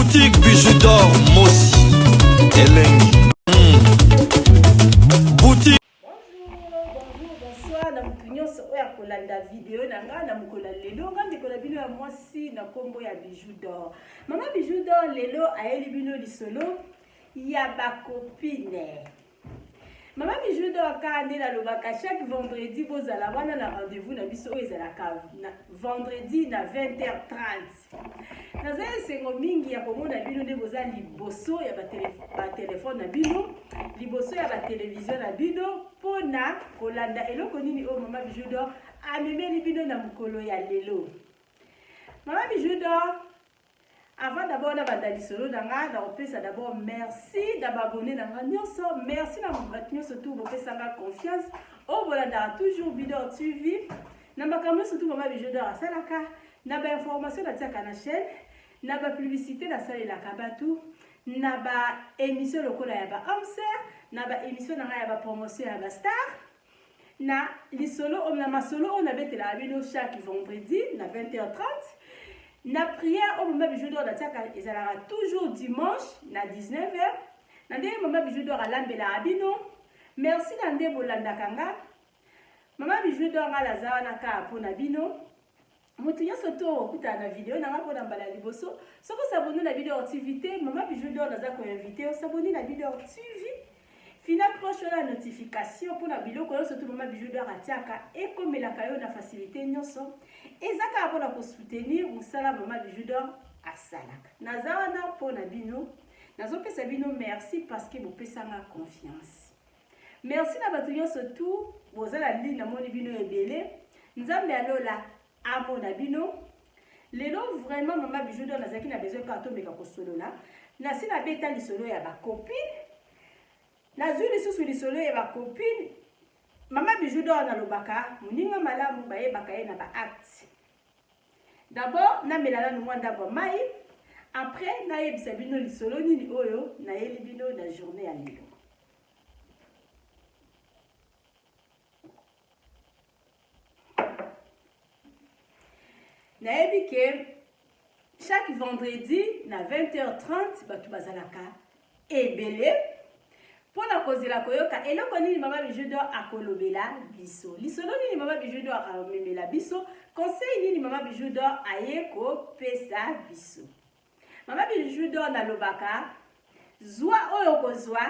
Boutique Bijou d'or Mosi Elengi. Boutique. Bonjour, bonjour, bonsoir na moto nyonso oyo akolanda video na ngai na mokolo ya lelo. Ngai ndeko na bino ya mwasi na nkombo ya Bijou d'or. Mama Bijou d'or lelo ayeli bino lisolo ya bakopine. Mama Bijou d'or, kaka nde nalobaka chaque vendredi, bozala wana na rendez-vous na biso oyo ezalaka na vendredi na 20h30. Naza esengo mingi ya komona bino nde boza liboso ya batelefone na bino, liboso ya batelevizio na bino, mpona kolanda eloko nini oyo Mama Bijou d'or amemeli bino na mokolo ya lelo. Mama Bijou d'or, avant d'abord nabanda lisolo na nga, nakopesa d'abord merci na baabonné na nga nyonso, merci na bato nyonso tu bopesanga confiance oyo bolandaka toujours Bidor TV na makambo nyonso tu Mama Bijou d'or asalaka, na bainformation natiaka na chaîne, na bapublicité nasalelaka bato, na baémission lokola ya baamser, na baémission na ngai ya bapromotion ya bastar, na lisolo, na masolo oyo nabetelaka bino chaque vendredi na 20h30, na prière oyo Mama Bijou d'or natiaka ezalaka toujours dimanche na 19h, na ndenge Mama Bijou d'or alambelaka bino. Merci na nde bolandaka nga Mama Bijou d'or. Nga naza wana kaka mpona bino. Moto nyonso to okutana na video na nga mpona mbala ya liboso, soki os'abonner na Bidor TV te, Mama Bijou d'or naza koinviter os'abonner na Bidor TV, fina cloche wana ya notification, mpona biloko nyonso to Mama Bijou d'or atiaka ekomelaka yo na facilité nyonso. Eza kaka mpona kosoutenir mosala Mama Bijou d'or asalaka. Naza wana mpona bino, nazopesa bino merci parce que bopesanga confiance. Merci na bato nyonso tu boza na ligne, namoni bino ebele. Nzambe alola amona bino. Lelo vraiment Mama Bijou d'or nazalaki na besoin kaka tomeka kosolola. Nasi nabeta lisolo ya bacopine, nazwi lisusu lisolo ya bacopine. Mama Bijou d'or nalobaka, moninga malamu bayebaka ye na baacte. D'abord namela nanu mwa ndambo ya mai, après nayebisa bino lisolo nini oyo nayeli bino na journée ya lelo. Nayebi ke chaque vendredi na 20h30 bato bazalaka ebele mpona kozela koyoka eloko nini Mama Bijou d'or akolobela biso, lisolo nini Mama Bijou d'or akomemela biso, conseil nini Mama Bijou d'or aye kopesa biso. Mama Bijou d'or nalobaka, zwa oyo okozwa,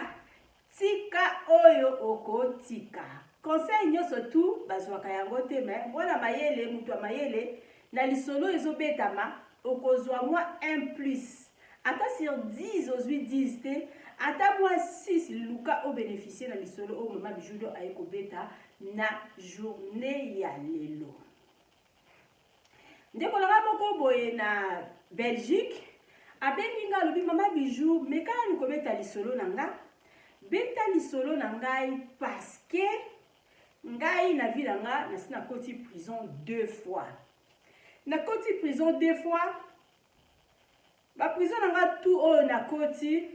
tika oyo okotika. Conseil nyonso tu bazwaka yango te, me mwana mayele, moto ya mayele, na lisolo ezobetama okozwa mwa 1 plus. Ata sur 10 ozwi 10 te, ata mwa 6, luka obénéficie na lisolo oyo Mama Bijou d'or aye kobeta na journée ya lelo. Ndeko na nga moko boye na Belgique abengi nga, alobi: "Mama Bijou, meka nanu kobeta lisolo na nga, beta lisolo na ngai, parce que ngai na vie na nga nasi nakoti prison deux fois, nakoti prison deux fois. Baprison na nga tu oyo nakoti,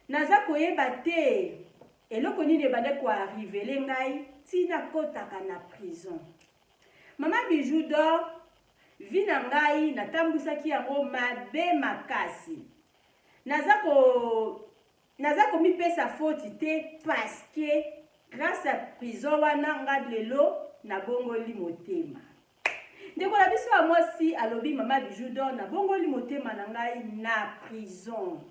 naza koyeba te eloko nini ebande koarriver ngai ntina kotaka na prison. Mama Bijou d'or, vie na ngai natambwisaki yango mabe makasi. Naza komipesa foti te, parce que grâce ya prison wana nga lelo nabongoli motema." Ndeko na biso ya mwasi alobi: "Mama Bijou d'or, nabongoli motema na ngai na prison.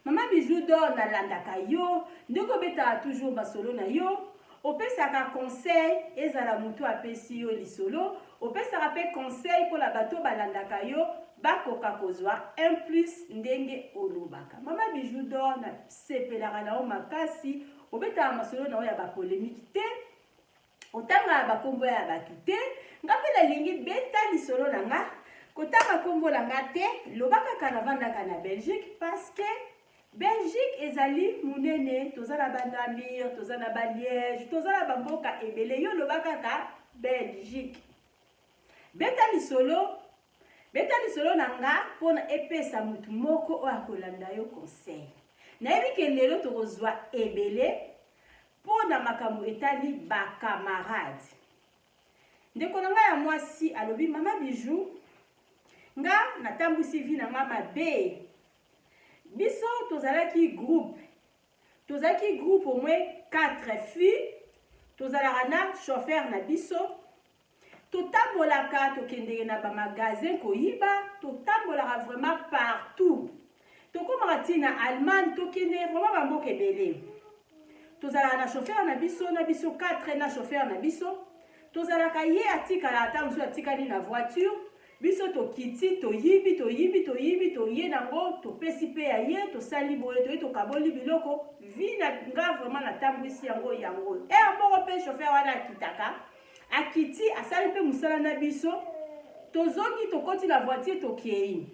Mama Bijou d'or, nalandaka yo ndenge obetaka toujours masolo na yo, opesaka conseil, ezala motu apesi yo lisolo, opesaka mpe conseil mpona bato balandaka yo bakoka kozwa un plus ndenge olobaka. Mama Bijou d'or, nasepelaka na yo makasi, obetaka masolo na yo ya bapolémique te, otangaka bakombo ya bato te. Nga mpe nalingi beta lisolo na nga, kotanga nkombo na nga te, loba kaka navandaka na Belgique, parce que Belgique ezali monene, toza na baNamur, toza na baLiège, toza na bamboka ebele. Yo loba kaka Belgique, beta lisolo, beta lisolo na nga mpona epesa motu moko oyo akolanda yo conseil. Nayebi ke lelo tokozwa ebele mpo na makambo etali bacamarade." Ndeko na ngai ya mwasi alobi: "Mama Bijou, Nga natambwisi vie na nga mabe. Biso tozalaki groupe, tozalaki groupe au moins 4 filles, tozalaka na chauffeur na biso, totambolaka, tokendeke na ba magasin koyiba, totambolaka vraiment partout, tokomaka ti na Allemagne, tokendeke vraiment ba mboka ebele. Tozalaka na chauffeur na biso, na biso 4 na chauffeur na biso, tozalaka ye atikala ata mosusu atikali na voiture, biso tokiti, toyibi, toyibi, toyibi, toye nango, topesi pe ya ye, tosali boye, toye tokaboli biloko. Vie na nga vraiment natambwisi yango yango. Heure moko pe chauffeur wana akitaka, akiti asali pe mosala na biso, tozongi tokoti na voiture tokei.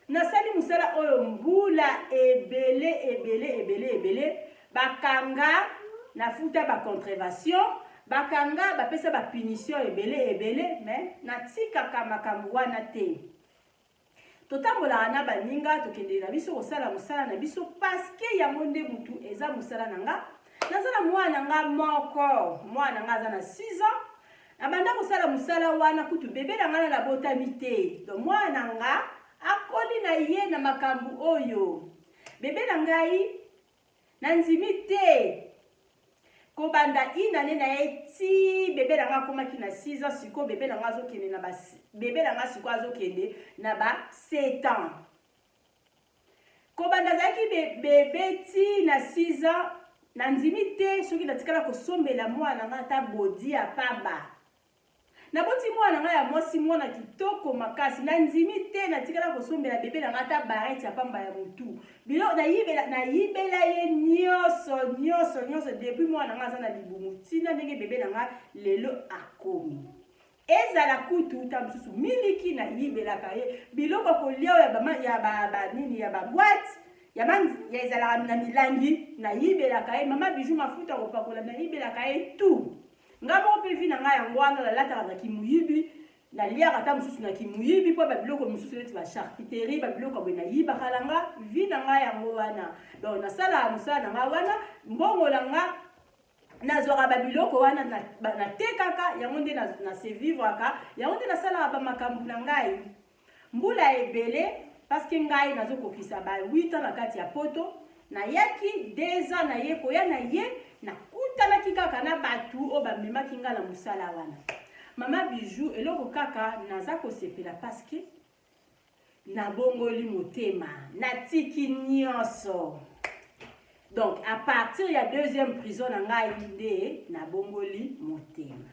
Nasali mosala oyo mbula ebele ebele ebele ebele, bakanga nafuta ba contravention, bakanga bapesa ba punition ebele ebele, mais natikaka makambo wana te. Totambolaka na baninga, tokendele na biso kosala mosala na biso, parce que yango nde mutu eza mosala na nga. Naza na mwana nga moko, mwana nga aza na 6 ans. Nabanda kosala mosala wana kutu bebe na nga na nabotami te. Donc mwana nga akoli na ye na makambo oyo. Bebe na ngai nandimi te kobanda inane na ye ti bebe na nga akomaki na 6 ans. Sikoyo bebe na nga azokende na ba, bebe na nga sikoyo azokende na ba 7 ans. Kobanda azalaki bebe ti na 6 ans, nandimi te soki natikala kosombela mwana nga ata bodi ya pamba. Naboti mwana nga ya mwasi, mwana kitoko makasi, nandimi te natikala kosombela bebe na nga ata barrette ya pamba ya mutu. Bilo nayibela, nayibela ye nyonso nyonso nyonso depuis mwana nga aza na libumu tina ndenge bebe na nga lelo akomi. Ezala kutu ta mosusu miliki nayibelaka ye biloko ya kolia oyo ya ba, ya ba, ba nini ya ba boîte ya ba, ya ezalaka na milangi, nayibelaka ye mama Bijou mafuta ya kopakola, nayibelaka ye tout. Nga moko mpe vie na ngai yango wana, nalataka na kimuyibi, naliaka ata mosusu na kimuyibi, mpo ba biloko mosusu neti ba charcuterie, ba biloko ya boye nayibaka na nga. Vie na ngai yango wana. Donc nasalaka mosala na ngai wana, mbongo na nga nazwaka ba biloko wana, natekaka yango nde na se vivraka yango nde nasalaka ba makambo na ngai mbula ebele, parce que ngai nazokokisa ba 8 ans na kati ya poto. Nayaki 2 ans na ye koya na ye, nakutanaki kaka na bato oyo bamemaki ngai na mosala wana. Mama Bijou, eloko kaka naza kosepela parce que nabongoli motema, natiki nyonso. Donc à partir ya deuxième prison na ngai nde nabongoli motema.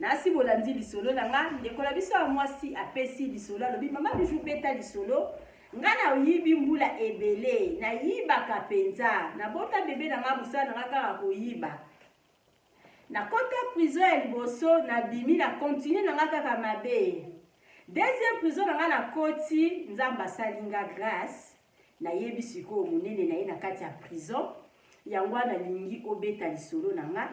Nasi bolandi lisolo na nga, ndeko na biso ya mwasi apesi lisolo, alobi mama Bijou beta lisolo. Nga nayibi mbula ebele, nayibaka mpenza, nabota bebe na nga, mosala na nga kaka koyiba. Nakota prison ya liboso, nabimi, na continue na nga kaka mabe. Deuxième prison na nga nakoti, Nzambe asali nga grâce, nayebi sikoyo monene na ye na kati ya prison. Yango wana nalingi obeta lisolo na nga.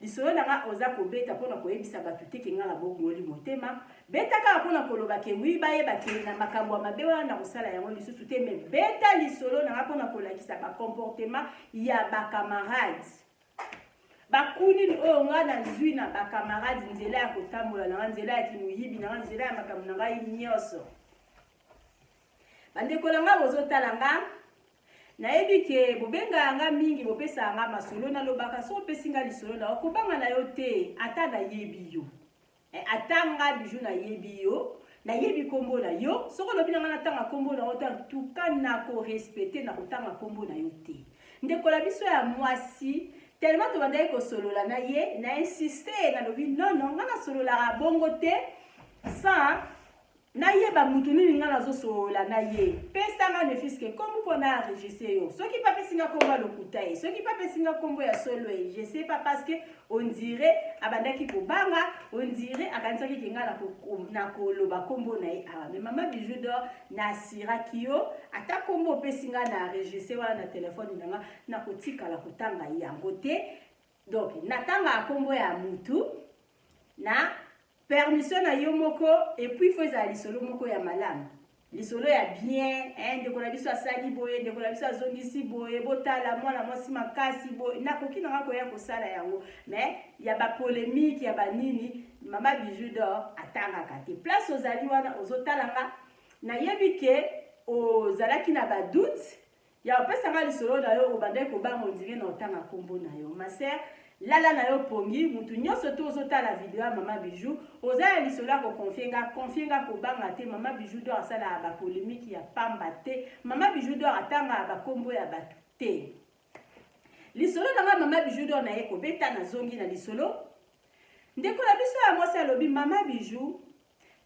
Lisolo na nga oza kobeta mpona koyebisa bato te ke nga nabongoli motema. Beta kaka mpona koloba ke wi, bayeba ke na makambo ya mabe wana nakosala yango lisusu te. Mais beta lisolo na nga mpona kolakisa ba comportement ya ba camarades. Bakunini oyo nga nazwi na ba camarades, nzela ya kotambola na nga, nzela ya kimoyibi na nga, nzela ya makambo na ngai nyonso. Bandeko na nga bozotala nga, nayebi ke bobengaka nga mingi, bopesaka nga masolo, nalobaka soki opesi nga lisolo na yo, kobanga na yo te, ata nayebi yo. Ata nga Bijou nayebi yo, nayebi kombo na yo, soki olobi na nga natanga kombo na yo te, en tout cas nako respecter, nakotanga kombo na yo te. Ndeko na biso ya mwasi, tellement tobandaki kosolola na ye, na insiste, nalobi non non, nga nasololaka bongo te sans nayeba mutu nini nga nazosolola na ye. Pesa nga ne fût-ce que kombo mpo na enregistre yo. Soki mpe apesi nga kombo ya lokuta ye, soki mpe apesi nga kombo ya solo ye, je sais pas, parce que on dirait abandaki kobanga, on dirait akanisaki ke nga nakoloba kombo na ye awa. Mais mama Bijou d'or, nasiraki yo, ata kombo opesi nga na enregistre wana na telefone na nga, nakotikala kotanga yango te. Donc natangaka kombo ya mutu na permission na yo moko, et puis faut ezala lisolo moko ya malamu. Lisolo ya bien, eh, ndeko na biso asali boye, ndeko na biso azongisi boye, botala mwana mwasi makasi boye. Nakoki na nga koya kosala yango, mais ya ba polemique ya ba nini, mama Bijou d'or atangaka te. Place ozali wana ozotala nga, nayebi ke ozalaki na ba doute ya opesa nga lisolo na yo, obandaki kobanga ondire na otanga kombo na yo. Ma sœur, lala na yo pongi, mutu nyonso to ozotala video ya mama Bijou, oza ya lisolo ya koconfie nga, confie nga, kobanga te. Mama Bijou d'or asalaka ba polemique ya pamba te. Mama Bijou d'or atangaka bakombo ya bato te. Lisolo na nga mama Bijou d'or na ye kobeta, nazongi na lisolo. Ndeko na biso ya mwasi alobi, mama Bijou,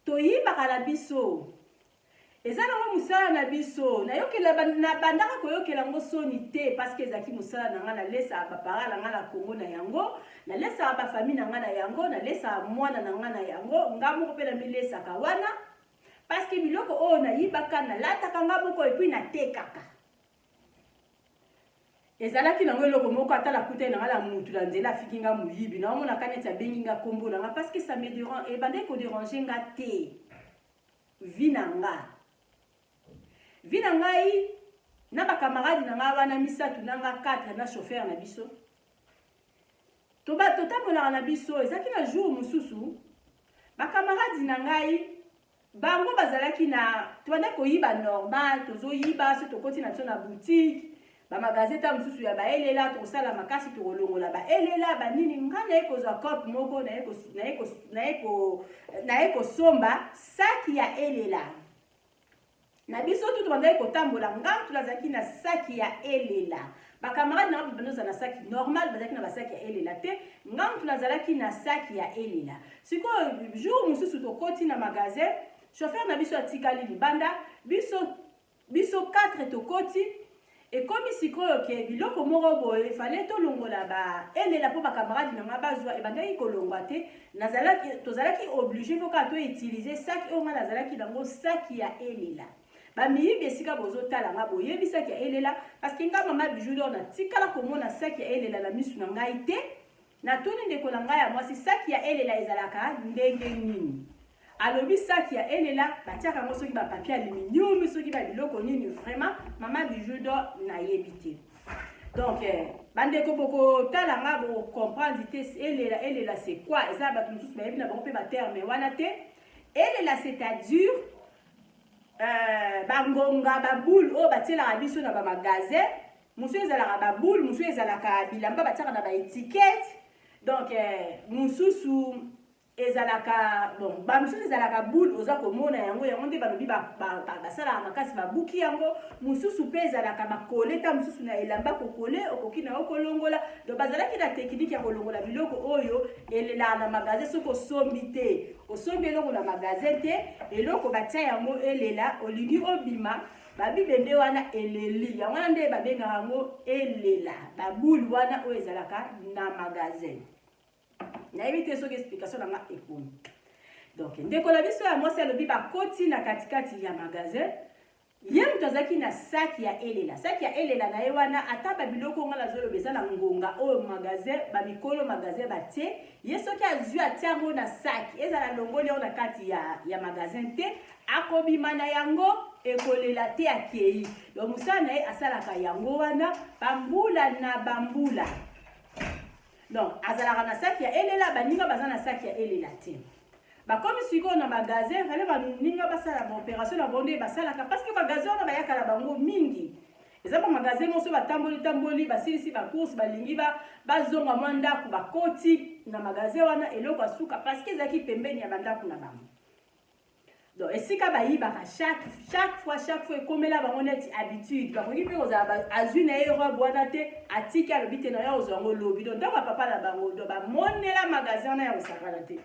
toyibaka na biso, eza nango mosala na biso. Nayokela, nabandaka koyokela yango soni te, parce que ezalaki mosala na ngai. Nalesaka bapara na ngai na Kongo na yango, nalesaka bafamille na ngai na yango, nalesaka mwana na ngai na yango, nga moko mpe namilesaka wana, parce que biloko oyo nayibaka nalataka nga moko et puis natekaka. Ezalaki nango eloko moko, ata nakutani na nga na mutu na nzela, afiki nga moyibi, naomonaka neti abengi nga nkombo na nga, parce que ça me dérange, ebandaki kodéranger nga te. Vie na ngai na bakamarade na ngai wana misato na nga, 4 na chauffeur na biso, totambolaka na biso. Ezalaki na jour mosusu, bakamarade na ngai bango bazalaki na, tobandaki koyiba normal. Tozoyiba, so tokoti na biso na boutique, bamagasin ta mosusu ya baelela, tokosala makasi, tokolongola baelela banini. Ngai naye kozwa cope moko, naye kosomba saki ya elela na biso. Tu tobandaki kotambola, nga mutu nazalaki na saki ya elela. Bakamarade na nga banda ozala na saki normal, bazalaki na basaki ya elela te. Nga mutu nazalaki na saki ya elela. Sikoyo jour mosusu tokoti na magasin, chauffeur na biso atikali libanda, biso 4 tokoti. Ekomi sikoyo ke biloko moko boye fale tolongola baelela mpo bakamarade na nga bazwa, ebandaki kolongwa te. Tozalaki obligé fo kaka toutiliser saki oyo nga nazalaki nango, saki ya elela. Bamiyibi, esika bozotala nga, boyebi saki ya elela, parce que nga mama Bijou d'or natikala komona saki ya elela na misu na ngai te. Natuni ndeko na ngai ya mwasi, saki ya elela ezalaka ndenge nini? Alobi saki ya elela batiaka yango soki bapapier aluminium, soki babiloko nini. Vraiment, mama Bijou d'or, nayebi te. Donc bandeko bokotala nga, bokocomprendre te. Elela, elela c'est quoi? Eza bato mosusu bayebi na bango mpe baterme wana te. Elela, c'est-à-dire bangonga, baboule oyo batielaka biso na bamagasin. Mosusu ezalaka baboule, mosusu ezalaka bilamba batiaka na baétiquette. Donc mosusu ezalaka, bon, bamosusu ezalaka boule oza komona yango, yango nde balobi basalaka makasi babuki yango. Mosusu mpe ezalaka bakole ta mosusu na elamba, kokole okoki na yo kolongola. Donc bazalaki na technique ya kolongola biloko oyo elelaka na magasin. Soki osombi te, osombi eloko na magasin te, eloko batia yango elela, olingi obima, babibende wana eleli, yango wana nde babengaka yango elela, baboule wana oyo ezalaka na magasin. Nayebi te soki explication na nga ekomi. Donc ndeko na biso ya mwasi alobi bakoti na katikati ya magasin, ye moto azalaki na saki ya elela. Saki ya elela na ye wana, ata babiloko nga nazoloba eza na ngonga oyo magasin, bamikolo magasin batie ye, soki azwi atia yango na saki, ezala longoli yango na kati ya magasin te, akobima na yango, ekolela te, akei. Donc mosala na ye asalaka yango wana bambula na bambula. Donc azalaka na saki ya elela, baninga baza na saki ya elela te. Bakomi sikoyo na magasin, fale baninga basala baopération na bango nde basalaka, parce que magasin wana bayaka na bango mingi. Eza bamagasin moso batamboli tamboli, basilisi bacourse, balingi bazonga mwa ndako, bakoti na magasin wana eloko asuka, parce que ezalaki pembeni ya bandako na bango. Donc esika bayibaka chaque fois, chaque fois, ekomela bango neti habitude. Bakoki mpe kozala azwi na ye robe wana te, atiki, alobi te na ya kozwa yango lobi. Donc ntango bapapa na bango, donc bamonela magasin wana ya kosakana te.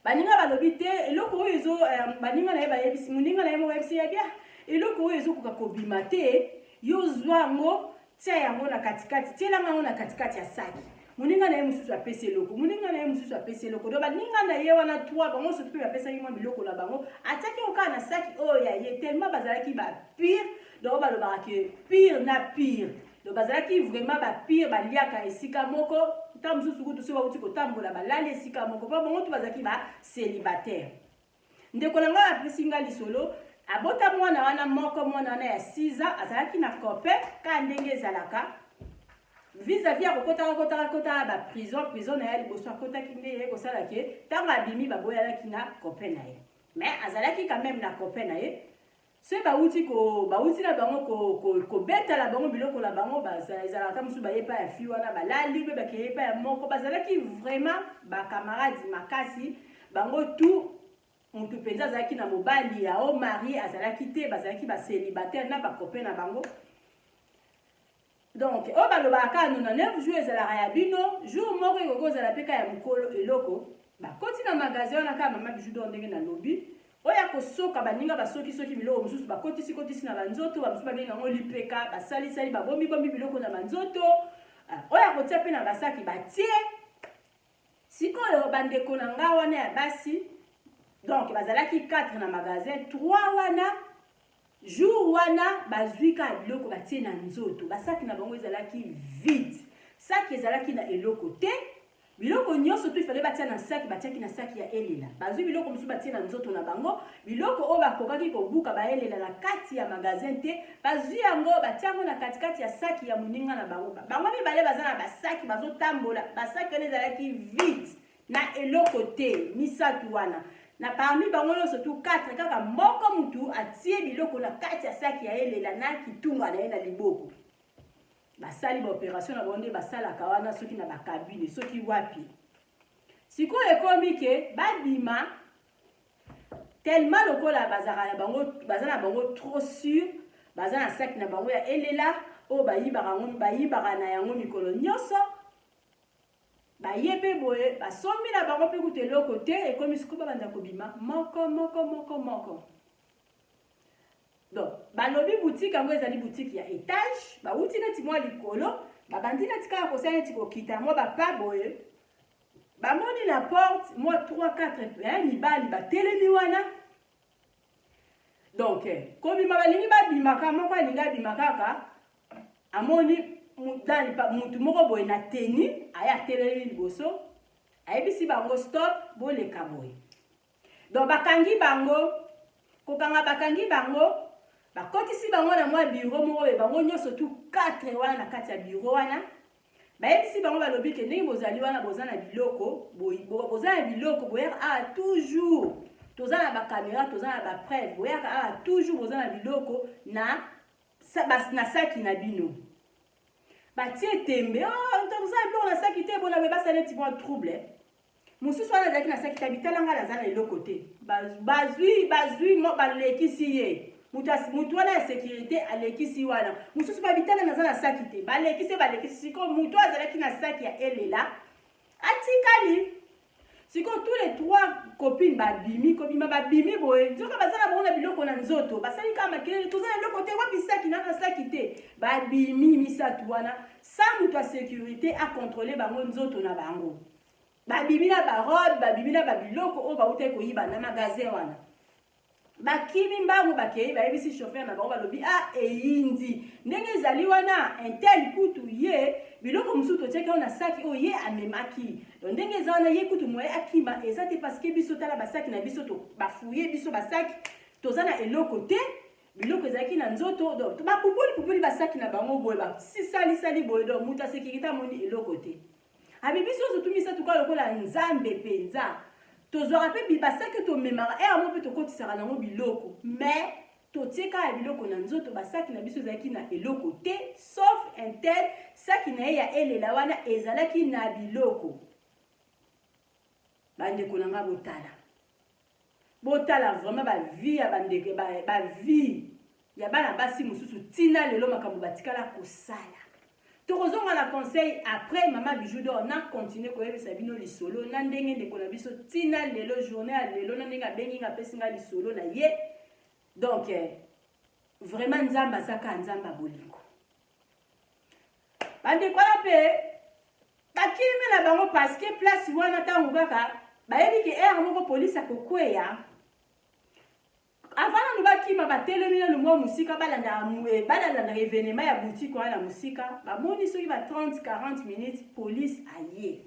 Baninga balobi te eloko oyo ezo, baninga na ye bayebisi moninga na ye moko, ayebisi ya bia, eloko oyo ezokoka kobima te, yo zwa yango, tia yango na katikati, tielanga yango na katikati ya saki. Moninga na ye mosusu apesi eloko, moninga na ye mosusu apesi eloko. Donc baninga na ye wana trois, bango surtout mpe bapesaki mwa biloko na bango, atiaki yango kaka na saki oyo ya ye, tellement bazalaki bapire. Donc balobaka ke pire na pire. Donc bazalaki vraiment bapire, baliaka esika moko, ntango mosusu kutu soki bauti kotambola, balali esika moko, mpo bango tu bazalaki bacélibataire. Ndeko na ngai apesi nga lisolo. wana moko, mwana wana ya 6 ans azalaki na copain. Ka ndenge ezalaka vis-à-vis ya kokotaka kotaka kotaka baprison, prison na ye liboso akotaki nde ye kosala ke ntango abimi, baboyanaki na copain na ye, mais azalaki quand même na copain na ye. Soki bauti na bango kobetala bango biloko na bango, ezalaka mosusu baye epai ya fille wana, balali mpe bakeye epai ya moko. Bazalaki vraiment bacamarade makasi, bango tout. Motu mpenza azalaki na mobali ya o marié azalaki te, bazalaki bacélibataire na bacopain na bango. Donc oyo balobaka kaka 99 jour ezalaka ya bino, jour moko ekoki kozala mpe kaka ya mokolo. Eloko bakoti na magasin wana kaka, mama Bijou d'Or, ndenge nalobi, oyo ya kosoka baninga, basoki soki biloko mosusu, bakotisi kotisi na banzoto. Bamosusu babenga yango lipeka, basalisali, babombibombi biloko na banzoto, oyo ya kotia mpe na basaki batie. Sikoyo bandeko na nga wana ya basi, donc bazalaki 4 na magasin, 3 wana jour wana bazwi kaka biloko batie na nzoto. Basaki na bango ezalaki vide, saki ezalaki na eloko te. Biloko nyonso to ifale batia na saki, batiaki na saki ya elela. Bazwi biloko mosusu, batie na nzoto na bango. Biloko oyo bakokaki kobuka baelela na kati ya magasin te, bazwi yango, batia yango na katikati ya saki ya moninga na bango. Bango mibale baza na basaki, bazotambola, basaki wana ezalaki vide na eloko te. Misato wana, na parmi bango nyonso tu 4, kaka moko mutu atie biloko na kati ya saki ya elela na kitunga na ye na liboko. Basali baopération na bango nde basalaka wana, soki na bacabine, soki wapi. Sikoyo ekomi ke babima, tellement lokola bazalaka na bango, baza na bango trop sûr, baza na saki na bango ya elela oyo bayibaka yango, bayibaka na yango mikolo nyonso. Baye mpe boye, basombi na bango mpe kutu eloko te. Ekomi sikoyo babanda kobima moko moko moko moko. Donc balobi boutique yango ezali boutique ya étage. Bawuti neti mwa likolo, babandi neti kaka kosala neti kokita mwa bapa boye, bamoni na porte mwa 3 4 mibali batelemi wana. Donc kobima, balingi babimaka, moko alingi abima kaka, amoni mutu moko boye na tenue aye, atelemi liboso, ayebisi bango: "Stop, boleka boye." Donc bakangi bango, kokanga bakangi bango, bakotisi bango na mwa bureau moko oyo. Bango nyonso tu 4 wana na kati ya bureau wana, bayebisi bango, balobi ke ndenge bozali wana, boza na biloko, boza na biloko, boyaka awa toujours, toza na bacaméra, toza na bapreuve, boyaka awa toujours, boza na biloko na saki na bino. Batie tembe: "Oh, toza na biloko na saki te." Bona boye, basala neti mwa trouble. Mosusu wana azalaki na saki te, bitala ngai, naza na eloko te. Bazwi, bazwi, balekisi ye. Mutu wana ya sécurité alekisi wana mosusu, babitala naza na saki te, balekisi, balekisi. Sikoyo mutu azalaki na saki ya elela atikali. Sikoyo tous les trois copines babimi, kobima babimi boye, nzoka baza na bango na biloko na nzoto. Basali kaka makelele: "Toza na eloko te, wapi saki na na saki te." Babimi misato wana sa moto ya sécurité acontrôle bango nzoto na bango. Babimi na barobe, babimi na babiloko oyo bautaki koyiba na magasin wana. Bakimi mbangu, bakei, bayebisi chauffeur na bango, balobi: "A, eyindi ndenge ezali wana, un tel kutu ye biloko mosusu totiaki oyo na saki oyo ye amemaki. Donc ndenge eza wana, ye kutu moye akima eza te, parce que biso, tala basaki na biso, bafuye biso basaki, toza na eloko te, biloko ezalaki na nzoto." Donc bapupuli pupuli basaki na bango boye, basisalisali boye. Donc moto ya sécurité amoni eloko te. Abi: "Biso nyonso tu misato kaka lokola Nzambe mpenza, tozwaka mpe basaki, tomemaka ere mo mpe tokotisaka nango biloko, mais totie kaka biloko na nzoto. Basaki na biso ezalaki na eloko te, sauf un tel, saki na ye ya elela wana ezalaki na biloko." Bandeko na nga, botala, botala vraiment bavie ya bandeko, bavie ya bana basi mosusu ntina lelo makambo batikala kosala. Tokozonga na conseil après mama Bijou d'Or na continue koyebisa bino lisolo na ndenge ndeko na biso ntina lelo, journée ya lelo, na ndenge abengi nga, apesi nga lisolo na ye. Donc vraiment Nzambe aza kaka Nzambe ya bolingo. Bandeko wana mpe bakimi na bango, parce que place wana, ntango kaka bayebi ke heure moko polise akokweya, avant nanu bakima, batelemi nanu mwa mosika, balandaka événement ya boutique wana na mosika. Bamoni soki ba 30 40 minutes, police aye.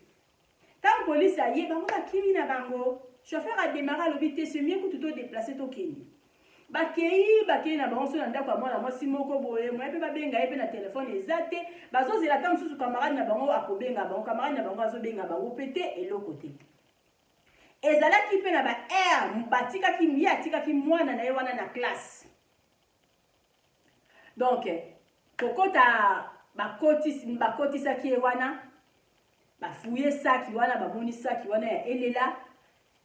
Ntango polise aye, bango bakimi na bango. Chauffeur adémarre, alobi te, c'est mieux kutu todéplace, tokende. Bakei, bakei na bango so na ndako ya mwana mwasi moko boye, moye mpe babenga ye mpe na telefone eza te. Bazozela ata mosusu camarade na bango akobenga bango, camarade na bango azobenga bango mpe te, eloko te. Ezalaki mpe na ba heure batikaki ye, atikaki mwana na ye wana na classe. Donc kokota bakotisaki ye wana, bafuye saki wana, bamoni saki wana ya elela.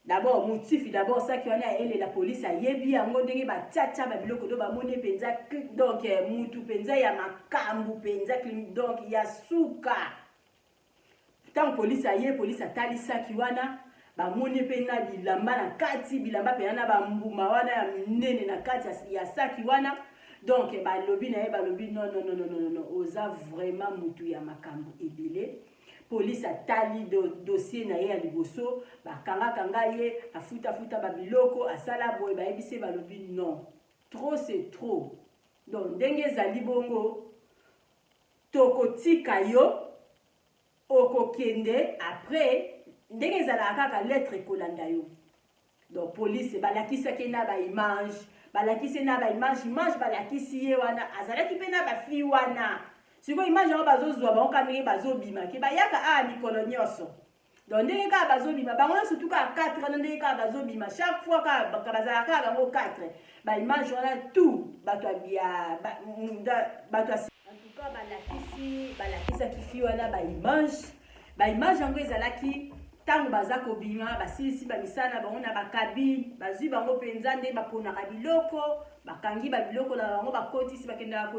D'abord motifi, d'abord saki wana ya elela, polisi ayebi yango ndenge batiatia babiloko do bamoni mpenza. Donc mutu mpenza ya makambo mpenza, donc ya suka. Ntango polisi aye, polisi atali saki wana, bamoni mpe na bilamba na kati, bilamba mpenza na bambuma wana ya minene na kati ya saki wana. Donc balobi na ye, balobi: "Non, non, non, non, non, oza vraiment mutu ya makambo ebele." Polisi atali dossier na ye ya liboso, bakangakanga ye, afutafuta babiloko, asala boye. Bayebisi ye, balobi: "Non, trop c'est trop. Donc ndenge ezali bongo, tokotika yo, okokende. Après, ndenge ezalaka kaka, lettre ekolanda yo." Donc police balakisaki na baimage, balakisi na baimage, image balakisi ye wana azalaki mpe na bafille wana. Sikoyo image yango bazozwa bango kaka ndenge bazobima, ke bayaka awa mikolo nyonso. Donc ndenge kaka bazobima bango nyonso, tu kaka 4 wana, ndenge kaka bazobima chaque fois, kaka bazalaka kaka bango 4, baimage wana tout bato ya bato. En tout cas, balakisi, balakisaki fille wana baimage. Baimage yango ezalaki ntango baza kobima, basilisi bamisala na bango na bacabine, bazwi bango mpenza nde baponaka biloko, bakangi babiloko na bango, bakotisi, bakendaka,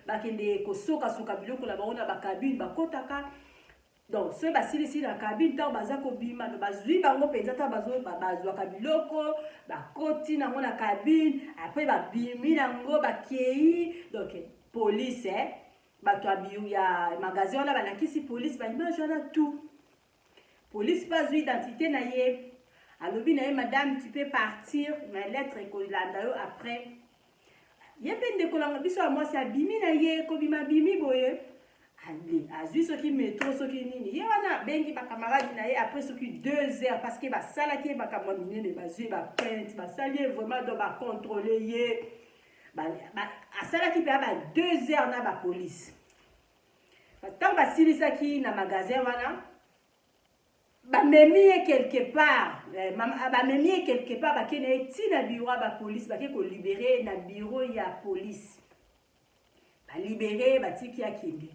bakende kosokasuka biloko na bango na bacabine bakotaka. Donc soki basilisi na cabine, ntango baza kobima, bazwi bango mpenza ntango bazwaka biloko, bakoti nango na cabine, après babimi nango, bakei. Donc police, bato ya magasin wana balakisi police baimage wana tout. Police mpe azwi identité na ye, alobi na ye: "Madame, tu peux partir, mais lettre ekolanda yo après." Ye mpe ndeko na biso ya mwasi abimi na ye. Kobima, abimi boye, azwi soki metro, soki nini, ye wana abengi bacamarade na ye. Après soki 2 heures, parce que basalaki ye makambo ya minene, bazwi baplainte, basali ye vraiment, donc bacontrôle ye, asalaki mpe ba 2 heures na bapolice. Ntango basilisaki na magasin wana, bamemi ye quelque part, bamemi ye quelque part, bakende ye ntina bureau ya bapolice, bake kolibérer na bureau ya police, balibérer, batiki akende.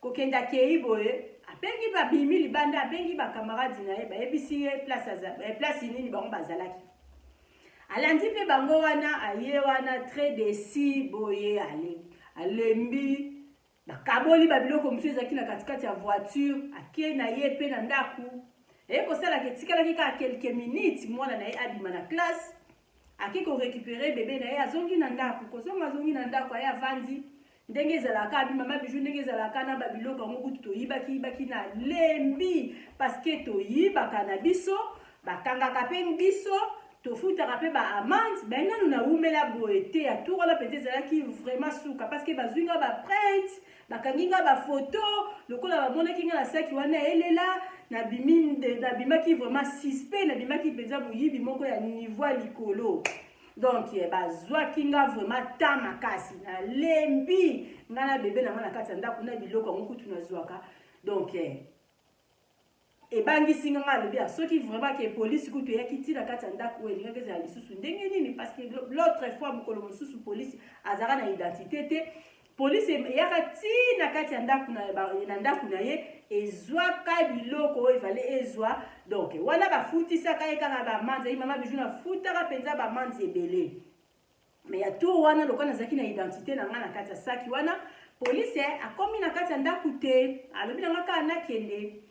Kokende, akei boye, abengi, babimi libanda, abengi bacamarade na ye, bayebisi ye place nini bango bazalaki. Alandi mpe bango wana, aye wana très déçu boye, alembi. Bakaboli babiloko mosusu ezalaki na katikati ya voiture, ake na ye mpe na ndako. Eye kosalaka, etikalaki kaka quelques minutes mwana na ye abima na classe, ake korécupérer bébé na ye, azongi na ndako. Kozonga, azongi na ndako, aye avandi ndenge ezalaka, abi: "Mama Bijou, ndenge ezalaka na babiloko yango kutu toyibaki yibaki, na lembi, parce que toyibaka na biso, bakangaka mpe biso, tofutaka mpe baamende. Me nanu nawumela boye te. Ya tour wana mpenza ezalaki vraiment suka, parce que bazwi nga baempreinte, bakangi nga bafoto, lokola bamonaki nga na saki wana elela, nabimaki vraiment suspect, nabimaki mpenza moyibi moko ya niveau ya likolo. Donc bazwaki nga vraiment ta makasi, nalembi, nga na bébé na nga na kati ya ndako, na biloko yango kutu nazwaka. Donc ebangisi nga." Nga alobi: "Soki vraiment ke polisi kutu eyaki ntina kati ya ndako oyo, elingaki ezala lisusu ndenge nini?" Parce que l'autre fois, mokolo mosusu, polisi azalaka na identité te, polisi eyaka ntina kati ya ndako na ndako na ye, ezwaka biloko oyo efale ezwa. Donc wana bafutisaka ye kaka baamende. Ayi: "Mama Bijou, nafutaka mpenza baamende ebele, mais ya tour wana, lokola nazalaki na identité na ngai na kati ya saki wana, polisi akomi na kati ya ndako te. Alobi na nga kaka nakende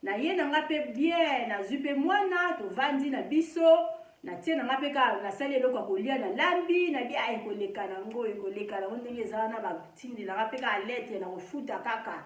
na ye na nga mpe bien. Nazwi mpe mwana, tovandi na biso, natie na nga mpe kaka, nasali eloko ya kolia, nalambi, nabi a ekoleka nango, ekoleka nango ndenge eza wana. Batindelaka mpe kaka lettre na kofuta, kaka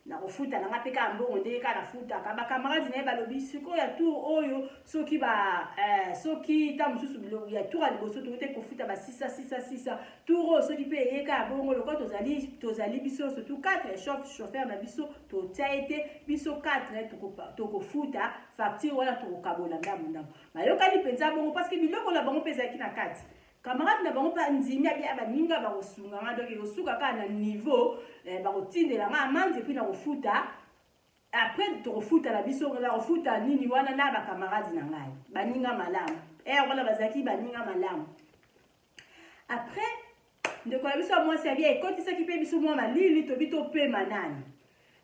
na kofuta na nga mpe kaka mbongo ndenge kaka nafutaka." Bacamarade na ye balobi: "Sikoyo ya tour oyo, soki ba soki ta mosusu ya tour ya liboso tokoki te kofuta ba sisa sisa sisa, tour oyo soki mpe eyeka ya bongo, lokola tozali biso surtout 4, chauffeur na biso totia ye te, biso 4 tokofuta facture wana, tokokabola ndambo ndambo." Bayokani mpenza bongo, parce que biloko na bango mpe ezalaki na kati. Camarade na bango mpe andimi abi baninga bakosunga nga, donc ekosuka kaka na niveau bakotindela nga amande, et puis nakofuta. Après tokofuta na biso, nakofuta nini wana na bacamarade na ngai, baninga malamu. Ere wana bazalaki baninga malamu. Après ndeko na biso ya mwasi abi ekotisaki mpe biso mwa malili, tobi topema nani.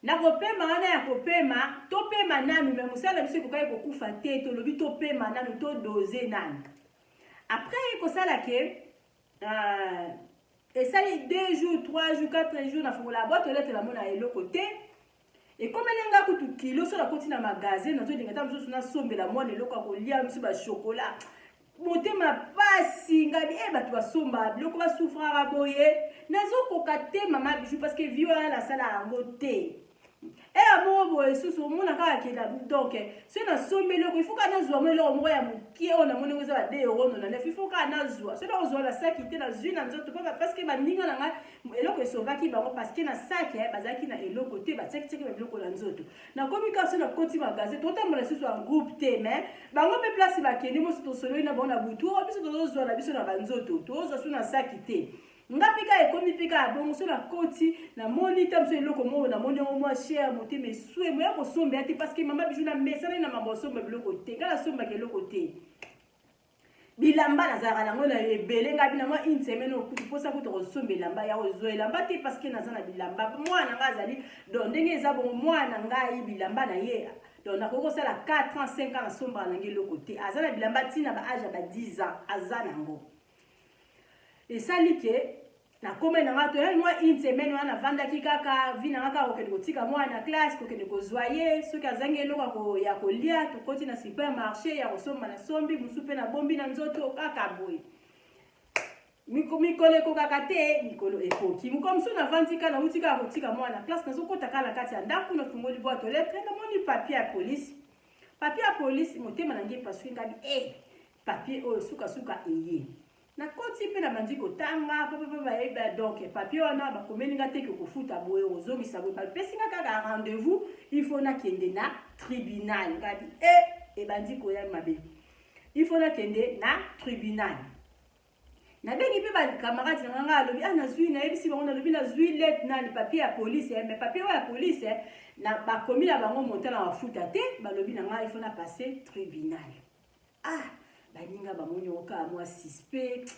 Na kopema wana ya kopema, topema nanu, mais mosala na biso ekokaki kokufa te. Tolobi topema nanu, todose nanu. Après ekosala ke esali 2 jours, 3 jours, 4 jours, nafongola boîte aux lettres, namona eloko te. Ekomeli nga kutu kilo. So nakoti na magasin, nazolinga ta mosusu nasombela mwana eloko ya kolia, mosusu bachocolat, motema pasi. Ngabi e bato basomba biloko basouffraka boye, nazokoka te, mama Bijou, parce que vie wana nasala yango te. Eya moko boye susu omona kaka kenda. Donc soki nasombi eloko, il faut kaka nazwa mo eloko moko ya mokie oyo namoni yango eza ba 2 euro 99, il faut kaka nazwa. Soki nakozwa na saki te, nazwi na nzoto, parce que baninga na ngai eloko esauvaki bango, parce que na saki bazalaki na eloko te, batiaki-tiaki babiloko na nzoto. Nakomi kaka, so nakoti magasin, totambola lisusu en groupe te, mais bango mpe place bakende moso, tosololi na bango na butu oyo biso tozozwa na biso na banzoto, tozozwa so na saki te. Nga mpe kaka ekomi mpe kaka bongo. So nakoti, namoni ta moso eloko moko, namoni yango mwa cher, motema eswe, moya kosombela te, parce que mama Bijou na mesanai na mambo osomba biloko te. Nga nasombaka eloko te. Bilamba nazalaka nango na ebele. Ngai bina mwa une semaine okutu mposa kuta kosomba elamba ya kozwa elamba te, parce que naza na bilamba. Mwana ngai azali, donc ndenge eza bongo, mwana ngai bilamba na ye, donc nakoki kosala 4 ans, 5 ans nasombaka nange eloko te. Aza na bilamba ntina ba âge ya ba 10 ans aza nango. Esali ke nakomai na nga toyali mwa une semaine wana, navandaki kaka vie na nga kaka kokende kotika mwana na classe, kokende kozwa ye. Soki azangi eloko ya kolia, tokoti na supermarché ya kosomba, na sombi mosu mpe nabombi na nzoto kaka boye. Mikolo ekokaka te, mikolo ekoki. Mokolo mosusu navandi kaka, nauti kaka kotika mwana place, nazokota kaka na kati ya ndako, nafungoli boîte aux lettres, namoni papier ya police, papier ya police. Motema na ngai epasuki. Ngabi e papier oyo sukasuka eye. Nakoti mpe nabandi kotanga papapa bayeba. Donc papier wana bakomeli nga te ke kofuta boye, kozongisa boye. Bapesi nga kaka rendez-vous, il faut nakende na tribunal. Ngabi e ebandi koya mabe, il faut nakende na tribunal. Nabengi mpe bacamarade na nga, alobi ah nazwi, nayebisi bango, nalobi nazwi lettre nani, papier ya police, mais papier oyo ya police na bakomi na bango montant na bafuta te. Balobi na ngai il faut na passe tribunal. Ah, baninga bamoni yango kaka mwa suspect.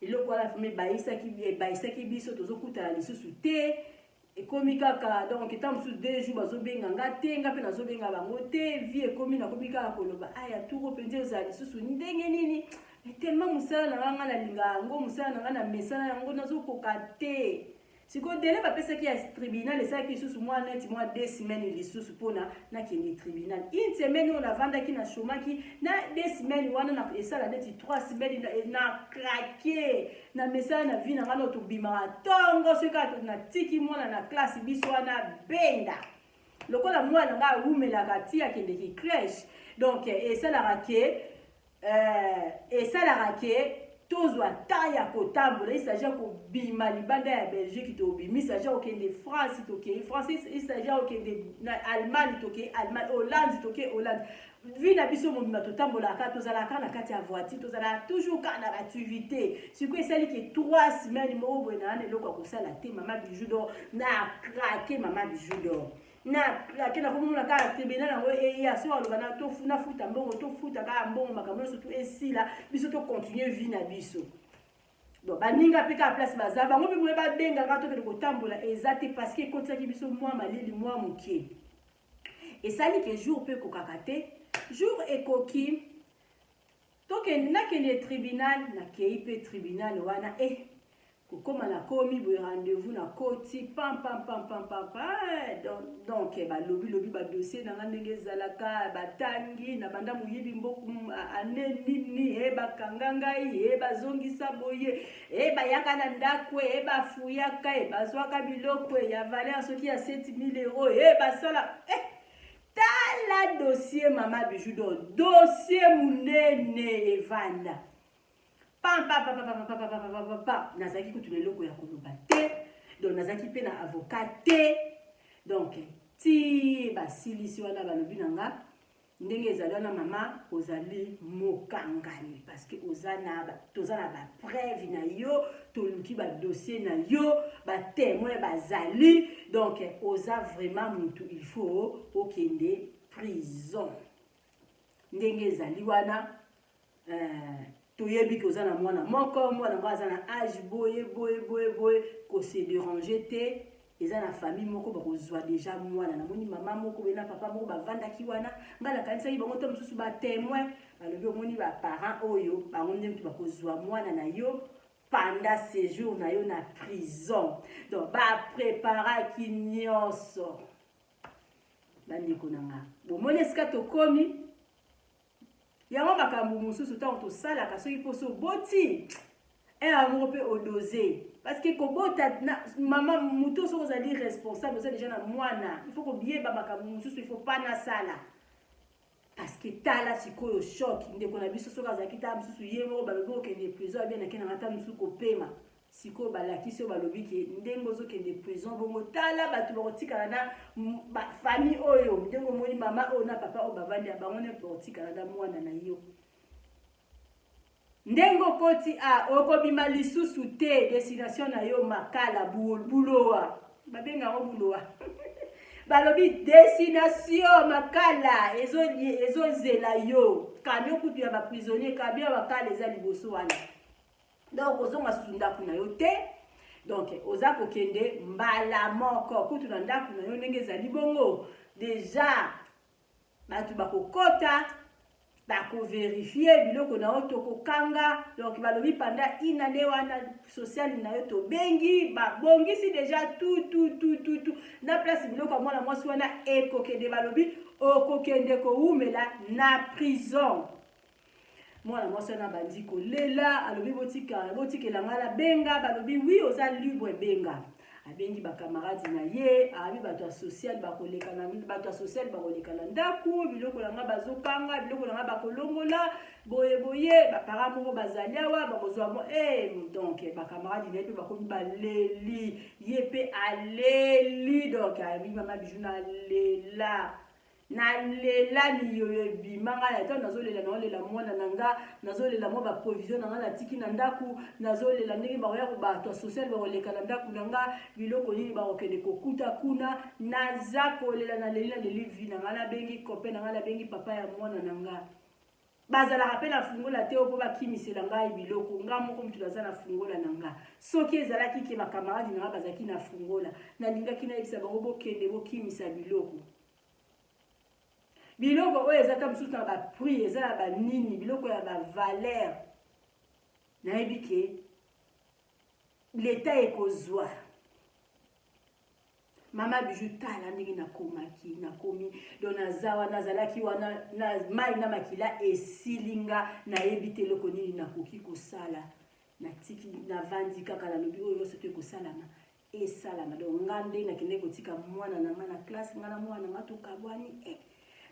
Eloko wana vraiment ebayisaki biso, tozokutana lisusu te. Ekomi kaka donc ntango mosusu 2 jours bazobenga nga te, nga mpe nazobenga bango te. Vie ekomi, nakomi kaka koloba aya turo mpenza ezala lisusu ndenge nini? Tellement mosala na nga, nga nalinga yango, mosala na nga na mesana yango, nazokoka te. Sikoyo délai bapesaki ya tribunal esalaki lisusu mwa neti mwa 2 semaines lisusu mpona nakende tribunal. Une semaine oyo navandaki na chômaki na 2 semaines wana esala neti 3 semaines na craquer na mesana na vie na ngai. No tobimaka ntongo, soki kaka natiki mwana na classe, biso wana benda lokola mwana ngai awumelaka ti akendeki crèche. Donc esalaka ke tozwa temps ya kotambola. Il s'agit ya kobima libanda ya Belgique, tobimi. Il s'agit ya kokende France, tokei France. Il s'agit ya kokende na Allemagne, tokei Allemagne. Hollande, tokei Hollande. Vie na biso mobima totambolaka, tozalaka na kati ya voiture, tozalaka toujours kaka na baactivité. Sikoyo esali ke 3 semaines moko boye na wana eloko ya kosala te. Mama Bijou d'Or na craquer, mama Bijou d'Or na craquer. Nakomona kaka tribunal yango eya, so aloba nafuta mbongo, tofuta kaka mbongo, makambo nyonso tu esila, biso tocontinue vie na biso. Donc baninga mpe kaka place baza, bango mpe boye babengaka tokende kotambola eza te, parce que ekotisaki biso mwa malili mwa moke. Esali ke jour mpe ekokaka te, jour ekoki, tokende, nakende tribunal. Nakei mpe tribunal wana e kokóma, nakomi boye rendez-vous, nakoti pam pam pam pam pam pam. Donc balobi lobi badossier na nga ndenge ezalaka, batangi na banda moyibi mboku ane nini e bakanga ngai e bazongisa boye e bayaka na ndako e bafuyaka e bazwaka biloko ya valeur soki ya 7000 euro e basala e tala dossier mama Bijou d'Or, dossier monene evanda pam. Nazalaki kutu na eloko ya koloba te, donc nazalaki mpe na avocat te. Donc ti basilisi wana, balobi na nga Ndenge ezali wana mama, ozali mokangami parce que oza na toza na ba preuve na yo, toluki ba dossier na yo, ba témoin bazali, donc oza vraiment mutu il faut okende prison. Ndenge ezali wana toyebi ke oza na mwana moko, mwana ngo aza na age boye boye boye boye, kose déranger te. Eza na famille moko bakozwa deja mwana. Namoni mama moko boye na papa moko bavandaki wana, ngai nakanisaki bango to mosusu batémoin. Balobi omoni baparent oyo, bango nde moto bakozwa mwana na yo pendant séjour na yo na prison. Donc bapreparaki nyonso. Bandeko na nga, bomoni esika tokomi. Yango makambo mosusu ntango tosalaka, soki mposo oboti ere moko mpe odose, parce que kobota na mama moto, soki ozali responsable, oza déjà na mwana, il faut koyeba makambo mosusu, il faut pas nasala. Parce que tala sikoyo choc, ndeko na biso soki azalaki tala mosusu ye moko, balobi okende prison, abia nakendanga ta mosusu kopema. Sikoyo balakisi oyo, balobi ke ndenge ozokende prison bongo, tala bato bakotikala na bafamille oyo. Ndenge omoni mama oyo na papa oyo bavandi ya bango, nde bakotikala na mwana na yo. Ndenge okoti a okobima lisusu te, destination na yo Makala, Bulowa, babenga yango Bulowa. Balobi destination Makala ezozela yo, camion kutu ya baprisonnier, camion ya Makala eza liboso wana. Donc ozonga susu ndako na yo te, donc oza kokende mbala moko kutu na ndako na yo. Ndenge ezali bongo, deja bato bakokɔta, bakovérifier biloko na yo, tokokanga. Donc balobi pendant une année wana, sociale na yo tobengi, babongisi deja tout tout tout tout tout na place. Biloko ya mwana mwasi wana ekokende, balobi okokende kowumela na prison. Mwana mwasi wana abandi kolela, alobi botikela ngai nabenga. Balobi oui, oza libre, benga. Abengi bakamaradi na ye, abi bato ya social bakoleka na bato ya social bakoleka na ndako, biloko na ngai bazokanga, biloko na ngai bakolongola boye boye, bapara moko bazali awa bakozwa mo donc bakamaradi na ye mpe bakomi baleli, ye mpe aleli. Donc abi mama Bijou, nalela, nalela, miyoyo ebima ngai na ntango nazolela, naolela mwana na nga, nazolela mwa baprovision na nga natiki na ndako, nazolela ndenge bakoya, bato ya social bakoleka na ndako na nga, biloko nini bakokende kokuta kuna. Naza kolela, naleli, naleli vie na nga. Nabengi copain na nga, nabengi papa ya mwana na nga. Bazalaka mpe na fungola te mpo bakimisela ngai biloko. Nga moko motu naza na fungola na nga. Soki ezalaki ke bakamaradi na nga bazalaki na fungola, nalingaki nayebisa bango bokende bokimisa biloko. Biloko oyo eza ta mosusu na baprix, eza na banini, biloko ya bavaleur, nayebi ke leta ekozwa. Mama Bijou, tala ndenge nakomaki, nakomi. Donc naza wana, nazalaki wana na mai na makila esili nga, nayebi te eloko nini nakoki kosala. Natiki, navandi kaka, nalobi oyo nyonso to ekosalama, esalama. Donc nga nde nakende kotika mwana na nga na classe, nga na mwana na nga tokabwani.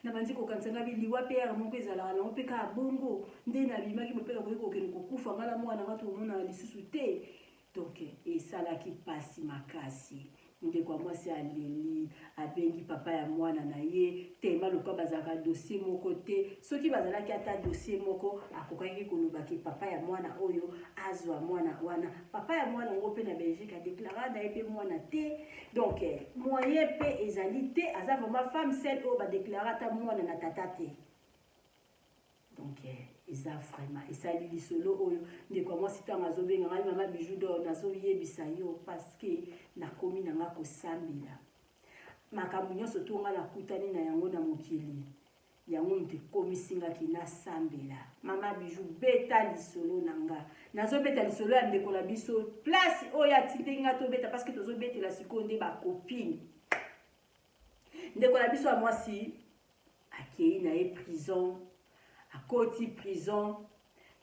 Nabandi kokanisa nga biliwa mpe yare moko ezalaka nango mpe kaka bongo nde nabimaki mpe nakoki kokende kokufa, nga na mwana nga tokomonana lisusu te. Donc esalaki mpasi makasi. Ndeko ya mwasi aleli, abengi papa ya mwana na ye tema lokwa bazalaka dossier moko te. Soki bazalaki ata dossier moko, akokaki kolobaki papa ya mwana oyo azwa mwana wana. Papa ya mwana yango mpe na Belgique, adéclarer na ye mpe mwana te, donc moyen mpe ezali te. Aza vraiment femme seule oyo badéclarer ata mwana na tata te. Donc eza vraiment esali lisolo oyo. Ndeko ya mwasi ntango azobenga ngai, mama Bijou d'Or, nazoyebisa yo parce que nakomi na nga kosambela. Makambo nyonso to nga nakutani na yango na mokili, yango moto ekomisingaki nasambela. Mama Bijou, beta lisolo na nga. Nazobeta lisolo ya ndeko na biso, place oyo atindeli nga tobeta, parce que tozobetela sikoyo nde bacopine. Ndeko na biso ya mwasi akei na ye prison, akoti prison.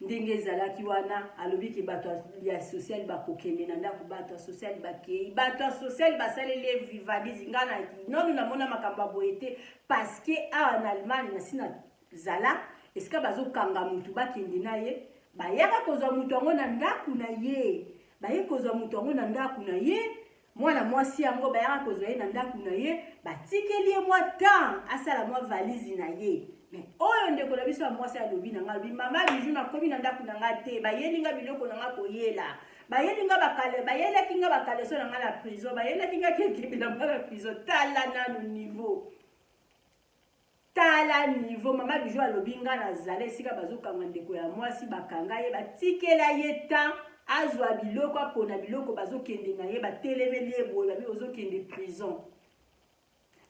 Ndenge ezalaki wana, alobi ke bato ya social bakokende na ndako. Bato ya social bakei, bato ya social basaleli ye valise. Nga na nanu namona makambo ya boye te, parce que awa na Allemagne nasi nazala esika bazokanga motu, bakende na ye, bayaka kozwa motu yango na ndako na ye, baye kozwa motu yango na ndako na ye. Mwana mwasi yango bayaka kozwa ye na ndako na ye, batikeli ye mwa temps asala mwa valise na ye. Mais oyo ndeko na biso ya mwasi alobi na ngai, alobi mama Bijou, nakomi na ndako na ngai te, bayeli nga biloko na ngai koyela, bayeli nga bakale, bayelaki nga bakaleso na ngai na prison, bayelaki nga keke bilamba na prison. Tala nanu niveau, tala niveau. Mama Bijou alobi nga nazala esika bazokanga ndeko ya mwasi, bakanga ye, batikela ye temps azwa biloko, apona biloko, bazokende na ye, batelemeli ye boye, babi ozokende prison.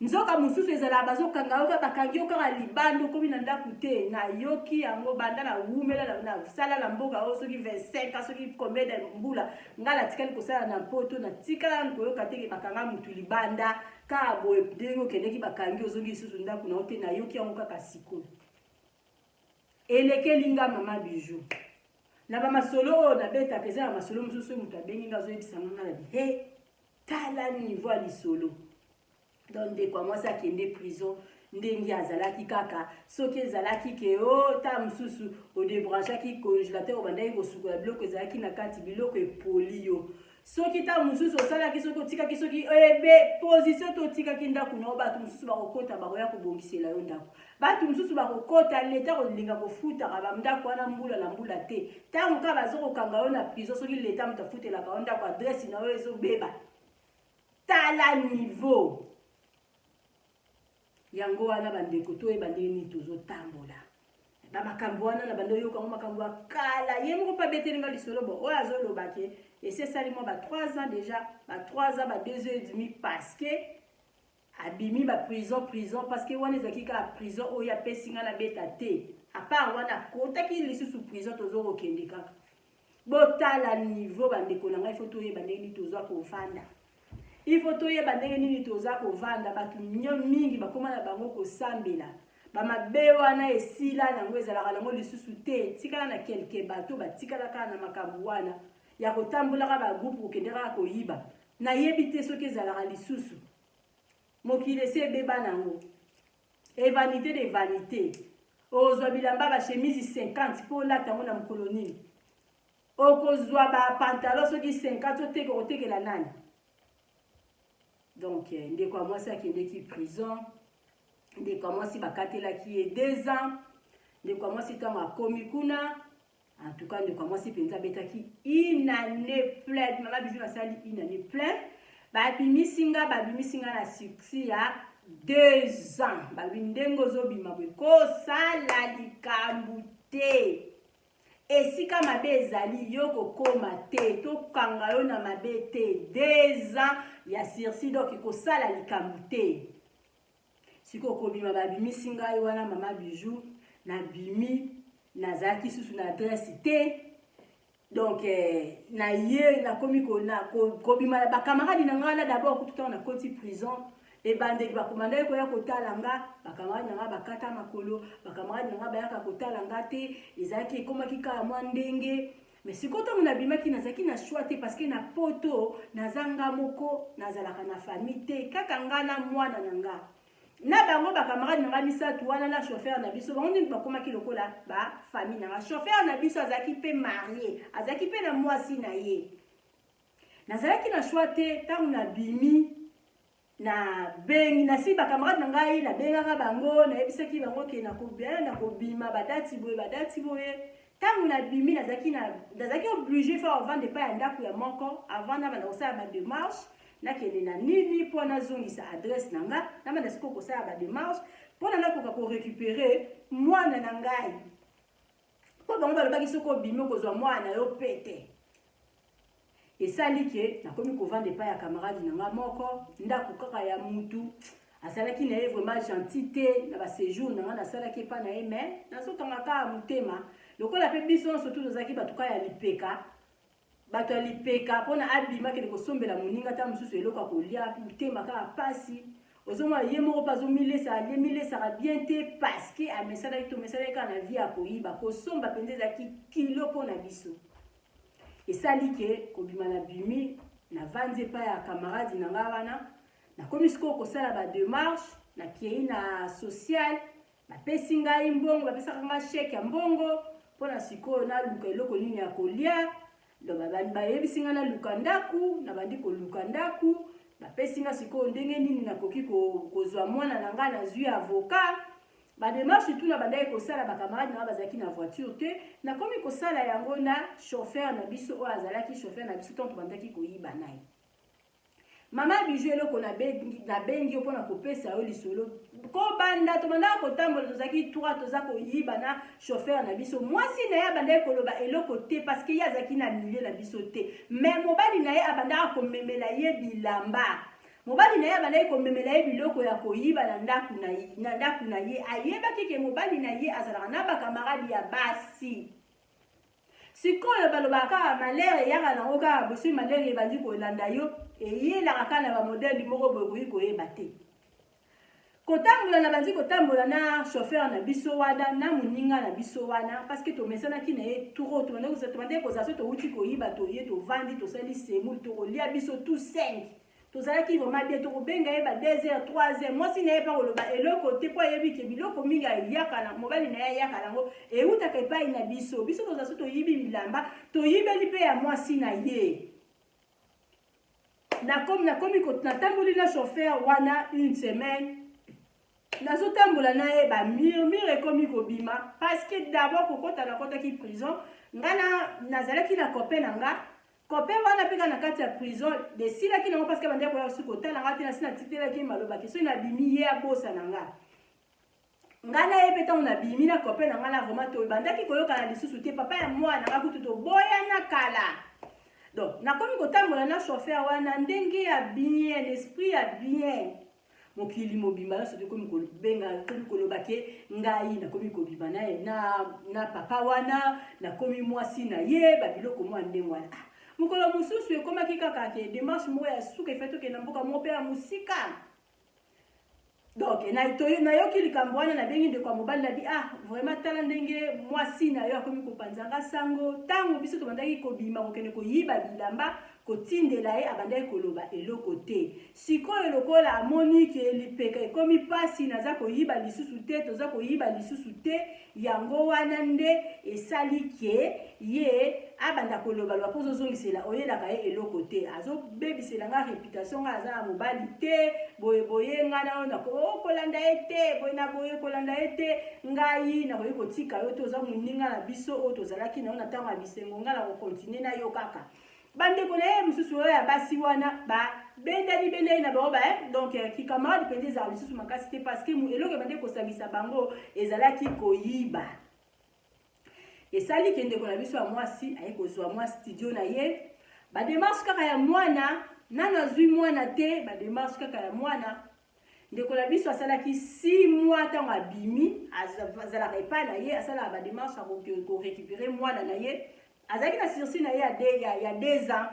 Nzoka mosusu ezalaka bazokanga yo kaka, bakangi yo kaka libanda, okomi na ndako te. Nayoki yango banda nawumela nasala na mboka oyo, soki 25 ans, soki combien de mbula ngai natikali kosala na Mpoto, natikala nanu koyoka teke bakanga mutu libanda kaka boye. Ndenge okendeki, bakangi, ozongi lisusu ndako na yo te. Nayoki yango kaka sikoyo, elekeli nga mama Bijou na bamasolo oyo nabetaka. Eza na masolo mosusu oyo moto abengi nga, azoyebisa nga, nga na bi he, tala niveau ya lisolo. Donc ndeko ya mwasi akende prison ndenge azalaki kaka. Soki ezalaki ke o ta mosusu odébranchaki congélateur, obandaki kosukola biloko ezalaki na kati, biloko epoli yo. Soki ta mosusu osalaki, soki otikaki, soki ebe position to otikaki ndako na yo, bato mosusu bakokota, bakoya kobongisela yo ndako. Bato mosusu bakokota, leta kolinga kofutaka bandako wana mbula na mbula te. Ntango kaka bazokokanga yo na prison, soki leta moto afutelaka yo ndako, adresse na yo ezobeba. Tala niveau yango wana. Bandeko, toyeba ndenge nini tozotambola. Bamakambo wana na bando oyoka yango, makambo ya kala. Ye moko mpe abeteli nga lisolo. Bo oyo azoloba ke esi esali mwa ba 3 ans déjà, ba 3 ans, ba 2 ans et demi, parce que abimi ba prison prison, parce que wana ezalaki kaka prison oyo apesi nga nabeta te. À part wana, akotaki lisusu prison. Tozokokende kaka. Botala niveau, bandeko na ngai. Faut toyeba ndenge nini toza kovanda, il faut toyeba ndenge nini toza kovanda. Bato mingi bakóma na bango kosambela, bamabe wana esila nango, ezalaka nango lisusu te. Tikala na quelque bato batikala kaka na makambo wana ya kotambolaka bagroupe, kokende kaka koyiba. Nayebi te soki ezalaka lisusu. Mokili esi ebeba nango, e vanité de vanité. Ozwa bilamba, bachemise 50 mpo olata yango na mokolo nini? Okozwa bapantalon soki 50, oteka, okotekela nani? Donc ndeko ya mwasi akendeki prison. Ndeko ya mwasi bakatelaki ye 2 ans. Ndeko ya mwasi, ntango akomi kuna, en tout cas ndeko ya mwasi mpenza abetaki une année pleine. Mama Bijou nasali une année pleine. Babimisi nga, babimisi nga na sursis ya 2 ans. Balobi ndenge ozobima boye, kosala likambo te, esika mabe ezali yo kokóma te, tokanga yo na mabe te. 2 ans ya sursis, donc kosala likambo te. Sikoyo kobima, babimisi ngai wana, mama Bijou nabimi, nazalaki susu na adresse te. Donc na ye nakomi kobima na bakamaradi na ngai wana. D'abord kutu, ntango nakoti prison, ebandeli bakomandaki koya kotala nga, bakamaradi na ngai bakata makolo, bakamaradi na ngai bayaka kotala nga te. Ezalaki, ekomaki kaka mwa ndenge. Mais sikoyo ntango nabimaki, nazalaki na choix te, parce que na Poto naza nga moko, nazalaka na famille te, kaka nga na mwana na nga na bango bakamarade na nga misato wana na chauffeur na biso. Bango nde bakomaki lokola bafamille na nga. Chauffeur na biso azalaki mpe marié, azalaki mpe na mwasi na ye. Nazalaki na choix te. Ntango nabimi, nabengi, nasi bakamarade na ngai, nabengaka bango, nayebisaki bango ke nakobima badati boye, badati boye. Ntango nabimi, nazalaki obligé faut ovanda epai ya ndako ya moko avant nabanda kosala badémarche, nakende na nini mpo nazongisa adresse na nga. Nabanda sikoyo kosala badémarche mpona nakoka korécupérer mwana na ngai, mpo bango balobaki soki obimi, okozwa mwana na yo pete. Esali ke nakomi kovanda epai ya camarade na nga moko, ndako kaka ya mutu azalaki na ye vraiment gentil te. Na baséjour na nga nasalaki epai na ye, mais nazokanga kaka motema, lokola mpe biso nyonso tu tozalaki bato kaka ya lipeka, bato ya lipeka. Mpona abima, akende kosombela moninga ata mosusu eloko ya kolia, motema kaka pasi. Ozomona ye moko mpe azomilesa, amilesaka bien te, parce que amesalaki, tomesalaki kaka na vie ya koyiba. Kosomba mpenza ezalaki kilo mpo na biso. Esali ke kobima, na bimi, navandi epai ya camarade na ngai wana. Nakomi sikoyo kosala badémarche, nakei na social, bapesi ngai mbongo, bapesaka ngai chèque ya mbongo mpona sikoyo naluka eloko nini ya kolia. Donc bayebisi ngai naluka ndako, nabandi koluka ndako. Bapesi nga sikoyo ndenge nini nakoki kozwa mwana na ngai. Nazwi avocat. Ba demarche tout na bandaki kosala, ba camarade na nga bazalaki na voiture te, nakomi kosala yango na chauffeur na biso oyo azalaki chauffeur na biso ntango tobandaki koyiba na ye. Mama Bijou, eloko nabengi yo mpona kopesa yo lisolo, kobanda tobandaka kotambola, tozalaki 3, toza koyiba na chauffeur na biso. Mwasi na ye abandaki koloba eloko te parce que ye azalaki na milieu na biso te, mais mobali na ye abandaka komemela ye bilamba. Mobali na ye abandaki komemela ye biloko ya koyiba na ndako na ye, na ndako na ye. Ayebaki ke mobali na ye azalaka na bakamaradi ya basi. Sikoyo balobaka kaka malheur eyaka nango kaka boye, soki malheur ebandi kolanda yo, eyelaka kaka na bamodele moko boye okoki koyeba te. Kotambola na bandi kotambola na chauffeur na biso wana na moninga na biso wana, parce que tomesanaki na ye trop, tobandaki kozala so towuti koyiba, toye tovandi tosali semoule, tokolia biso tout 5, tozalaki vraiment bien. Tokobenga ye ba 2 heures, 3 heures, mwasi na ye mpa koloba eloko te, mpo ayebi ke biloko mingi ayaka na mobali na ye ayaka nango eutaka epai na biso. Biso toza so toyibi bilamba, toyibeli mpe ya mwasi na ye. Nakomi nakomi natamboli na chauffeur wana une semaine, nazotambola na ye, bamurmure ekomi kobima, parce que d'abord kokota nakotaki prison, nga nazalaki na copain na nga. Copain wana mpe kaka na kati ya prison esilaki nango, parce que bandeki koya soki kotala nga te. Nasi natitelaki malobaki soki nabimi, ye abosa na nga. Ngai na ye mpe, ntango nabimi na copain na ngai na vraiment tobandaki koyokana lisusu te. Papa ya mwana nga kutu toboyana kala. Donc nakomi kotambola na chauffeur wana ndenge ya bien, esprit ya bien. Mokili mobimba nyonso tokomi kobenga, tokomi koloba ke ngai nakomi kobima na ye na papa wana, nakomi mwasi na ye, babiloko mwa ndenge wana. Ah, mokolo mosusu ekomaki kaka ke démarche moko ya suka efe, tokende na mboka moko mpe ya mosika. Donc nayoki likambo wana, nabengi ndeko ya mobali, nabi: "Ah, vraiment, tala ndenge mwasi na yo akomi kopanzanga sango. Ntango biso tobandaki kobima kokende koyiba bilamba kotindela ye, abandaki koloba eloko te. Sikoyo lokola amoni ke lipeka ekomi mpasi, naza koyiba lisusu te, toza koyiba lisusu te, yango wana nde esali ke ye abanda kolobaloba mpo ozozongisela, oyelaka ye eloko te, azobebisela nga réputation, ngai aza na mobali te, boye boye. Ngai na oyo kolanda ye te, boye na boye, kolanda ye te. Ngai nakoki kotika yo te, oza moninga na biso oyo tozalaki na yo na ntango ya bisengo, ngai nakokontinue na yo kaka." Bandeko na ye mosusu oyo ya basi wana babendani bendani na bango ba, donc kikamarade mpenza ezala lisusu makasi te, parce que eloko ebandi kosangisa bango ezalaki koyiba. Esali ke ndeko na biso ya mwasi aye kozwa mwa studio na ye, badémarche kaka ya mwana, nano azwi mwana te, badémarche kaka ya mwana. Ndeko na biso asalaki 6 mois ntango abimi, azalaka epai na ye, asalaka badémarche ya korécupérer mwana na ye. Azalaki na sursis na ye ya 2 ans.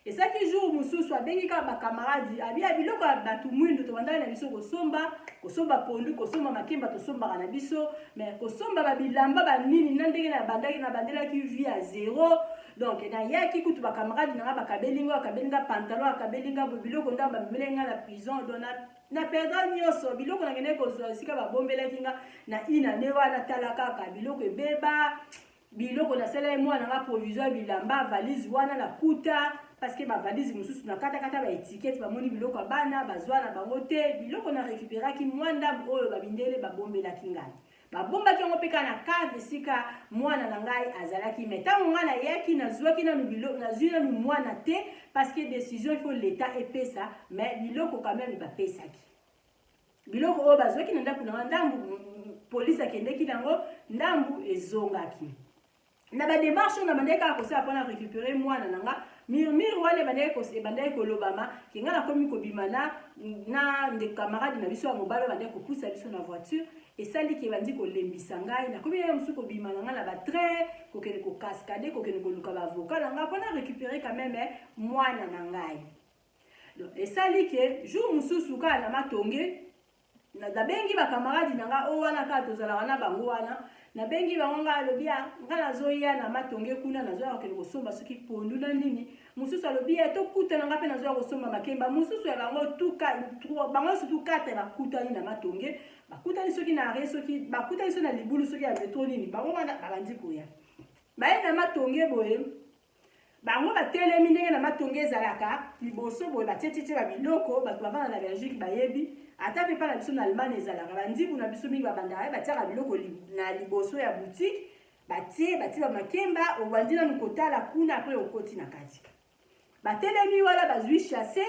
Esalaki jour mosusu abengi kaka bakamaradi, abi: "Biloko ya bato mwindu tobandaki na biso kosomba, kosomba pondu, kosomba makemba, tosombaka na biso, mais kosomba babilamba banini na ndenge nabandaki, nabandelaki vie ya zéro. Donc nayaki kutu, bakamaradi na nga bakabeli nga, bakabeli nga pantalon, bakabeli nga biloko ndambo, bamemeli nga na prison. Donc na perdre nyonso biloko nakendaki kozwa esika babombelaki nga na inane wana. Tala kaka biloko ebeba, biloko nasalaki mwana nga provision ya bilamba, valise wana nakuta, parce que bavalise mosusu nakatakata baétiquette, bamoni biloko ya bana, bazwa na bango te. Biloko na récupéraki mwa ndambo oyo babindele babombelaki ngai, babombaki yango mpe kaka na cave esika mwana na ngai azalaki. Mais ntango ngai nayaki, nazwaki nanu biloko, nazwi nanu mwana te, parce que décision il faut l'État epesa. Mais biloko quand même bapesaki, biloko oyo bazwaki na ndako na nga, ndambu polise akendeki nango, ndambu ezongaki. Na badémarche oyo nabandaki kaka kosala mpona récupérer mwana na nga, murmure wana ebandaki kolobama ke ngai nakomi kobima na ndeko camarade na biso ya mobali oyo bandaki kopusa biso na voiture. Esaliki ebandi kolembisa ngai, nakomi ya mosusu kobima na ngai na batrain, kokende kocascader, kokende koluka baavocat na ngai mpona récupérer quand même mwana na ngai. Donc esali ke jour mosusu kaka na Matonge, nabengi bakamaradi na ngai oyo wana kaka tozalaka na bango wana, nabengi bango, ngai alobi: "Ngai nazoya na Matonge kuna, nazoya kokende kosomba soki pondu na nini." Mosusu alobi: "Ya tokutana, ngai mpe nazoya kosomba makemba." Mosusu ya bango, bango nyonso tu 4 bakutani na Matonge, bakutani soki na arrêt, soki bakutani soki na libulu, soki ya métro nini. Bango wana babandi koya, baye na Matonge boye. Bango batelemi ndenge na matonge ezalaka liboso boye, batietietie ba biloko. Bato bavanda na Belgique bayebi, ata mpe epai na biso na Allemagne ezalaka, bandibu na biso mingi babandaka ye, batiaka biloko na liboso ya boutique, batie batie bamakemba, obandi nanu kotala kuna, apres okoti na kati. Batelemi wana, bazwi chasse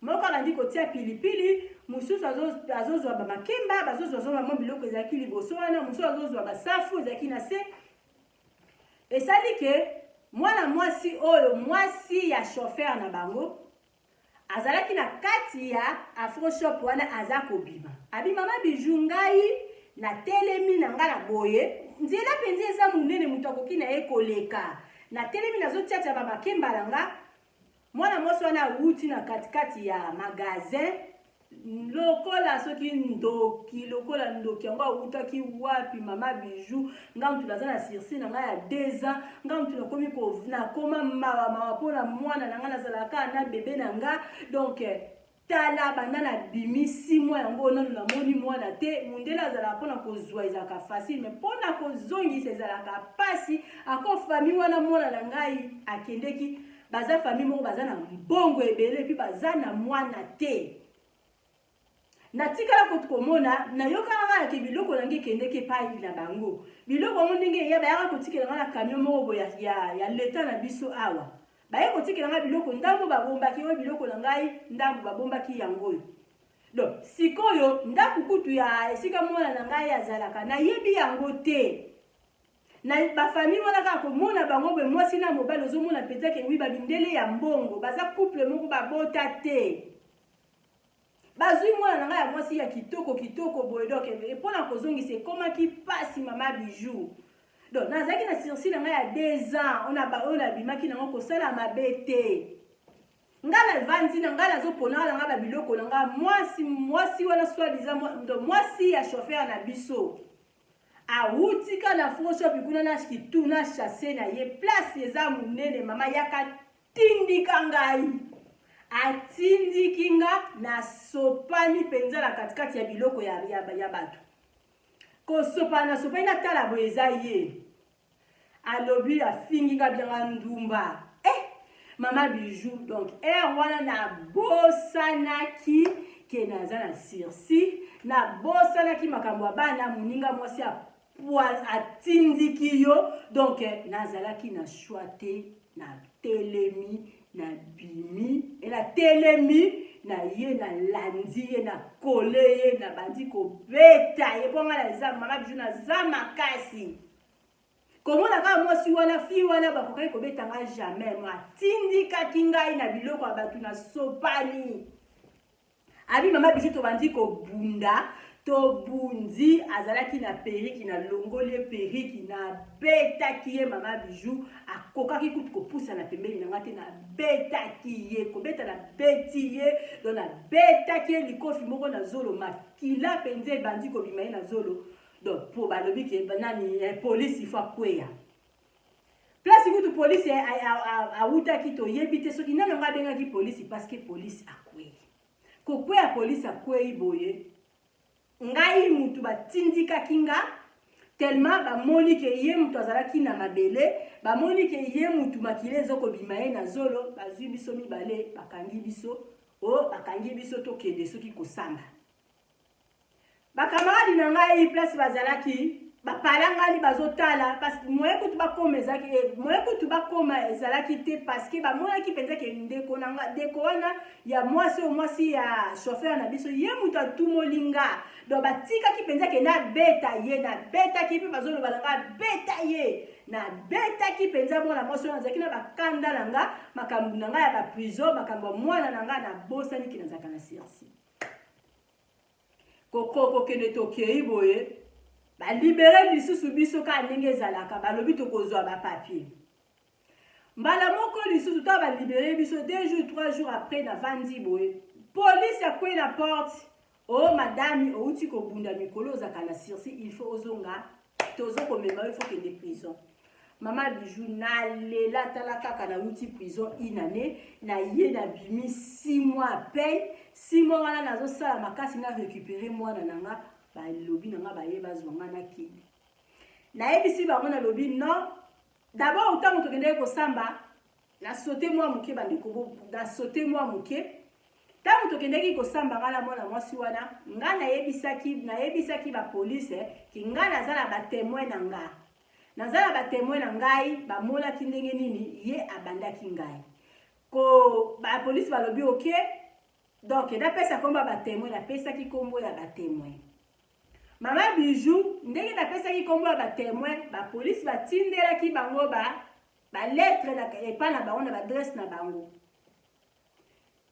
moko, abandi kotia pilipili, mosusu azozwa bamakemba, bazozwa zwa mwa biloko ezalaki liboso wana, mosusu azozwa basafu ezalaki na se. Esali ke mwana mwasi oyo, mwasi ya chauffeur na bango, azalaki na kati ya Afro Shop wana, aza kobima, abi: "Mama Bijou, ngai natelemi na ngai na boye, nzela mpenza eza monene, moto akoki na ye koleka, natelemi nazotiatia bamakemba na nga." Mwana mwasi wana awuti na katikati ya magasin lokola soki ndoki, lokola ndoki yango awutaki wapi? Mama Bijou, nga mutu naza na sursis na ngai ya 2 ans, nga mutu nakomi nakoma mawa mawa mpona mwana na ngai, nazalaka kaka na bebe na nga. Donc tala, banda nabimisi mwa yango, nanu namoni mwana te. Mondele azalaka, mpona kozwa ezalaka facile, mais mpona kozongisa ezalaka mpasi. Ako famille wana mwana na ngai akendeki, baza famille moko baza na mbongo ebele, et puis baza na mwana te. Natikala kutu komona, nayokaka kaka ke biloko na ngai ekendeki epai na bango. Biloko yango ndenge eya, bayaka kotikela ngai na camion moko boye ya leta na biso awa. Baye kotikela ngai biloko, ndambo babombaki oyo, biloko na ngai ndambo babombaki yango oyo. Donc sikoyo ndako kutu ya esika mwana na ngai azalaka, nayebi yango te. Na bafamille wana, kaka komona bango boye, mwasi na mobali, ozomona mpenza ke oui, babindele ya mbongo, baza couple moko babota te. Bazwi mwana na ngai ya mwasi ya kitoko kitoko boye, donc mpona kozongisa ekomaki mpasi. Mama Bijou, donc nazalaki na sursis na ngai ya 2 ans oyo nabimaki nango, kosala mabe te. Ngai navandi na ngai, nazopona na ngai babiloko na ngai. Mwasi wana, soi-disant mwasi ya chauffeur na biso, awutika na Afro Shop kuna na kitu na chasse na ye. Place eza monene, mama, yaka tindika ngai, atindiki nga, nasopani mpenza na katikati ya biloko ya bato. Kosopana, nasopani, natala boye, eza ye. Alobi, afingi nga, bianga ndumba. Eh, mama Bijou, donc heure wana nabosanaki ke naza na sursis, nabosanaki makambo ya bana. Moninga mwasi atindiki yo, donc nazalaki na choix te. Natelemi, nabimi e, natelemi na ye, nalandi ye, nakole ye, nabandi kobeta ye, mpo ngai naza mama Bijou, naza makasi. Komona kaka mwasi wana, fille wana, bakokaki kobeta ngai jamais. Mo atindikaki ngai na biloko ya bato, nasopani. Abi: "Mama Bijou, tobandi kobunda." Tobundi, azalaki na perruque, nalongoli ye perruque, nabetaki ye. Mama Bijou, akokaki kutu kopusana pembeni na nga te. Nabetaki ye, kobeta nabeti ye, donc nabetaki ye likofi moko na zolo, makila mpenza ebandi kobima ye na zolo. Donc po balobi ke nani, polisi ifo akweya place. Kutu polisi awutaki, toyebi te soki nani yango abengaki polisi, parce que polisi akwei. Kokweya, polisi akwei boye, ngai mutu batindikaki nga tellement bamoni ke ye mutu azalaki na mabele, bamoni ke ye mutu makila ezokobima ye na zolo. Bazwi biso mibale, bakangi biso o, bakangi biso, tokende soki kosamba. Bakamaradi na ngai, place bazalaki, bapalangani, bazotala, parce moyen kutu bakoma ezalaki, moyen kutu bakoma ezalaki te, parce que bamonaki mpenza ke ndeko na nga, ndeko wana ya mwasi oyo, mwasi ya chauffeur na biso, ye moto atumoli nga. Donc batikaki mpenza ke nabeta ye, nabetaki mpe, bazoloba na nga: "Beta ye." Nabetaki mpenza mwana mwasi oyo. Nazalaki na bakanda na nga, makambo na ngai ya baprison, makambo ya mwana na nga, nabosaniki nazalaka na sursis. Kokende, tokei boye, balibérer lisusu biso kaka ndenge ezalaka. Balobi tokozwa bapapier mbala moko lisusu. Ntango balibérer biso, 2 jours, 3 jours après, navandi boye, polise akwei na porte: "O oh, madame, outi kobunda mikolo, ozalaka na sursis, il faut ozonga, tozokomema yo, il faut kende prison." Mama Bijou, nalela. Tala kaka, nauti prison une année na ye, nabimi 6 mois à peine. 6 mois wana nazosala makasi na récupérer mwana na nga. Balobi na nga baye bazwa nga, nakende. Nayebisi bango, nalobi non. D'abord, ntango tokendeki kosamba, Na saute mwa moke bandeko, na saute mwa moke. Ntango tokendaki kosamba ngai na mwana mwasi wana, ngai nayebisaki nayebisaki bapolice ki ngai naza na batemoin na nga, naza na batemoin na ngai bamonaki ndenge nini ye abandaki ngai ko. Bapolice balobi ok, donc napesa nkombo ya batemoin. Napesaki nkombo ya batemoin, Mama Bijou. Ndenge napesaki nkombo ya batemoin, bapolice batindelaki bango ba balettre epa na bango na baadresse na bango.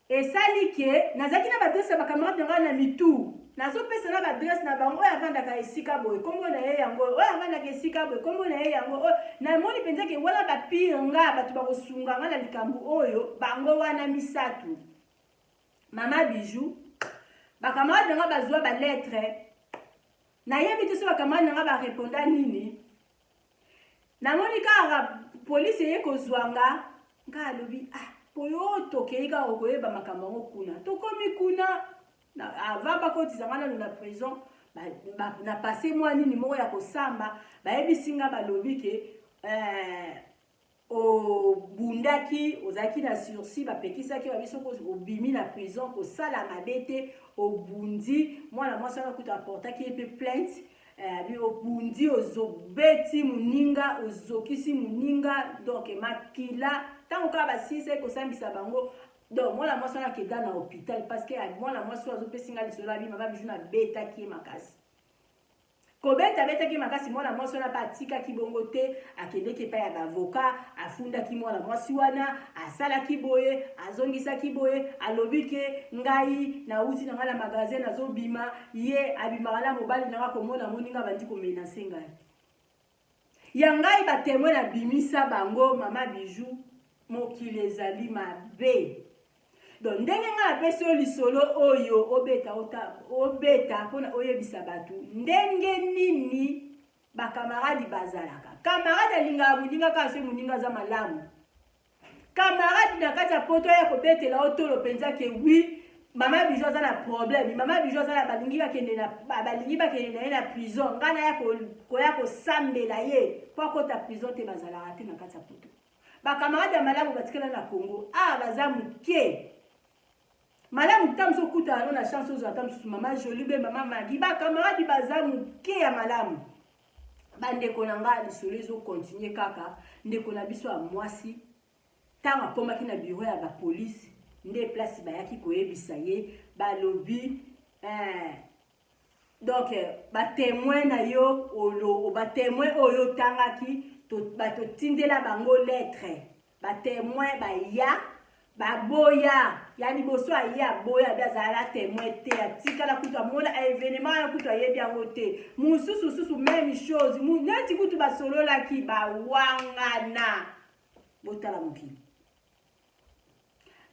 Esali ke nazalaki na baadresse ya bacamarade na ngai na mitu, nazopesa na baadresse na bango: oyo avandaka esika boye, nkombo na ye yango, oyo avandaka esika boye, nkombo na ye yango. Oyo namoni mpenza ke wana bapire nga, bato bakosunga nga na likambo oyo, bango wana misato. Mama Bijou, bacamarade na nga bazwa balettre. Nayebi te so bacamarade na nga bareponda nini. Namoni kaka polisi eye kozwa nga. Nga alobi: ah, poyo tokei kaka, koyeba makambo yango kuna. Tokomi kuna, avant bakotisa nga nano na prison, na passe mwa nini moko ya kosamba. Bayebisi nga, balobi ke obundaki, ozalaki na sursis, bapekisaki babiso obimi na prison kosala mabe te, obundi mwana mwasi wana, kutu aportaki ye mpe plainte. Bi obundi, ozobeti moninga, ozokisi moninga, donc makila. Ntango kaka basilisaki kosambisa bango, donc mwana mwasi wana akenda na hôpital, parce que mwana mwasi oyo azopesi nga lisolo abi: mama Bijou, nabetaki ye makasi. Kobeta abetaki makasi mwana mwasi wana mpe atikaki bongo te, akendeki epai ya baavocat, afundaki mwana mwasi wana, asalaki boye, azongisaki boye. Alobi ke ngai nauti na ngai na magasin, nazobima, ye abimaka na mobali na nga, komona moninga, bandi komenacer ngai. Ya ngai batémoin nabimisa bango. Mama Bijou, mokili ezali mabe. Donc ndenge ngai napesi yo lisolo oyo, obeta obeta mpona oyebisa bato ndenge nini bakamaradi bazalaka. Camarade alingaka moninga kaka soki moninga aza malamu. Camarade na kati ya poto aya kobetela yo tolo mpenza ke oui, mama Bijou aza na problème, mama Bijou aza na balingi bakende na ye na prison, ngai naya koya kosambela ye mpo akota prison te. Bazalaka te na kati ya poto. Bakamarade ya malamu batikala na Congo awa, baza moke. Malamu ta mosusu okutana no na chance, ozwa ata mosusu mama Joli be mama Magi. Bakamaradi baza moke ya malamu. Bandeko na ngai, lisolo ezocontinuer kaka. Ndeko na biso ya mwasi, ntango akomaki na bureau ya bapolice, nde place bayaki koyebisa ye, balobi donc batémoin na yo, olo batémoin oyo otangaki, totindela bango lettre, batémoin baya, baboya. Ya liboso aye, aboya, abi azala témoin te, atikala kutu amona événement wana, kutu ayebi yango te. Mosusu susu, même chose, neti kutu basololaki, bawangana. Botala mokili,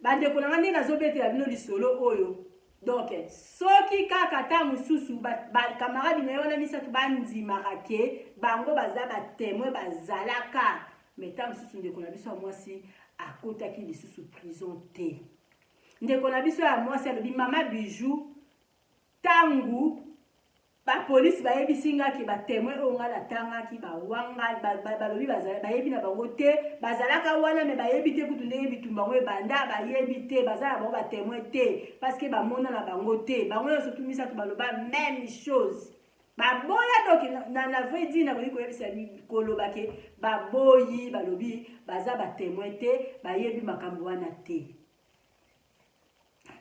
bandeko na nga, nde nazobetela bino lisolo oyo. Donc soki kaka ata mosusu bakamaradi na ye wana misato bandimaka ke bango baza batémoin, bazalaka, mais ta mosusu ndeko na biso ya mwasi akotaki lisusu prison te. Ndeko na biso ya mwasi alobi: mama Bijou, ntango bapolisi bayebisi nga ke batémoin oyo ngai natangaki bawanga, balobi bayebi na bango te, bazalaka wana mais bayebi te kutu ndenge bitumba yango ebanda, bayebi te, baza na bango batémoin te, parce que bamona na bango te. Bango nyonso tu misato baloba même chose, baboya. Donc na vrai dire, nakoki koyebisa, koloba ke baboyi, balobi baza batémoin te, bayebi makambo wana te.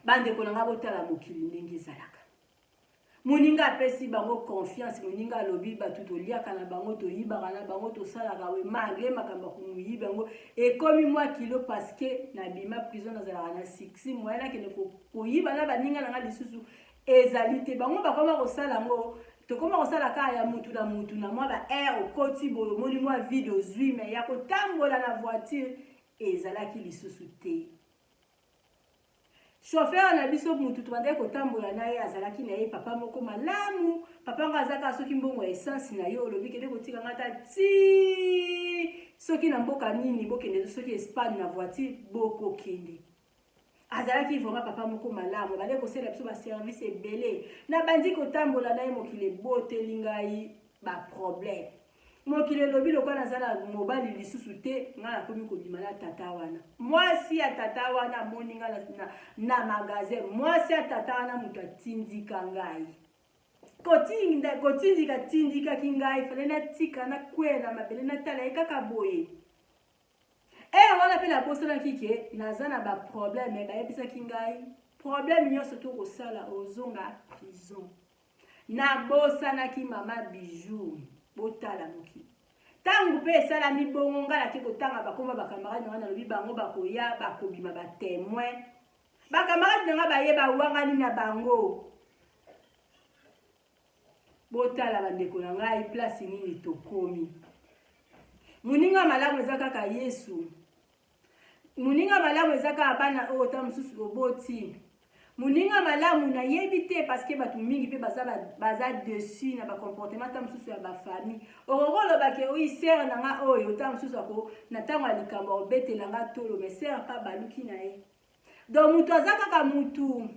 Bandeko na ngai, botala mokili ndenge ezalaka. Moninga apesi bango confiance, moninga alobi bato toliaka na bango, toyibaka na bango, tosalaka we, malgré makambo ya komoyiba yango ekomi mwa kilo, parce que nabima prison, nazalaka na succès, moyen nakende koyiba na baninga na nga lisusu ezali te. Bango bakoma kosala yango, tokoma kosala kaka ya mutu na mutu na mwa ba aire, okoti boye, omoni mwa vide, ozwi, mais ya kotambola na voiture ezalaki lisusu te. Chauffeur na biso, mutu tobandaki kotambola na ye, azalaki na ye papa moko malamu. Papa ngo aza kaka soki mbongo ya essence na yo, olobi kende kotika nga ta ti soki na mboka nini, bokende soki Espagne na voiture, bokokende. Azalaki vraiment papa moko malamu, abandaki kosalela biso baservice ebele. Nabandi kotambola na ye, mokili eboteli ngai baproblème. Mokili elobi lokola naza na mobali lisusu te, ngai nakomi kobima na tata wana. Mwasi ya tata wana amoni ngai na, na, na magasin. Mwasi ya tata wana moto atindika ngai. Kotinda, kotindika tindikaki ngai, fale natika nakwea na mabele natala ye kaka boye. Heure wana mpe nabosanaki ke naza na ba problème, bayebisaki ngai problème nyonso tokosala ozonga prison. Nabosanaki mama Bijou, botala mokili. Ntango mpe esalami bongo, ngai nake kotanga bakoma bakamarade na ngai, nalobi bango bakoya bakobima ba temoin. Bakamarade na ngai baye bawangani na bango. Botala bandeko na ngai place nini tokomi. Moninga malamu eza kaka Yesu. Moninga malamu eza kaka bana oyo ta mosusu oboti. Moninga malamu nayebi te parce que bato mingi mpe baza baza dessus na ba comportement ta mosusu ya ba famille. Okoki koloba ke oyi sœur na nga oyo ta mosusu ako na ntango ya likambo akobetela nga tolo mais sœur mpe abaluki na ye. Donc moto aza kaka mutu.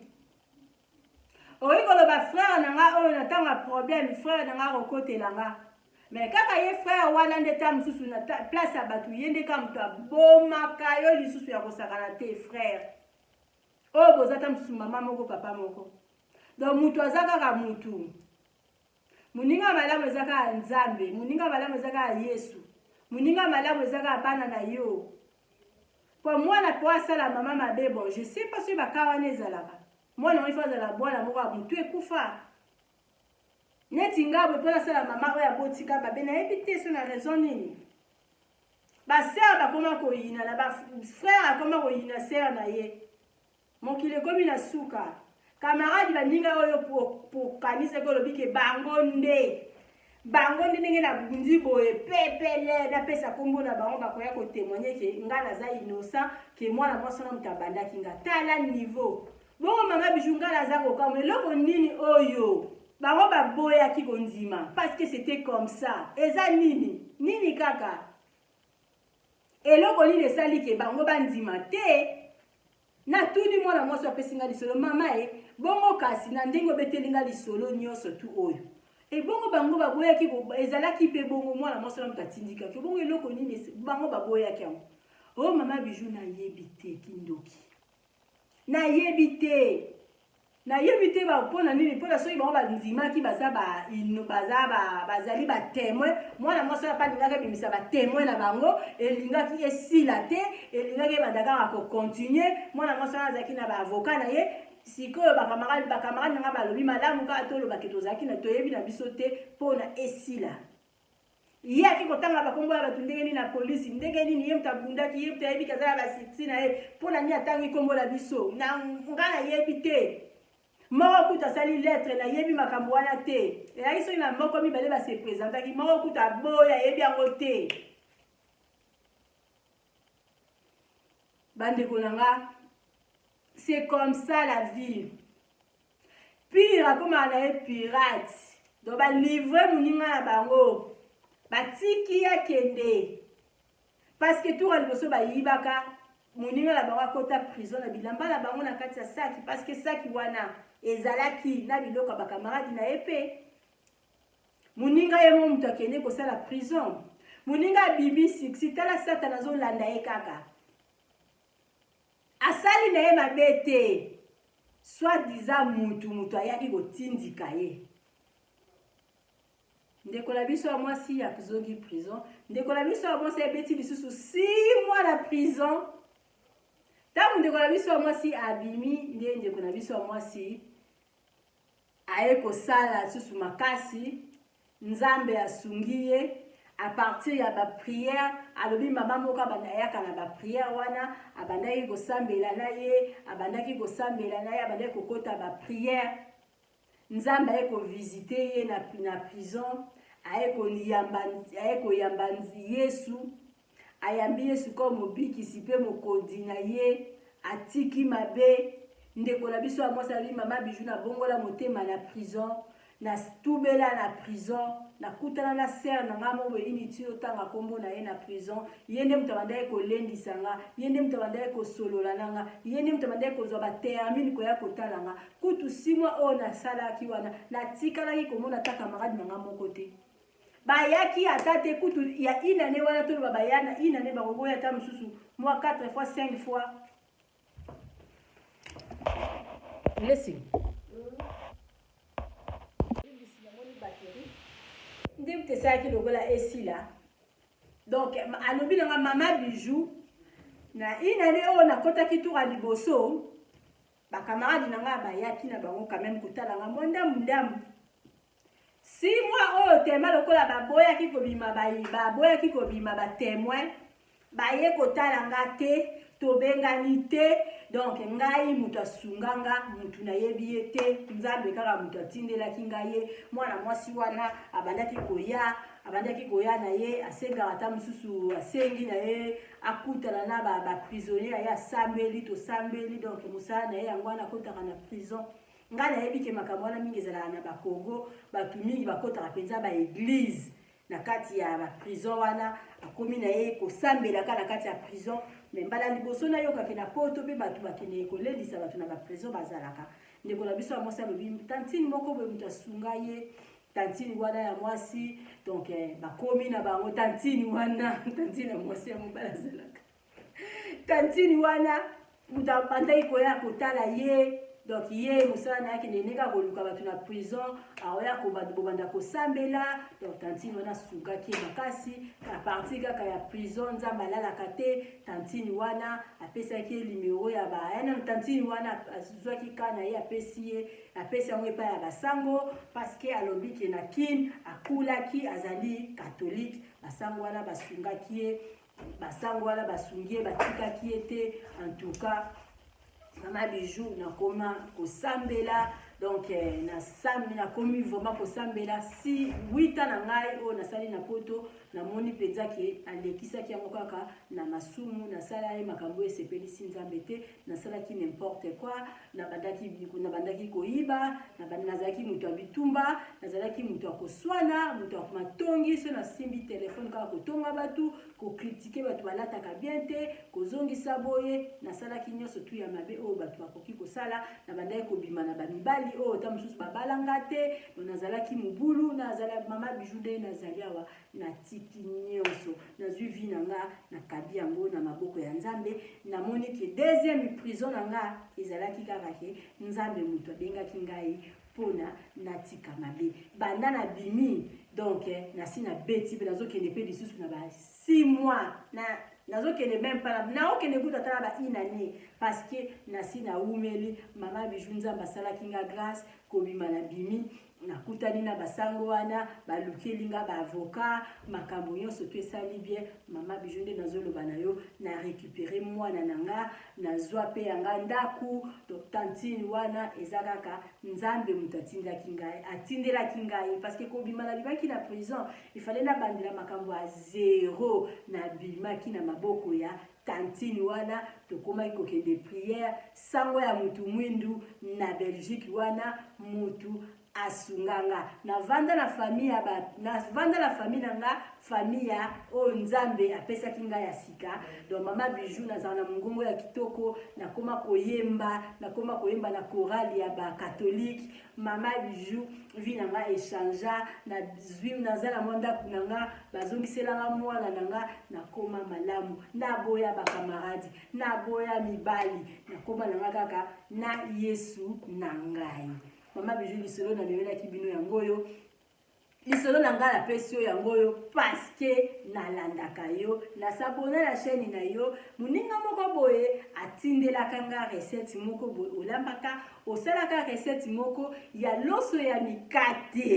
Okoki koloba frère na nga oyo na ntango ya problème frère na nga akokotela nga. Mais kaka ye frère wana nde ta mosusu na place ya bato ye nde kaka moto abomaka yo lisusu ya kosakana te frère. Oyo boza ta mosusu mama moko papa moko. Donc moto aza kaka mutu. Moninga malamu eza kaka Nzambe, moninga malamu eza kaka Yesu. Moninga malamu eza kaka bana na yo. Po mwana po asala mama mabe bon je sais pas soki ba cas wana ezalaka. Mwana yango il faut azala bwana moko ya mutu ekufa. Neti nga boye po nasala mama oyo abotika mabe nayebi te so na raison nini. Ba sœur bakoma koyina na ba frère akoma koyina sœur na ye. Mokili ekomi na suka. Camarade baninga oyo pokanisaki olobi ke bango nde bango nde ndenge nabundi boye pepele napesa nkombo na bango bakoya kotemoigne ke nga naza innocent ke mwana mwasi wana moto abandaki nga tala niveau bongo mama bijou nga naza kokamwa eloko nini oyo bango baboyaki kondima parce que c'était comme ça eza nini nini kaka Eloko nini esali ke bango bandima te? Natuni mwana mwasi apesi nga lisolo, mama e, bongo kasi na ndenge obeteli nga lisolo nyonso tu oyo. Ebongo bango baboyaki, ezalaki mpe bongo mwana mwasi wana moto atindikaki. Bongo eloko nini bango baboyaki yango? Oh mama Bijou, nayebi te kindoki. Nayebi te. Nayebi te ba pona nini pona soki bango bandimaki baza ba baza ba bazali ba temoin mwana mwasi wana alingaki abimisa ba temoin na bango elingaki esila te elingaki ebanda kaka ko continuer mwana mwasi wana azalaki na ba avocat na ye sikoyo bakamarade bakamarade na nga balobi malamu kaka tolobaki tozalaki na toyebi na biso te pona esila Ye ake kotanga bakombo ya bato ndenge nini na polisi ndenge nini ye moto abundaki ye moto ayebi kaza na basiksi na ye mpo na nini atangi nkombo na biso na nga nayebi te moko kutu asali lettre nayebi makambo wana te ezalaki soki na moko mibale base presentaki moko kutu aboya ayebi yango te bandeko na nga c'est comme ça la vie Pire akomaka na ye pirate. Donc ba livrer muninga na bango. Batiki ye akende. Parce que tour ya liboso bayibaka moninga na bango akota prison na bilamba na bango na kati ya saki parce que saki wana ezalaki na biloko ya bakamaradi na ye mpe moninga ye mo moto akende kosala prison moninga abimi siksi tala satana azolanda ye kaka Asali na ye mabe te. Soit disant mutu mutu ayaki kotindika ye. Ndeko na biso ya mwasi azongi prison. Ndeko na biso ya mwasi abeti lisusu 6 mois na prison. Ntango ndeko na biso ya mwasi abimi nde ndeko na biso ya mwasi Aye kosala susu makasi nzambe asungi ye a partir ya ba prière alobi mama moko abanda ayaka na ba prière wana abandaki kosambela na ye abandaki kosambela na ye abandaki kokota ba prière nzambe aye kovisite ye na, na prison aye koyamba aye koyamba yesu Ayambi Yesu comme mobikisi pe mokonzi na ye, atiki mabe. Ndeko na biso ya mwasi alobi mama Bijou na bongola motema na prison, na tubela na prison, nakutana na sœur na nga moko boye inutile otanga kombo na ye na prison, ye nde moto abandaki kolendisa nga, ye nde moto abandaki kosolola na nga, ye nde moto abandaki kozwa ba termine koya kotala nga. Kutu 6 mois oyo nasalaki wana, natikalaki komona ata camarade na nga moko te. Bayaki ata te kutu ya une année wana toloba baya na une année bakokoya ata mosusu mwa 4 fois 5 fois. Blessing. Nde moto esalaki lokola esila. Donc alobi na nga mama Bijou na une année oyo nakotaki tour ya liboso ba camarade na nga bayaki na bango quand même kotala nga mwa ndambu ndambu. 6 mois oyo tema lokola baboyaki kobima baboyaki kobima ba témoin baye kotala nga te tobengani te donc ngai moto asunga nga motu nayebi ye te nzambe kaka moto atindelaki ngai ye mwana mwasi wana abandaki koya abandaki koya na ye asengaka ata mosusu asengi na ye akutana na baprisonnier ba ye asambeli tosambeli donc mosala na ye yango wana akotaka na prison Ngai nayebi ke makambo wana mingi ezalaka na ba Congo, bato mingi bakotaka mpenza ba eglise na kati ya ba prison wana, akomi na ye kosambelaka na kati ya prison. Mais mbala liboso nayokaki na poto mpe bato bakendeke kolendisa bato na ba prison bazalaka. Ndeko na biso ya mwasi alobi tantine moko boye moto asunga ye, tantine wana ya mwasi donc eh, bakomi na bango tantine wana tantine ya mwasi ya mobali azalaka tantine wana moto abandaki koya kotala ye donc ye mosala na ye akende ndenge akoluka bato na prison aoya kobanda kosambela donc tantine wana asukaki ye makasi a partir kaka ya prison nzambe alalaka te tantine wana apesaki ye limero ya ba nano tantine wana azwaki ka na ye apesi ye apesi yango epai ya basango parce que alobi ke na kin akulaki azali katholike basango wana basungaki ye Basango wana basungi ye batikaki ye te en tout cas mama Bijou nakoma kosambela donc eh, nasambi nakomi vraiment kosambela si 8 ans na ngai oyo nasali na poto namoni mpenza ke alekisaki yango kaka na masumu nasala ye makambo oyo esepelisi nzambe te nasalaki n'importe quoi nabandaki nabandaki koyiba nazalaki moto ya bitumba nazalaki moto ya koswana moto ya matongi so nasimbi telefone kaka kotonga bato kokritike bato balataka bien te kozongisa boye nasalaki nyonso tu ya mabe oyo bato bakoki kosala nabandaki kobima na bamibali oyo ta mosusu babalanga te nazalaki mobulu nazala mama bijou nde nazali awa Natiki nionso, nazui vie na nga, nakabi yango na maboko ya Nzambe. Namoni ke deuxième prison na nga ezalaki kaka ke Nzambe moto abengaki ngai pona natika mabe. Banda nabimi, donc nasi nabeti pe nazokende pe lisusu na ba 6 mois na nazokende meme pas naokende kutu ata na ba une année parce que nasi nawumeli. Mama Bijou Nzambe asalaki nga grâce kobima nabimi Nakutani na basango wana balukeli nga ba avocat makambo nyonso to esali bien mama Bijou nde nazoloba na yo na récupérer mwana na nga nazwa pe ya nga ndaku donc tantine wana eza kaka Nzambe moto atindaki ngai atindelaki ngai parce que kobima nabimaki na prison il fallait nabandela makambo ya zero nabimaki na maboko ya tantine wana tokomaki kokende prière sango ya mutu mwindu na Belgique wana mutu asunga nga navanda na famille ya ba navanda na famille na nga famille ya oyo Nzambe apesaki nga ya sika donc mama Bijou nazala na mongongo ya kitoko nakoma koyemba nakoma koyemba na chorale ya ba catholique Mama Bijou vie na nga echangea nazwi naza na mwa ndako na nga bazongisela nga mwana na nga nakoma malamu naboya bakamaradi naboya mibali nakoma na nga kaka na Yesu na ngai. Mama Bijou lisolo namemelaki bino yango oyo lisolo na ngai napesi yo yango oyo paske nalandaka yo nasabona na chaîne na yo moninga moko boye atindelaka nga recette moko boye olambaka osalaka recette moko ya loso ya mikate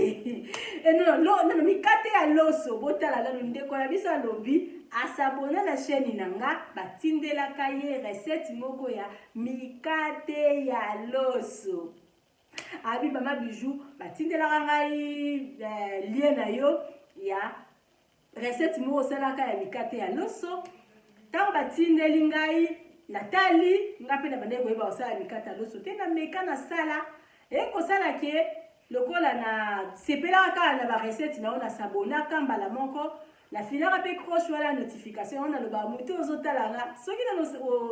eh, non, non, non, mikate ya loso botala nanu ndeko na biso alobi asabona na chaîne na nga batindelaka ye recette moko ya mikate ya loso Abi mama Bijou batindelaka ngai eh, lien na yo ya recette moko osalaka ya mikate ya loso ntango batindeli ngai natali ngai mpe nabandaki koyeba kosala mikate ya loso te nameka nasala ekosala ke lokola nasepelaka kaka na barecette na yo nasabonaka mbala moko Nafinaka pe croche wana notification yango nalobaka moto ozotala nga soki nano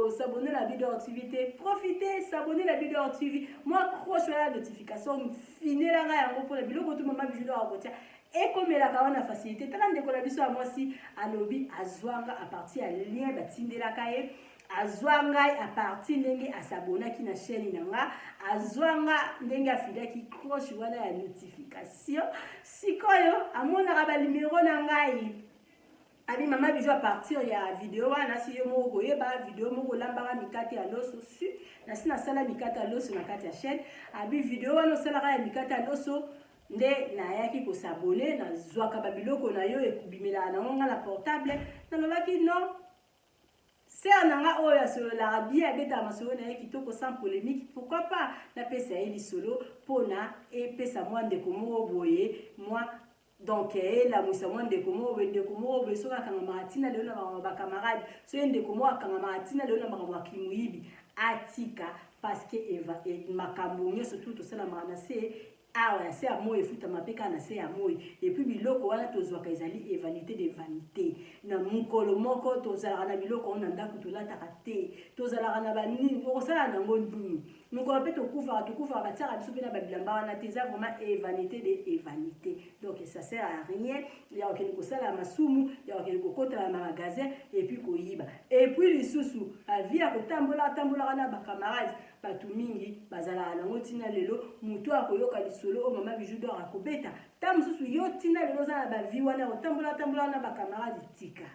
osabone na Bidor TV te profite s'abonner na Bidor TV mwa croche wana notification finela nga yango mpona biloko tu mama Bijou akotia Ekomelaka wana facilité. Tala ndeko na biso ya mwasi alobi azwanga à partir ya lien batindelaka ye, azwa ngai à partir ndenge asabonaki na chaîne na nga, azwa nga ndenge afilaki cloche wana ya notification. Sikoyo amonaka banimero na ngai, abi mama Bijou, à partir ya video wana, si yo moko koyeba video moko olambaka mikate ya loso, su nasi nasala mikate ya loso na kati ya chaîne, abi video wana osalaka ya mikate ya loso nde nayaki kos'abonner, nazwaka babiloko na yo, ekobimelaka nango nga na portable. Nalobaki non, sœur na nga oyo asololaka bien, abetaka masolo na ye kitoko sans polémique, pourquoi pas napesa ye lisolo mpona epesa mwa ndeko moko boye mwa, donc elamwisa mwa ndeko moko boye, ndeko moko boye soki akangamaka ntina lelo na makambo ya bacamarade, soki ndeko moko akangamaka ntina lelo na makambo ya kimuyibi, atika, parce que makambo nyonso tu tosalamaka na se awa ya se ya moi efutama mpe kaka na se ya moi. Et puis biloko wana tozwaka ezali vanité de vanité. Na mokolo moko tozalaka na biloko wana na ndako, tolataka te, tozalaka na banini, okosala nango nini? Mokolo mpe tokufaka, tokufaka, batiaka biso mpe na babilamba wana te. Eza vraiment vanité de vanité. Donc ça sert à rien ya kokende kosala masumu, ya kokende kokota na magasin et puis koyiba. Et puis lisusu avie ya kotambola tambolaka na bacamarade, bato mingi bazalaka nango ntina lelo. Motu akoyoka lisolo oyo mama Bijou d'Or akobeta, ta mosusu yo ntina lelo oza na bavie wana kotambola tambola na bacamarade, tika.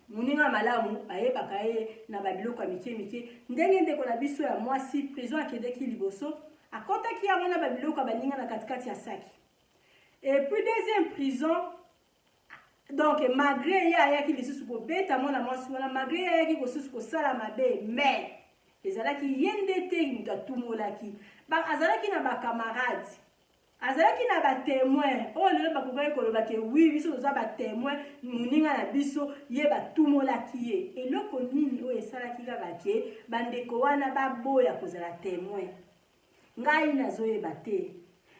Moninga malamu bayebaka ye na babiloko ya mike mike. Ndenge ndeko na biso ya mwasi, prison akendeki liboso, akɔtaki yango na babiloko ya baninga na katikati ya saki. Et puis deuxième prison, donc malgré ye ayaki lisusu kobeta mwana mwasi wana, malgré ye ayaki kosusu kosala mabe, mais ezalaki ye nde te moto atumolaki. Azalaki na bacamarade, azalaki na batémoin oyo lelo bakokaki koloba ke oui, biso toza batémoin, moninga na biso ye batumolaki ye. Eloko nini oyo esalaki kaka ke bandeko wana baboya kozala témoin? Ngai nazoyeba te.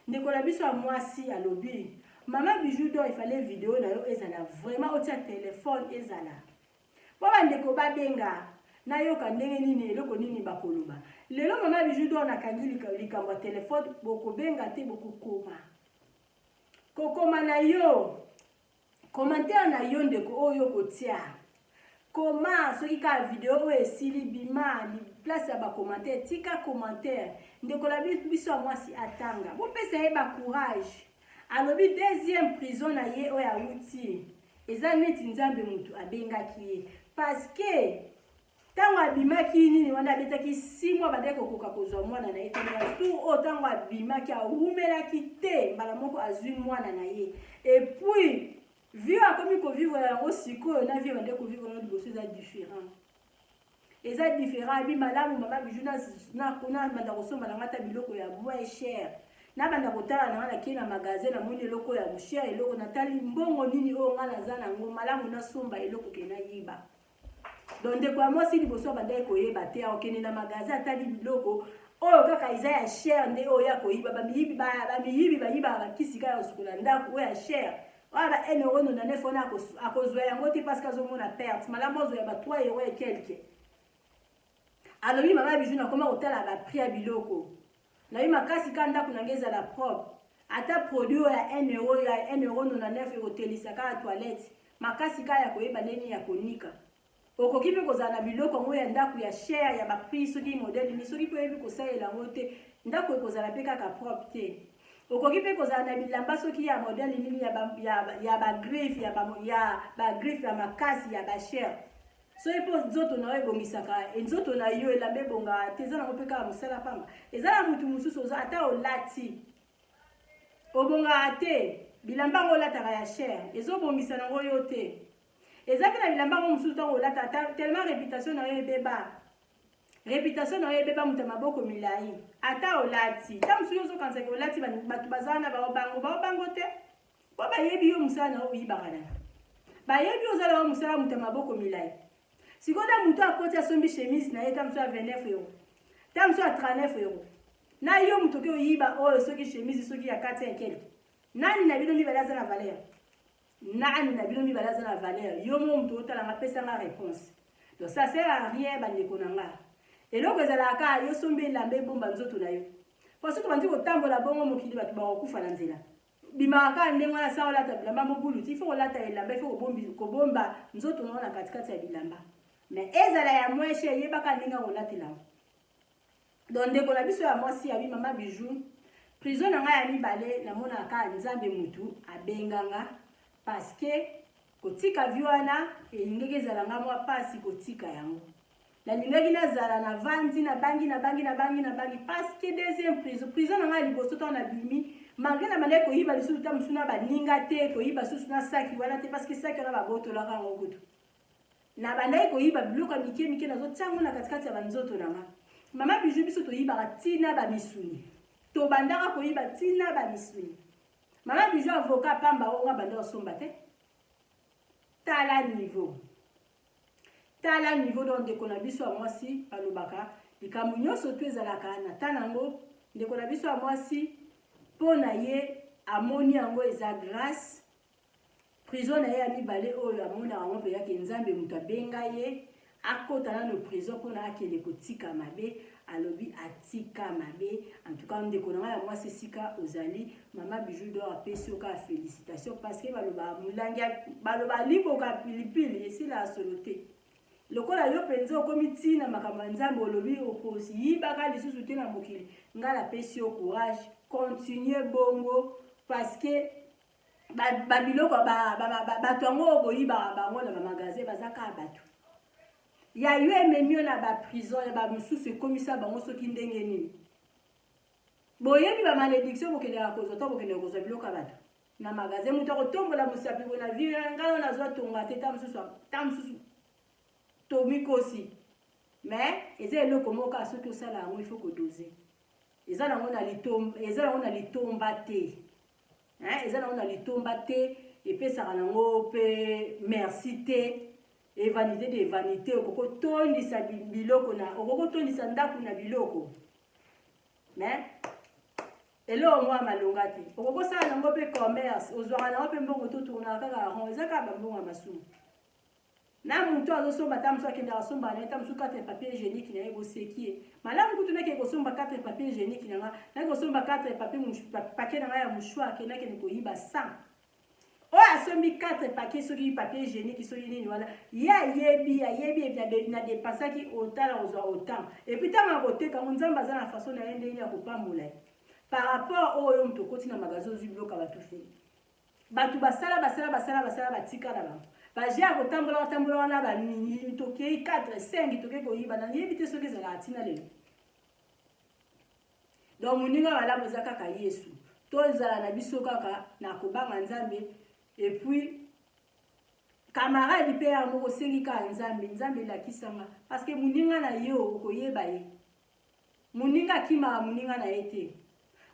Ndeko na biso ya mwasi alobi: mama Bijou d'Or, efale video na yo ezala vraiment otia telefone, ezala mpo bandeko babenga, nayoka ndenge nini, eloko nini bakoloba. Lelo mama Bijou d'Or nakangi likambo ya telefone, bokobenga te, bokokoma kokoma na yo commentaire na yo. Ndeko oyo kotia koma, soki kaka video oyo esili, bima place ya bacommentaire, tika commentaire. Ndeko na biso ya mwasi atanga, bopesa ye bacourage. Alobi deuxième prison na ye oyo awuti eza neti Nzambe motu abengaki ye, parce que ntango abimaki nini wana, abetaki 6 mois, bandaki kokoka kozwa mwana na ye te. Na tour oyo, ntango abimaki, awumelaki te, mbala moko azwi mwana na ye. Et puis vie akomi kovivre yango sikoyo na vie bandeki kovivre yango liboso eza différent, eza différent. Abi malamu mama Bijou nabanda kosomba nanga ata biloko ya moins cher, nabanda kotala nanga, nakei na magasin, namoni eloko ya cher, eloko natali mbongo nini oyo nga naza nango, malamu nasomba eloko ke nayiba. Donc ndeko ya mwasi liboso abandaki koyeba te, akokende na magasin, atali biloko oyo kaka eza ya cher nde oyo ya koyiba. Bamiyibi, bamiyibi bayibaka bakisi kaka ya kosukola ndako oyo ya cher, oyo ba 1 euro 99 wana akozwa yango te, parce que azomona perte. Malamu azwa ya ba 3 euro et quelque. Alobi: mama Bijou, nakoma kotala baprix ya biloko, nayebi makasi ka ndako na ngai ezala propre, ata produit oyo ya 1 euro, ya 1 euro 99 ekotelisa kaka toilette, makasi kaka ya koyeba ndeni ya konika. Okoki mpe kozala na biloko yango ya ndako ya cher, ya baprix soki modèle nini, soki mpe oyebi kosalela yango te, ndako ekozala mpe kaka propre te. Okoki mpe kozala na bilamba soki ya modèle nini, ya bagriffe, ya bagriffe ya makasi, ya bacher, soki mpo nzoto na yo ebongisaka nzoto na yo, elamba ebongaka te, eza nango mpe kaka mosala pamba. Eza na mutu mosusu, ata olati obongaka te, bilamba yango olataka ya cher ezobongisa nango yo te. Eza mpe na bilamba yango mosusu, ntango olata, tellement réputation na yo ebeba, réputation na yo ebeba, moto ya maboko milai, ata olati, ta mosusu ozokanisaki olati, bato baza wana baobango baobango te, mpo bayebi yo mosala na yo oyibaka na bayebi ozala wa mosala moto ya maboko milai. Sikoyo ta moto akoti, asombi chemise na ye, ta mosusu ya 29 euro, ta mosusu ya 39 euro, na yo moto oki oyiba oyo soki chemise soki ya 4 quelque, nani na bino mibale aza na valeur? Nani na bino mibale aza na valeur? Yo moko moto otalanga, apesanga réponse. Donc ça sert à rien, bandeko na nga. Eloko ezalaka kaka yo sombi elamba ebomba nzoto na yo, po soki bandi kotambola bongo mokili, bato bakokufa na nzela. Bimaka kaka ndenge wana sans olata bilamba mobulu ti. Il faut kolata elamba, il faut kobomba nzoto na yo na katikati ya bilamba. Mais ezala ya moins cher, yebaka ndenge akolatela yango. Donc ndeko na biso ya mwasi abi mama Bijou, prison na ngai ya mibale namonaka kaka Nzambe mutu abenganga parce que kotika vie wana elingaki ezala nga mwa pasi kotika yango. Nalingaki nazala na vandi na bangi na bangi na bangi na bangi parce que deuxième prison, prison na ngai ya liboso ntango nabimi, malgré na bandaki koyiba lisusu ta mosusu na baninga te, koyiba susu na saki wana te parce que saki wana babotolaka yango kutu. Nabandaki koyiba biloko ya mike mike, nazotia yango na katikati ya banzoto na nga. Mama Bijou, biso toyibaka ntina bamisuni, tobandaka koyiba ntina bamisuni. Mama Bijou, avocat pamba oyo nga banda osomba te. Tala niveau, tala niveau. Donc ndeko na biso ya mwasi, balobaka likambo nyonso to ezalaka na ta nango. Ndeko na biso ya mwasi, mpo na ye amoni yango eza grâce. Prison na ye ya mibale oyo, amonaka yango mpenza ke Nzambe moto abenga ye akota nano prison mpona akende kotika mabe. Alobi atika mabe. En tout cas, ndeko na ngai ya mwasi, esika ozali, mama Bijou d'Or apesi yo kaka félicitation parce que baloba molangi, baloba liboka pilipili esila solo te. Lokola yo mpenza okomi ntina makambo ya Nzambe, olobi okoyibaka lisusu te na mokili, ngai napesi yo courage, continue bongo parce que babiloko bato yango oyo boyibaka bango na bamagasin baza kaka bato ya yo. Ememi yo na baprison ya bamosusu, ekomisa bango soki ndenge nini. Boyebi bamalédiction bokendeka kozwa to bokendeka kozwa biloko ya bato na magasin. Moto akotombola mosapi boye na vie, ngai oyo nazwa tonga te. Ta mosusu, ta mosusu tomikosi, mais eza eloko moko kaka soki osala yango, il faut kodose. Eza nango na litomba, eza nango na litomba te, eza nango na litomba te, epesaka nango mpe merci te. Et vanité de vanité, okoki kotondisa biloko na, okoki kotondisa ndako na biloko, mais eloko moko ya malonga te. Okoki kosala nango mpe commerce, ozwaka nango mpe mbongo, totournaka kaka rond, eza kaka bambongo ya masumu. Na moto azosomba, ta mosu akendaka asomba na ye, ta mosu 4 papier hygiénique na ye, boseki ye. Malamu kutu nake kosomba 4 papier hygiénique na nga, nake kosomba 4 papier, paquet na ngai ya mouchoir, ke nakende koyiba 100. Oyo asombi 4 paquet, soki papier hygiénique, soki nini wana, ye ayebi, ayebi na dépensaki autant, na kozwa autant. Et puis ntango akoteka yango, Nzambe aza na façon na ye ndenge ya kopambola ye par rapport oyo moto okoti na magasin, ozwi biloko ya bato feli. Bato basala, basala, basala, basala, batika na bango baje ya kotambola, kotambola wana banini. Tokei 4 5, tokei koyiba, nayebi te soki ezalaka ntina lelo. Donc moninga malamu eza kaka Yesu. Tozala na biso kaka na kobanga Nzambe. Et puis camarade mpe ya moko, osengi kaka Nzambe, Nzambe elakisanga, parce que moninga na yo okoyeba ye. Moninga akimaka moninga na ye te.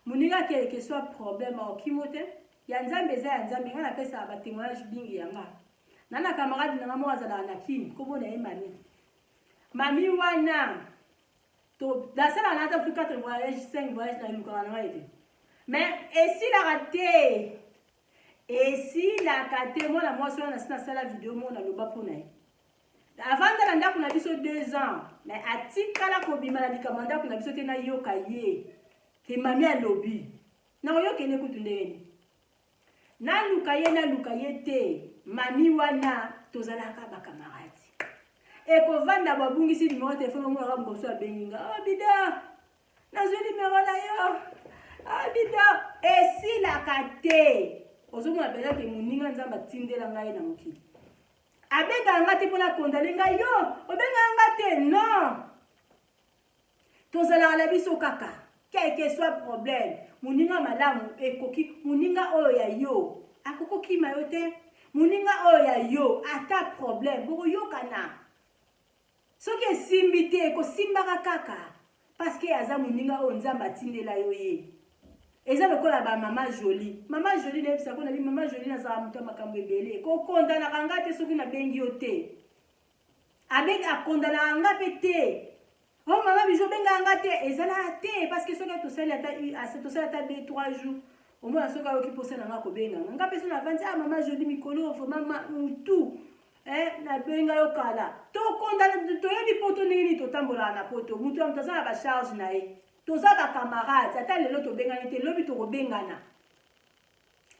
Moninga, quelque soit problème, okimo te. Ya Nzambe eza ya Nzambe. Ngai napesaka batémoignage mingi ya nga na camarade na nga moko azalaka na Kini, nkombo na ye Mami. Mami wana, to nasalaka na ata 4 voyage, 5 voyage, nalukaka na ngai te, mais esilaka te, esilaka te. Mwana mwasi wana, nasi nasala video moko, naloba mpo na ye. Avanda na ndako na biso 2 ans, mais atikala kobima na likambo ya ndako na biso te. Nayoka ye ke mami alobi, nakoyokende kutu ndenge nini? Naluka ye, naluka ye te. Mami wana, tozalaka bacamarade. Ekovanda, babungisi numéro ya telefone, omonaka mokoso abengi nga: "Oh, bida, nazwi numéro na yo." Oh, bida, esilaka te. Ozomona mpenza ke moninga Nzambe atindela ngai na mokili. Abengaka nga te mpona kondane ngai, yo obengaka nga te, non. Tozalaka na biso kaka, quel que soit problème. Moninga malamu ekoki, moninga oyo ya yo akokokima yo te. Moninga oyo ya yo, ata problème, bokoyokana. Soki esimbi te, ekosimbaka kaka parce que aza moninga oyo Nzambe atindela yo ye. Eza lokola bamama Joli. Mama Joli, nayebisako na bi mama Joli, nazala moto ya makambo ebele. Kokondanaka nga te soki nabengi yo te. Abengi, akondanaka nga mpe te. "Oh, mama Bijo, obengaka nga te." Ezalaka te parce que soki tosali ata tosali ata 2 3 jours, omona soki ayoki mposa na nga kobenganga nga mpe. So navandi: "Ah, mama Joli, mikolo vraiment mutu nabenga yo kala." Tokondana, toyebi poto ndenge nini totambolaka na poto. Mutu ya moto aza na bacharge na ye. Toza bacamarade. Ata lelo tobengani te, lobi tokobengana.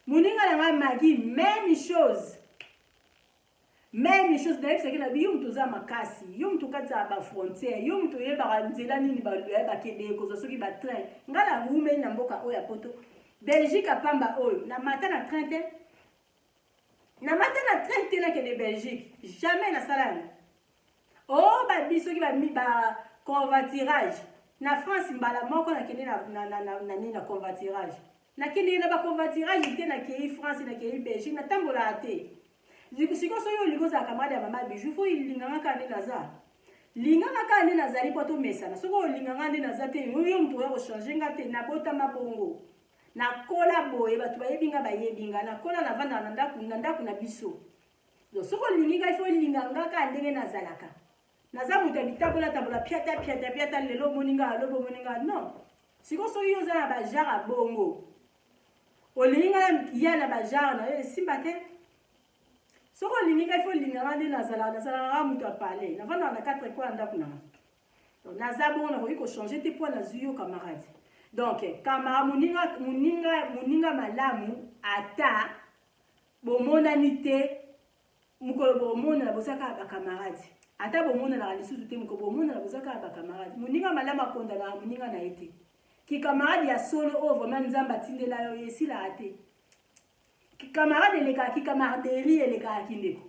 Moninga na ngai Maggie, même chose. Même chose nayebisaki na bi yo moto oza makasi, yo moto okatisaka ba frontière, yo moto oyebaka nzela nini bakendeke kozwa soki ba train. Ngai nawumeli na mboka oyo ya poto, Belgique ya pamba oyo, namata na train te. Namata na train te nakende Belgique. Jamais nasala yango. Oh ba bi soki ba ba convoiturage na France mbala moko nakende na na na na na nini na convoiturage. Nakende na ba convoiturage te nakei France nakei Belgique natambolaka te. Sikoyo soki olingi ozala camarade ya mama Bijou faut olinganga kaka nde naza. Linganga kaka nde nazali mpo tomesana. Soki olinganga nde naza te yo moto oya kochange nga te nabotama bongo. Nakola boye bato bayebi nga bayebi nga nakola navandaka na ndako na ndako na biso. Donc soki olingi ngai faut olinga nga kaka ndenge nazalaka. Naza moto ya bitambola tambola piata piata piata lelo omoni nga lobi omoni nga non. Sikoyo soki yo oza na ba genre ya bongo olingi nga ya na ba genre na yo esimba te. Soki olingi ngai faut olinga nga nde nazalaka nazalaka kaka moto ya palais navandaka na 4 coin ya ndako na nga. Donc naza bongo nakoki ko changer te mpo nazwi yo camarade. Donc camarade moninga moninga moninga malamu ata bomonani te mokolo bokomonana boza kaka bacamarade ata bomonanaka lisusu te mokolo bomonana boza kaka bacamarade moninga malamu akondanaka moninga na ye te kikamarade ya solo oyo vraiment nzambe atindela yo esilaka te kikamarade elekaka kikamaraderie elekaka kindeko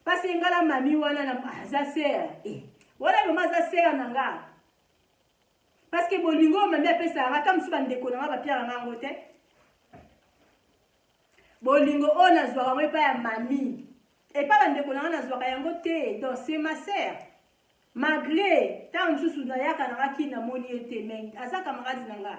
pasi nga na mami wana na aza ser eh. wana vraiment aza ser na nga parce que bolingo oyo mami apesaka nga ata mosusu bandeko na nga bapiaka nga yango te bolingo oyo nazwaka yango epai ya mami epai bandeko na nga nazwaka yango te donc c'est ma sœur malgré ntango mosusu nayaka na nga kini namoni ye te mais aza camarade na nga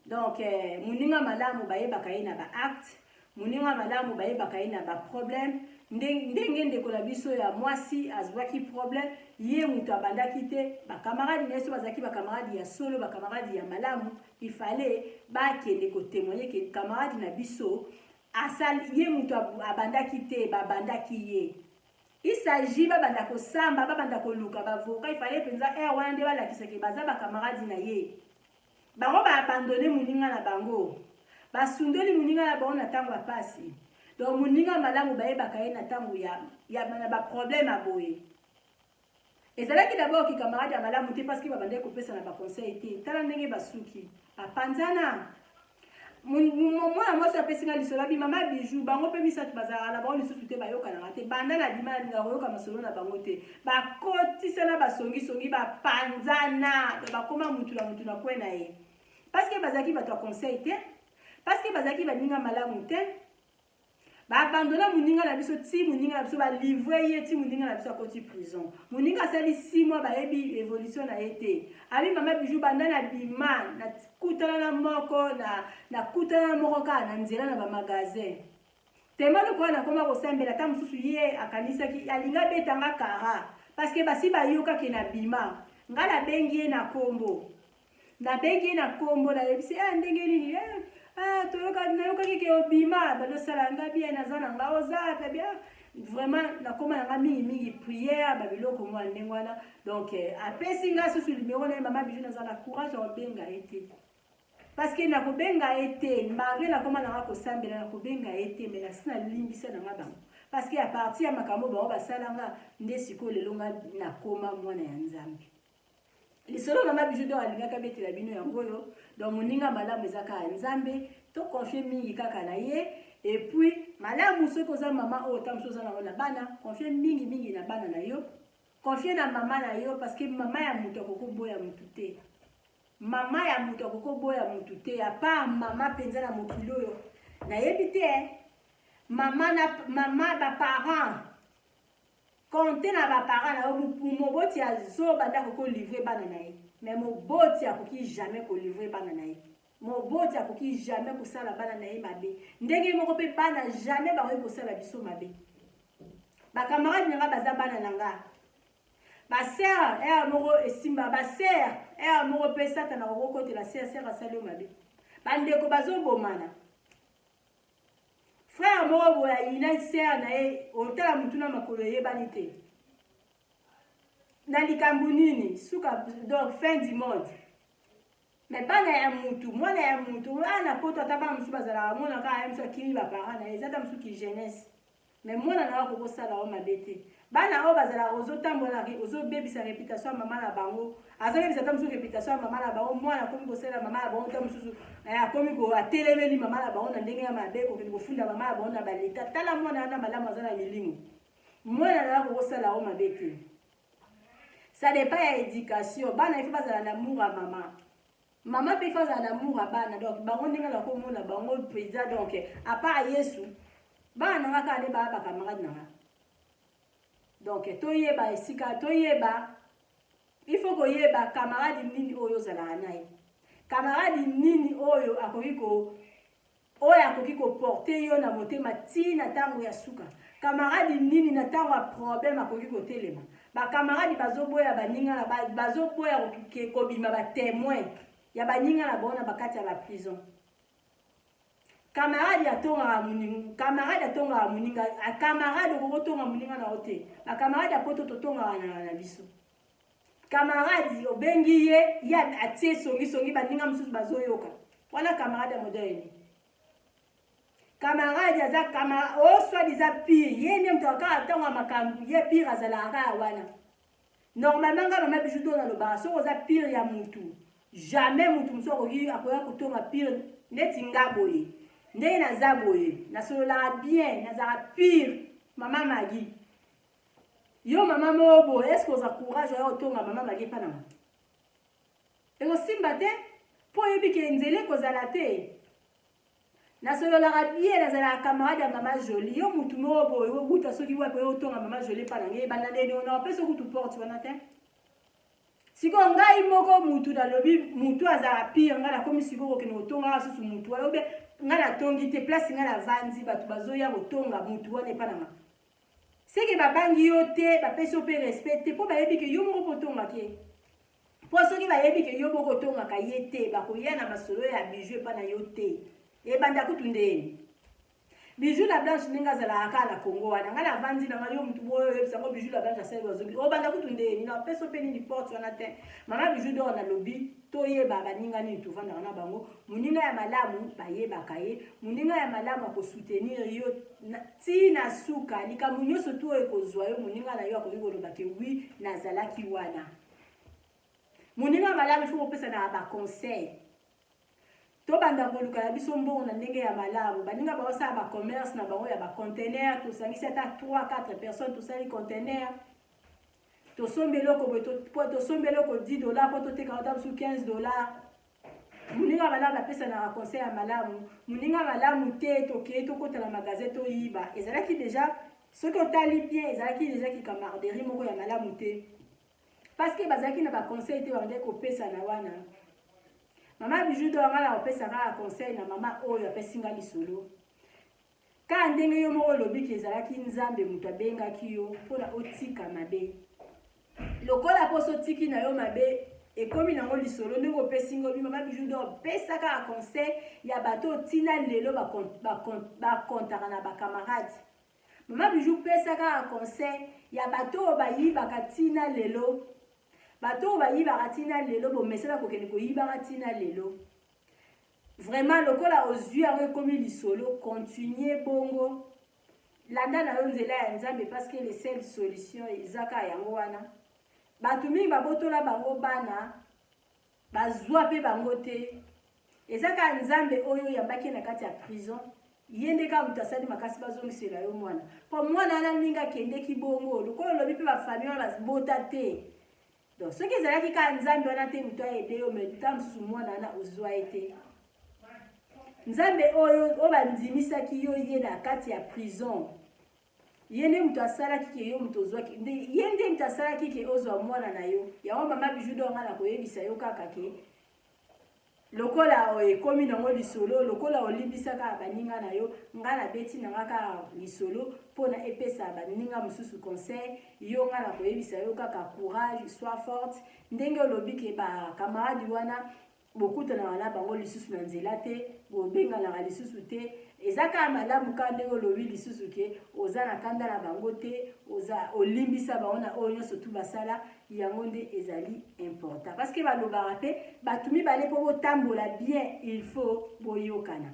Donc eh, moninga malamu bayebaka ye na ba acte, moninga malamu bayebaka ye na ba problème. Ndenge ndeko na biso ya mwasi azwaki problème, ye moto abandaki te, ba camarade na ye so bazalaki ba camarade ya solo, ba camarade ya malamu, il fallait bakende ko témoigner que camarade na biso asali ye moto abandaki te, babandaki ye. Il s'agit babanda kosamba, babanda koluka ba avocat, il fallait mpenza heure wana nde balakisa ke baza ba camarade na ye. Bango ba abandonne moninga na bango. Basundoli moninga na bango na ntango ya pasi. Donc moninga malamu bayebaka ye na ntango ya, ya na ba problème ya boye. Ezalaki d'abord ki camarade ya malamu te parce que babandaki kopesa na ba conseil te. Tala ndenge basuki. Bapanzana. Mwana mwasi apesi nga lisolo abi mama Bijou bango mpe misato bazalaka na bango lisusu te bayokanaka te banda na bima nalingaka koyoka masolo na bango te bakotisana basongisongi bapanzana bakoma mutu na mutu na kwe na ye parce que bazalaki bato ya conseil te parce que bazalaki baninga malamu te Ba abandonna muninga na biso ti muninga na biso ba livre ye ti muninga na biso akoti prison. Muninga asali 6 mois bayebi evolution na ye te. Abi mama Bijou banda na bima na kutana na moko na na kutana na moko kaka na nzela na ba magasin. Tema lokola nakoma kosambela ata mosusu ye akanisaki alinga abeta nga kara parce que basi bayoka ke na bima. Nga nabengi ye na kombo. Nabengi ye na kombo nayebisi eh ndenge nini eh ah toyoka nayokaki ke obima bandosala nga bien naza na nga oza pe bien vraiment nakoma na nga mingi mingi prière ba biloko mwa ndenge wana donc eh, apesi nga susu numero na ye mama Bijou naza na courage ya kobenga ye te parce que nakobenga ye te malgré nakoma na nga kosambela nakobenga ye te mais nasi nalimbisa na nga bango parce que à partir ya makambo bango basala nga nde sikoyo lelo nga nakoma mwana ya Nzambe. Lisolo mama Bijou d'or alingaki abetela bino yango oyo. Donc moninga malamu eza kaka Nzambe, to confier mingi kaka na ye. Et puis malamu soki oza mama oyo ta mosusu oza nango na bana, confier mingi mingi na bana na yo. Confier na mama na yo parce que mama ya moto akoki koboya motu te. Mama ya moto akoki koboya motu te, à part mama mpenza na mokili oyo. Nayebi te mama na mama ba parents Compter na ba parents na yo, moboti ya zoba nde akoki ko livrer bana na ye, mais moboti akoki jamais ko livrer bana na ye. Moboti akoki jamais kosala bana na ye mabe. Ndenge moko pe bana jamais bakoki kosala biso mabe. Ba camarades na nga baza bana na nga. Ba sœur heure moko esimba ba sœur heure moko pe satana akoki kokotela sœur, sœur asali yo mabe. Ba ndeko bazobomana. Frère moko boye ayina sœur na ye otala mutu na makolo eyebani te na likambo nini suka donc fin du monde. Mais bana ya mutu, mwana ya mutu, awa na poto ata bana mosusu bazalaka mona kaka ye mosusu akimi ba parents na ye, eza ata mosusu ki jeunesse. Mais mwana na yo akoki kosala yo mabe te. Bana oyo bazalaka ozotambola ozobebisa reputation ya mama na bango, azobebisa ata mosusu reputation ya mama na bango, mwana akomi kosalela mama na bango ata mosusu eh, akomi atelemeli mama na bango na ndenge ya mabe, kokende kofunda mama na bango na baleta. Tala mwana wana malamu aza na milimo, mwana na yo akoki kosala yo mabe te. Ça dépend ya éducation. Bana il faut bazala na amour ya mama. Mama mpe il faut azala na amour ya bana. Donc bango ndenge nakomona bango mpenza, donc à part Yesu, bana na nga kaka nde baya bacamarade na nga. Donc toyeba esika, toyeba, il faut koyeba camarade nini oyo ozalaka na ye, camarade nini oyo akoki ko oyo akoki koporter yo na motema ti na ntango ya suka, camarade nini na ntango ya problème akoki kotelema. Bacamarade bazoboya baninga na bazoboya kobima batémoin ya baninga na bango na bakati ya baprison. Camarade atongaka moninga, camarade atongaka moninga, camarade okoki kotonga moninga na yo te. Bacamarade ya poto totongaka na biso. Camarade obengi ye, ye atie songisongi, baninga mosusu bazoyoka wana. Camarade ya modèle nini? Camarade aza camarade oyo soi-disant pire, ye nde moto kaka ntango ya makambo ye pire azalaka kaka wana. Normalement nga mama Bijou to nalobaka, soki oza pire ya mutu, jamais mutu mosusu akoki akoya kotonga pire. Neti nga boye, ndenge naza boye, nasololaka bien, nazalaka pire mama Magi. Yo mama moko boye, est ce que oza courage oya kotonga mama Magi epa nanga? Ekosimba te, mpo oyebi ke nzela ekozala te. Nasololaka bien, nazalaka camarade ya mama Jolie. Yo mutu moko boye obuta soki wapi, oyo otonga mama Jolie epa na ngai, ebanda ndeni ona opesa kutu porte wana te. Sikoyo ngai moko mutu nalobi mutu azala pire, ngai nakomi sikoyo kokende kotongaka susu mutu wana, obe ngai natongi te place ngai navandi, bato bazoya kotonga mutu wana epa na nga, seke babangi yo te, bapesi yo mpe respect te, mpo bayebi ke yo moko mpo otongaki. Mpo soki bayebi ke yo moko otongaka ye te, bakoya na masolo ya Bijou epa na yo te. Ebanda kutu ndeni Bijou la Blanche ndenge azalaka kaka na Congo wana, ngai navandi na ngai, yo mutu boyo oyebisa ngo Bijou la Blanche asali bazongi, obanda kutu ndeni na opesa mpe nini porte wana te. Mama Bijou d'Or, nalobi toyeba baninga nini tovandaka na bango. Moninga ya malamu bayebaka ye, moninga ya malamu akosoutenir yo ti na suka. Likambo nyonso tu oyo ekozwa yo, moninga na yo akoki koloba ke oui, nazalaki wana. Moninga malamu ifo kopesa na baconseil. Tobanda koluka na biso mbongo na ndenge ya malamu. Baninga baosala bacommerce na bango ya bacontainer, tosangisi ata 3 4 personnes, tosali container, tosombi eloko boye, tosombi eloko 10 $ mpo toteka ata mosusu 15 $. Moninga malamu apesanaka conseil ya malamu. Moninga malamu te, tokei tokota na magasin toyiba. Ezalaki déjà, soki otali bien, ezalaki déjà kicamaraderie moko ya malamu te, parce que bazalaki na baconseil te bandeki kopesana wana. Mama Bijou d'Or, nga na kopesa kaka conseil na mama oyo apesi nga lisolo. Kaka ndenge yo moko olobiki, ezalaki Nzambe moto abengaki yo mpona otika mabe. Lokola mposo otiki na yo mabe, ekomi nango lisolo ndenge opesi ngo bi mama Bijou d'Or, pesa kaka conseil ya bato otina lelo bakontaka na bacamarade. Mama Bijou, pesa kaka conseil ya bato oyo bayibaka ntina lelo, bato oyo bayibaka ntina lelo, bomesana kokende koyibaka ntina lelo. Vraiment, lokola ozwi yango ekomi lisolo, continue bongo, landa na yo nzela ya Nzambe, parce que les seules solution eza kaka yango wana. Bato mingi babotola bango bana, bazwa mpe bango te. Eza kaka Nzambe oyo oyambaki na kati ya prison, ye nde kaka moto asali makasi bazongisela yo mwana, mpo mwana wana ndenge akendeki bongo, lokola olobi mpe bafamille wana babota te. Donc soki ezalaki kaka Nzambe wana te moto aaider yo, mais ntango mosusu mwana wana ozwa ye te. Nzambe oyo oyo bandimisaki yo ye na kati ya prison, ye nde moto asalaki ke yo moto ozwaki, ye nde moto asalaki ke ozwa mwana na yo. Yango mama Bijou d'Or, nga na koyebisa yo kaka ke lokola ekomi nango lisolo, lokola olimbisaka baninga na yo, nga nabeti na nga kaka lisolo mpona epesa baninga mosusu conseil. Yo, nga na koyebisa yo kaka courage, sois forte. Ndenge olobi ke bacamarade wana bokutanaka na bango lisusu na nzela te, bobenganaka lisusu te. Eza kaka malamu kaka ndenge olobi lisusu ke oza na kanda na bango te, oza olimbisa bango na oyo nyonso tu basala, yango nde ezali important. Parce que balobaka pe bato mibale mpo botambola bien, il faut boyokana.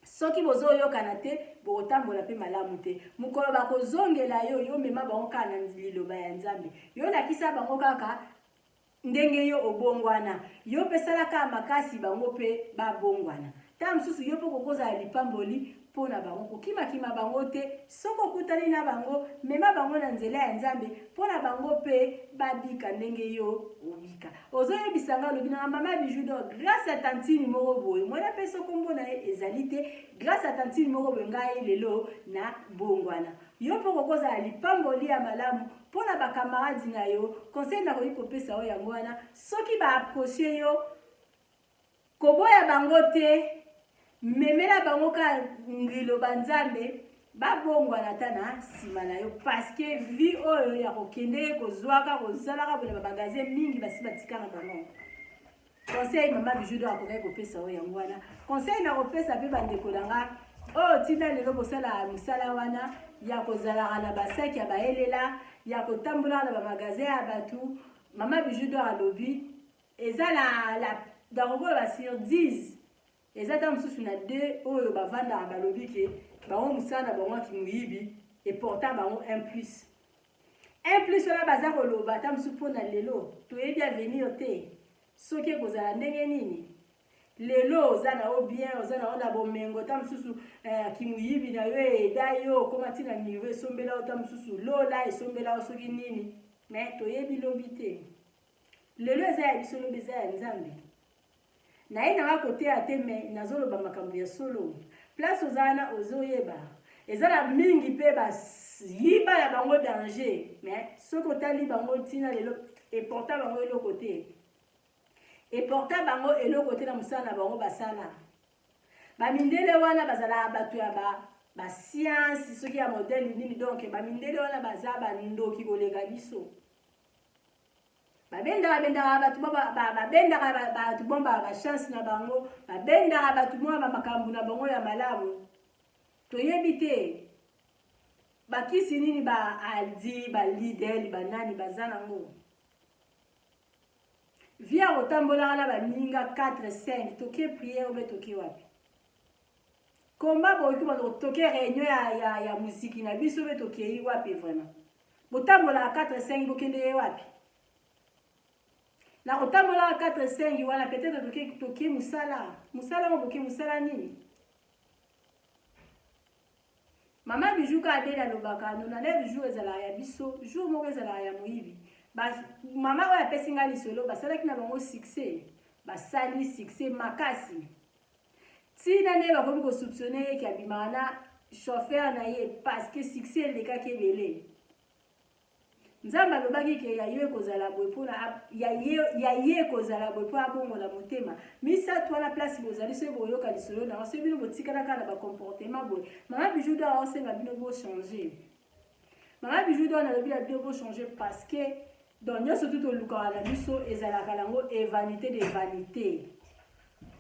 Soki bozoyokana te, bokotambola pe malamu te. Mokolo bakozongela yo, yo mema bango kaka na liloba ya Nzambe. Yo lakisa bango kaka ndenge yo obongwana. Yo pe sala kaka makasi bango pe babongwana. Tango mosusu yo pe okoki kozala lipamboli mpo na bango. Kokimakima bango te. Soki okutani na bango, mema bango na nzela ya Nzambe mpo na bango pe babika ndenge yo obika. Ozoyebisa nga, olobi na nga, Mama Bijou d'or, grâce ya tantine moko boye, moyen napesa yo kombo na ye ezali te, grâce ya tantine moko boye ngai lelo na bongwana. Yo mpe okoki kozala lipamboli ya malamu mpo na ba camarades na yo. Conseil nakoki kopesa yo yango wana, soki ba approcher yo, koboya bango te, memela bango kaka liloba Nzambe, babongwana ata na nsima na yo, parce que vie oyo ya kokendeke kozwaka kozalaka boye na ba magasin mingi basi batika na bango. Conseil mama Bijou d'or akokaki kopesa oyo yango wana. Conseil na kopesa pe bandeko na nga oyo tina lelo bosala mosala wana ya kozalaka na basaki ya baelela ya kotambolaka na bamagasin ya bato. Mama Bijou d'or alobi eza na la nakokoloba sur 10 eza ta mosusu na 2 oyo bavandaka balobi ke bango mosala na bango ya kimoyibi eporta bango un plus. Un plus wana baza koloba ata mosusu mpo na lelo toyebi avenir te soki ekozala ndenge nini. Lelo oza na yo bien, oza na yo na bomengo, ata mosusu eh, kimuyibi na yo eyeda yo okoma ti na niveau esombela yo ata mosusu lola esombela yo soki nini, mais toyebi lobi te. Lelo eza ya biso, lobi eza ya Nzambe. Naye nanga koteya te mais nazoloba makambo ya solo. Place oza wana ozoyeba. Eza na mingi pe ba yiba na bango danger mais soki otali bango ntina lelo eporta bango eloko te. Eporta bango eloko te na mosala na bango basala. Ba mindele wana bazalaka bato ya ba ba science soki ya modèle nini, donc ba mindele wana baza ba ndoki koleka biso. Babendaka bendaka bato babendaka bato bomba ba chance na bango, babendaka bato mwa ba makambo na bango ya malamu. Toyebi te bakisi nini ba Aldi, ba Lidl, ba nani baza nango. Vie ya kotambolaka na baninga 4 5 toke prière obe toke wapi? Combat boyoki bato toke réunion ya, ya, ya muziki na biso be tokei wapi vraiment? Botambolaka 4 5 bokende ye wapi? Na kotambolaka 4 5 wana peut-être toke toke musala. Musala ngo boke musala nini? Mama Bijou ka Adele alobaka 99 jours ezalaka ya biso, jour moko ezalaka ya moyibi. Ba mama oyo apesi nga lisolo basalaki na bango succès, basali succès makasi. Tina nde bakomi ko soupçonner ye ke abimaka na chauffeur na ye parce que succès elekaki ebele. Nzambe alobaki ke ya yo ekozala boye mpona ya ye ya ye ekozala boye mpo abongola motema. Misato wana place bozali soki boyoka lisolo na soki bino botikala kaka na ba comportement boye. Mama Bijou d'or aosenga bino bo changer. Mama Bijou d'or nalobi na bino bo changer parce que donc nyonso tu tolukaka na biso ezalaka nango evanité de vanité.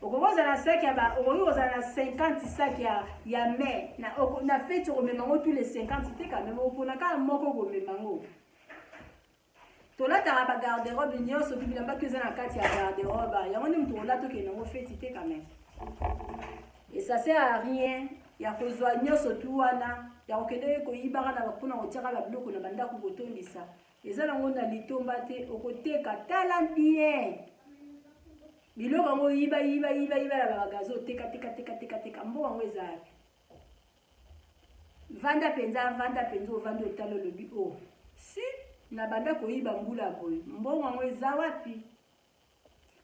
Okoki kozala na sac ya ba okoki kozala na 50 sac ya ya mai na oko, na feti okomema yango tous les 50 te quand même, okopona kaka moko okomema yango. Tolataka ba garde-robe nyonso tu bilamba tu eza na kati ya garde-robe, yango nde moto okolata okende yango feti te quand même. Et ça sert à rien ya kozwa nyonso tu wana ya kokende koyibaka na mpona kotiaka ba biloko na bandako kotondisa eza nango na litomba te, okoteka. Tala bien biloko yango yiba yiba yiba yiba na bamagasin, oteka teka teka teka teka, mbongo yango eza wapi? Vanda mpenza, vanda mpenza, ovandi otala olobi o oh, si nabanda koyiba mbula boye, mbongo yango eza wapi?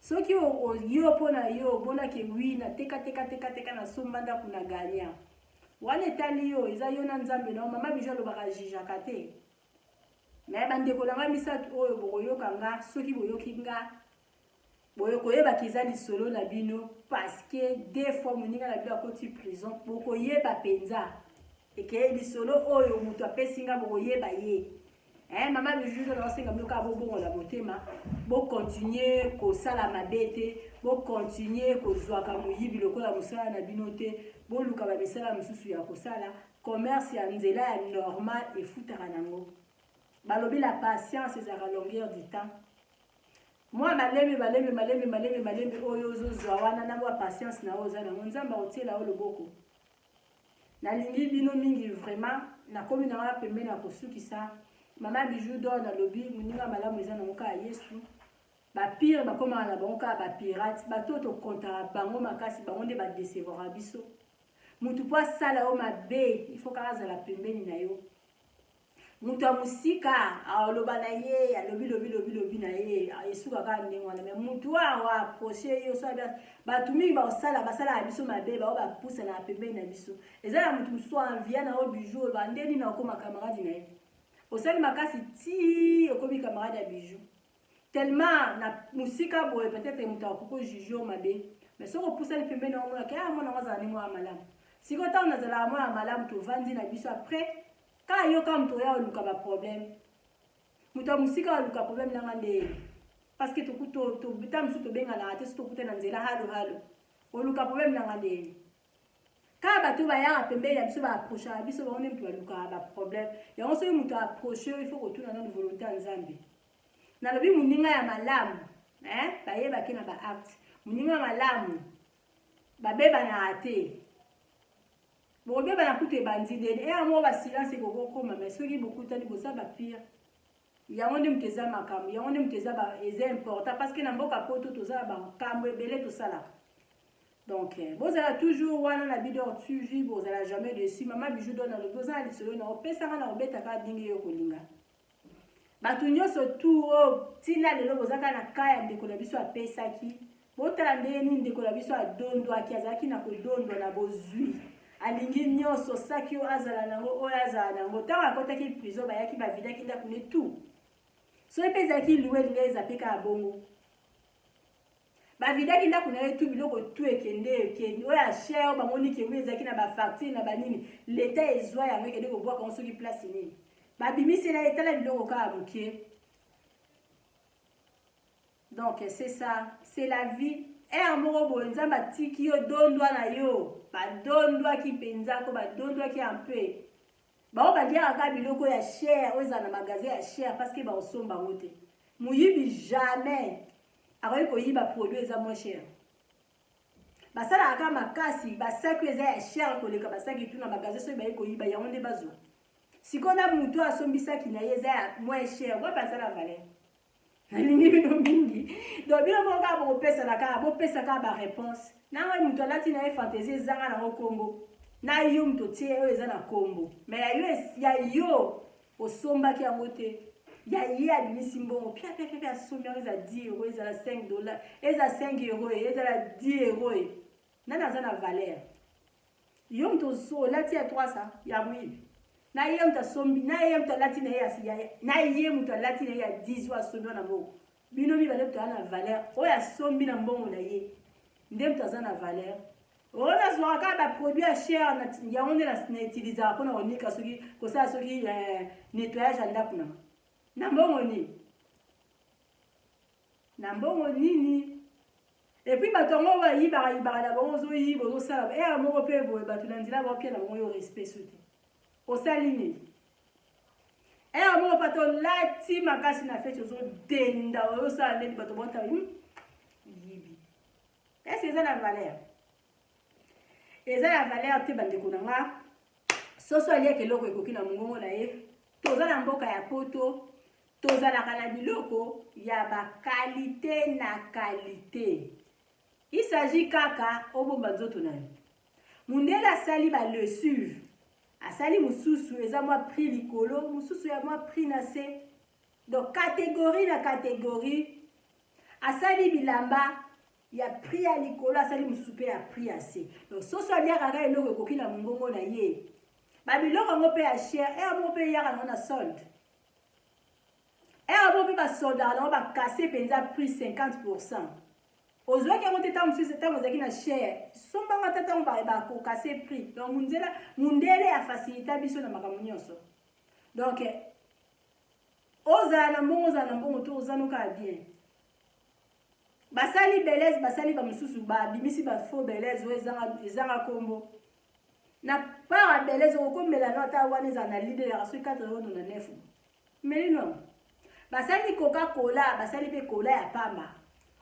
Soki yo mpo na yo omonaki wi na teka teka teka teka na somba ndako na gagna, wana etali yo, eza yo na Nzambe na yo. Mama Bijou alobaka jujaka te. Mais bandeko na nga misato oyo bokoyoka nga, soki boyoki nga bokoyeba ke eza lisolo na bino, parce que deux fois moninga na bino akoti prison, bokoyeba mpenza eke lisolo oyo moto apesi nga, bokoyeba ye. Eh, mama Bijou na osenga bino kaka bobongola motema, bokontinue kosala mabe te, bokontinue kozwaka moyibi lokola mosala na bino te. Boluka bamisala mosusu ya kosala. Commerce ya nzela ya normal efutaka nango. Balobi la patience ezalaka longueur du temps. Mwa malembe malembe malembe malembe malembe oyo ozozwa wana na mwa patience na oyo oza nango, Nzambe akotiela yo loboko. Nalingi bino mingi vraiment. Nakomi na wana pembeni ya kosukisa. Mama Bijou d'Or nalobi moninga malamu eza nango kaka Yesu. Bapire bakomaka na bango kaka bapirate. Bato oyo tokontaka bango makasi, bango nde badecevoiraka biso. Motu mpo asala yo mabe, il faut kaka azala pembeni na yo. Moto ya mosika aloba na ye, alobi lobi lobi lobi na ye, esuka kaka ndenge wana. Me motu oyo aapproche yo, so bato mingi bakosala, basalaka biso mabe, bao bapusanaka pembeni na biso. Eza na motu mosusu anvia na yo Bijou, oloba nde nini akoma camarade na ye. Osali makasi ti okomi camarade ya Bijou. Tellement na mosika boye, peut-être moto akoki kojuge yo mabe, mais soki opusani pembeni, omonaka ah, mwana ngo azala ndenge mwana malamu. Sikoyo ntango nazalaka mwana malamu, tovandi na biso, après kaka yo kaka moto oya oluka baproblème. Moto ya mosika aluka problème nanga nde, parce que ta mosusu tobenganaka te. Soki tokuta na nzela, halo halo, oluka problème nanga nde. Kaka bato bayaka pembeni ya biso, baapprochaka biso, bango nde moto balukaka baproblème yango. Soki moto approche oyo, il faut kotuna nanu volonté ya Nzambe. Nalobi moninga ya malamu, bayebaki na baacte. Moninga ya malamu babebanaka te. Bokobebana kutu ebandi ndeni eya moko, basilence ekokokoma. Mais soki bokutani, boza bapire. Yango nde moto eza makambo, yango nde moto eza important, parce que na mboka Poto toza na makambo ebele tosalaka. Donc bozala toujours wana na Bidor TV, bozala jamais dessus. Mama Bijou d'Or nalobi, oza na lisolo na opesanga na kobetaka ndenge yo kolinga. Bato nyonso tu oyo ntina lelo boza kaka na ka ya ndeko na biso apesaki, botala ndenge nini ndeko na biso adondwaki. Azalaki na kodondwa na bozwi, alingi nyonso, saki oyo azala nango, oyo azala nango. Ntango akɔtaki prison, bayaki bavidaki ndako ne tout. Soki mpe ezalaki loué, elingi eza mpe kaka bongo. Bavidaki ndako na ye tu, biloko tu ekende ekende. Oyo ya cher oyo bamoni kewi ezalaki na bafacture na banini, leta ezwa yango, ekende kobwaka yango soki place nini. Babimisela ye, tala biloko kaka moke. Donc c'est ça, c'est la vie. Ere moko boye Nzambe atiki yo, dondwa na yo. Badondwaki mpenza ko badondwaki un peu. Bango baliaka kaka biloko ya cher oyo ezala na magasin ya cher, parce que baosomba yango te. Moyibi jamais akoki koyiba produit eza moins cher. Basalaka kaka makasi basaki oyo eza ya cher koleka basaki tu na magasin. Soki baye koyiba, yango nde bazwa. Sikoyo na motu asombisaki na ye eza ya moins cher, wapi aza na valeur? Nalingi bino mingi. Donc bino moko kaka bokopesana kaka, bopesa kaka baréponse na ngai. Moto alati na ye fantaisie ezanga nango nkombo, na yo moto otie oyo eza na nkombo, mais ya yo, ya yo osombaki yango te. Ya ye abimisi mbongo pia pia pia, asombi yango. Eza 10 euro, ezala 5 dollar, eza 5 euro, ezala 10 euro, nani aza na valeur? Yo moto olati ya 300 ya moyibi, na ye moto asombi, na ye moto alati na ye, na ye moto alati na ye ya 10 oyo asombi wana mbongo. Bino mibale, moto aza na valeur, oyo asombi na mbongo na ye nde moto aza na valeur. Oyo nazwaka kaka baproduit ya cher, yango nde na utilisaka mpona konika, soki kosala, soki nettoyage ya ndako nanga. Na mbongo nini? Na mbongo nini? Et puis bato yango bayibaka yibaka na bango, ozoyiba, ozosala ere moko mpe boye, bato na nzela baopia na bango yo respect so te. Osali nini? Ere moko mpa tolati makasi na feti, ozodenda, ozosala ndeni, bato bota yibi. Ese eza na valeur? Eza na valeur te. Bandeko na nga, soso aliaka eloko ekoki na mongongo na ye. Toza na mboka ya Poto, tozalaka na biloko ya baqualité na qualité. Il s'agit kaka obomba nzoto na yo. Mundele asali balessive, asali mosusu eza mwa prix likolo, mosusu ya mwa prix na se. Donc catégorie na catégorie. Asali bilamba ya prix ya likolo, asali mosusu mpe ya prix ya se. Donc soso aliaka kaka eloko ekoki na mongongo na ye. Babiloko yango mpe ya cher, ere moko mpe eyaka nango na solde, ere moko mpe basoldaka nango, bakase mpenza prix 50. Ozwaki yango te ntango mosusu, ntango ozalaki na cher, sombanga ata ntango bakokase prix. Donc munzela mundele afacilita biso na makambo nyonso. Donc ozala na mbongo, ozala na mbongo to oza noka bien. Basali belese, basali bamosusu, babimisi bafaux belese oyo ezanga nkombo. Na part ya Bellez okomela no ata wana ezala na Lidl ya soki 4,99 meli no. Basali coca cola, basali pe cola ya pamba.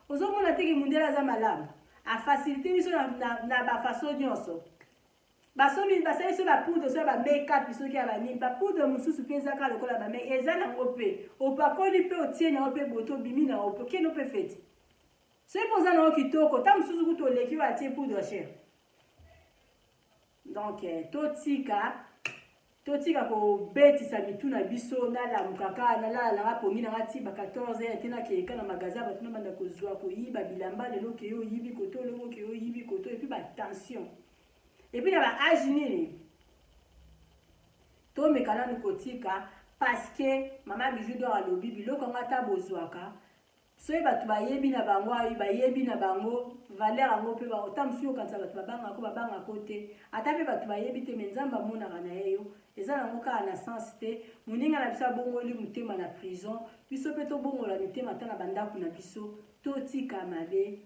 Ozomona te ke mundele aza malamu. A faciliter biso na, na, na ba façon nyonso. Basombi basali so ba poudre so ba make up soki ya banini ba poudre mosusu mpe eza kaka lokola ba make eza nango mpe opakoli mpe otie na yo mpe boto obimi na yo mpe okende mpe feti soki mpe oza na yo kitoko ta mosusu kutu oleki oyo atie poudre cher Donc eh, totika totika kobetisa mitu na biso nalamuka kaka nalala nanga pongi nanga ti ba 14 heures te nakeyeka na magasin bato nabanda kozwa koyiba bilamba lelo okeye oyibi koto olongo okeye oyibi koto epuis batension epuis na ba age nini tomeka nanu kotika parce que mama bijou dor alobi biloko yango ata bozwaka Soki batu bayebi na bango ayi bayebi na bango valeur yango pe ba ata mosusu okanisa batu babangaka ko babangaka ko te ata pe batu bayebi te mais Nzambe amonaka na ye yo eza nango kaka na sens te moninga na biso abongoli motema na prison biso pe tobongola mitema ata na bandaku na biso totika mabe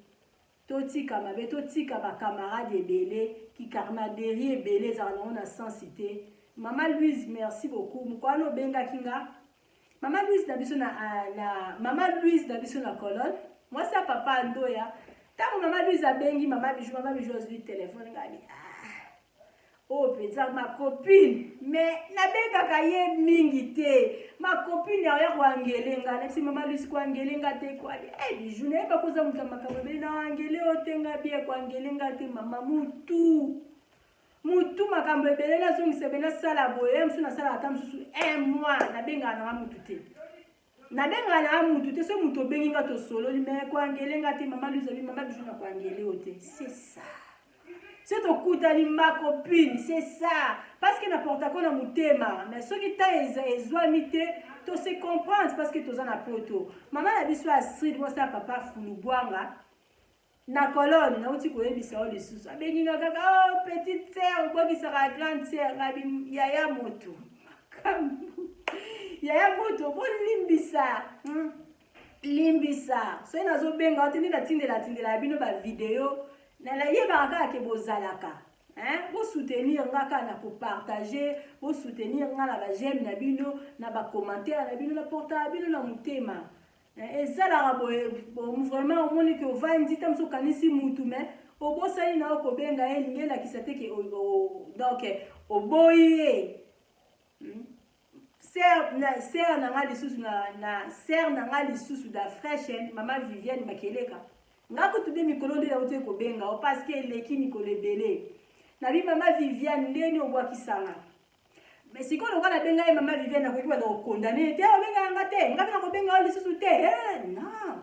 totika mabe totika ba camarade ebele ki carmaderie ebele ezalaka nango na sens te mama Louise merci beaucoup mokolo wana obengaki nga Mama Louise na biso na, ah, na Mama Louise na biso na colonne, mwasi ya papa Ndoya. Tango Mama Louise abengi Mama Bijou, Mama Bijou azwi telefone ngai ah oyo oh, mpenza ma copine mais nabengaka ye mingi te ma copine ya koangele nga nayebisi mama lusi koangele nga te kwabi e eh, bijou nayeba koza moto ya makambo ebele na angele oyo te nga bie koangele nga te mama mutu mutu makambo ebele nazongisa ebele nasala boye ya mosusu nasalaka ata mosusu un mois nabengaka nanga mutu te nabengaka nanga mutu te soki mutu obengi nga tosololi me koangele nga te mama luzabi mama bijou na koangele yo te c'est ça soki tokutani ma copine c'est ça parce que na portako na motema mais soki ta ezwami te to se comprendre parce que toza na poto mama na biso astrid mwasi ya papa fulubwanga Na Cologne, nauti koyebisa yo lisusu, abengi nga kaka oh, petite sœur, obwakisaka grande sœur, ngabi yaya moto makambo yaya moto bolimbisa hmm? limbisa soki nazobenga yo te nde natindela tindela bino bavideo nayebaka kaka ke bozalaka hein? bosoutenir nga kaka na kopartage bosoutenir nga na bajeme na bino na bacommentaire na bino na portaka bino na motema Eh, ezalaka boye vraiment omoni ke ovandi ta mosusu okanisi mutu mais obosani na yo kobenga ye elingi elakisa te ke donc oboyi ye hmm? ser na ser na nga lisusu na, na ser na nga lisusu da fresh mama Viviane Makeleka nga kutu nde mikolo nde nauti kobenga o parce que eleki mikolo ebele nabi mama Viviane ndeni obwakisanga Mais sikoyo lokola nabenga ye mama Viviane nakoki banda kokondane ye te obengaka nga te nga mpe nakobenga yo lisusu te eh, non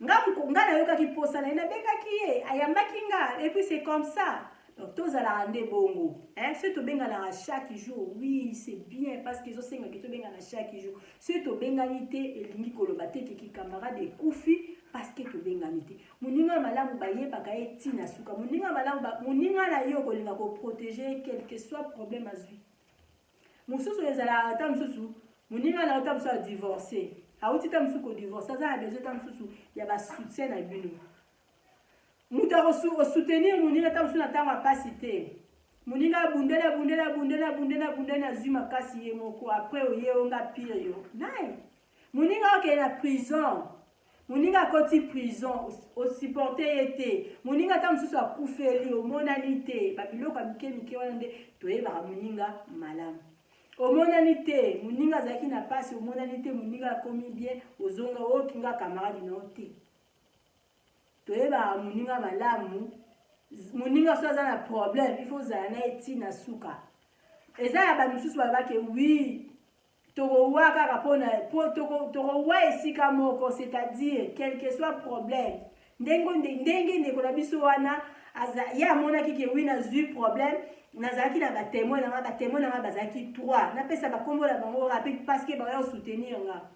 nga nga nayokaki mposa na ye nabengaki ye ayambaki nga et puis c'est comme ça donc tozalaka nde bongo hein soki tobenganaka chaque jour oui c'est bien parce que ezosengaki tobengana chaque jour soki tobengani te elingi koloba te keki camarade ekufi parce que tobengani te Moninga malamu bayebaka ye ti na suka. Moninga malamu ba, moninga na yo okolinga ko protéger ye quel que soit problème azui. Mosusu ezalaka ata mosusu moninga na yo ta mosusu a divorcer. Awuti ta mosusu ko divorcer, aza na besoin ta mosusu ya ba soutien na bino. Moto akosoutenir moninga ta mosusu na ntango ya pasi te. Moninga abundeli abundeli abundeli abundeli abundeli azui makasi ye moko après oye onga pire yo. Naye. Moninga okende na prison. Moninga akoti prison o supporter ye te. Moninga ata mosusu akufeli omonani te. Ba biloko ya mike mike wana nde toyebaka moninga malamu. Omonani te, moninga azalaki na pasi omonani te, moninga akomi bien ozonga oyoki nga camarade na yo te. Toyebaka moninga malamu, moninga soki aza na problème il faut ozala na ye ti na suka. Eza ya ba misusu balobaki oui Tokowa kaka pona po toko tokowa esika moko c'est-à-dire quelque soit problème ndenge ndenge ndeko na biso wana aza ye amonaki ke oui nazui problème nazalaki na ba témoin na nga ba témoin na nga bazalaki 3 napesa bakombo na bango rapide parce que baya soutenir nga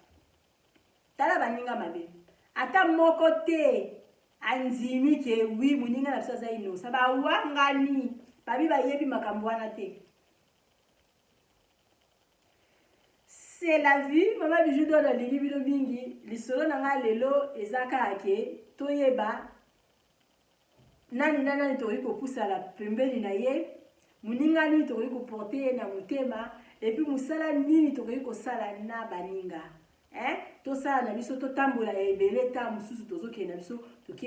tala baninga mabe ata moko te andimi ke oui moninga na biso aza innocent bawangani babi bayebi makambo wana te C'est la vie, maman Bijou d'or nalingi bino mingi. Lisolo na nga lelo eza kaka ke toyeba nani na nani tokoki kopusana pembeni na ye. Moninga nini tokoki koporte ye na motema, epuis mosala nini tokoki kosala na baninga. Eh, tosala na biso totambola ya ebele ntango mosusu tozokende na biso toke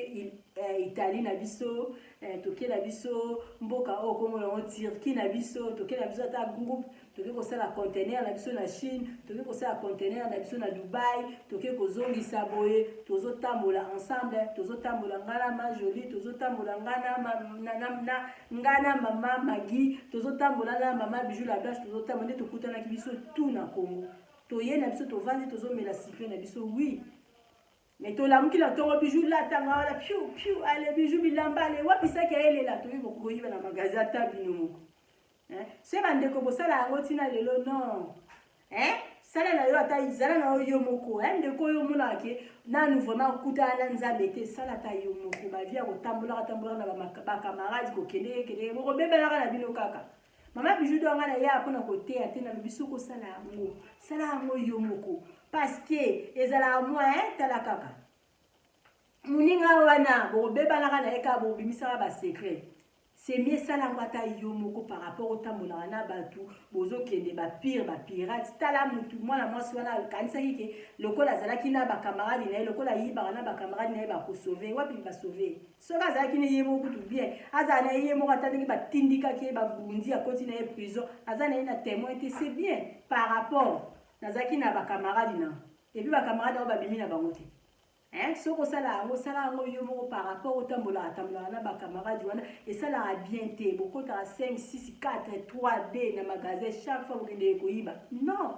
eh, italie na biso eh, toke na biso mboka oyo komona yango turquie na biso toke na biso ata groupe toke kosala contener na biso na chine toke kosala contener na biso na dubai toke kozongisa boye tozotambola ensemble tozotambola nga na ma jolie tozotambola nga na, na, na, na, nga na mama magi tozotambola na mama bijou la blanche tozotambola nde tokutanaki biso tout na congo toye na biso tovandi tozomela sucre na biso oui mais tolamuki na ntongo bijou latanga wana piu piu ale bijou bilamba ale wapi saki ayelela toyei koyiba na magasin ata bino moko soki bandeko bosala yango ntina lelo non eh? sala na yo ata zala na yo yo moko eh? ndeko oyo omonaka ke nanu vraiment okutana na nzambe te sala ata yo moko bavie ya kotambolaka tambolaka na bakamarade kokende kende bokobebelaka na bino kaka Mama Bijou do nga na ya pona koteya te nalobi soki osala yango sala yango yo moko parce que ezalaka mwa eh, tala kaka moninga wana bokobebanaka na ye kaka bokobimisaka basecret c'est mieux sala yango ata yo moko par rapport otambolaka na bato bozokende bapire bapirate tala motu mwana mwasi wana akanisaki ke lokola azalaki na bakamaradi na ye lokola ayibaka na bakamaradi na ye bakosauve wapi basauve soki azalaki ne ye moko kutu bien azala na ye moko ata ndenge batindikaki ye babundi akoti na ye prison aza na ye na témoin te c'est bien par rapport nazalaki na bacamarade na epuis bacamarade yango babimi na bango te Hein? soki osala yango sala yango yo moko par rapport otambolaka tambolaka na bacamarade wana esalaka bien te bokotaka 5 6 4 3 d na magasin chaque fois bokendeke koyiba non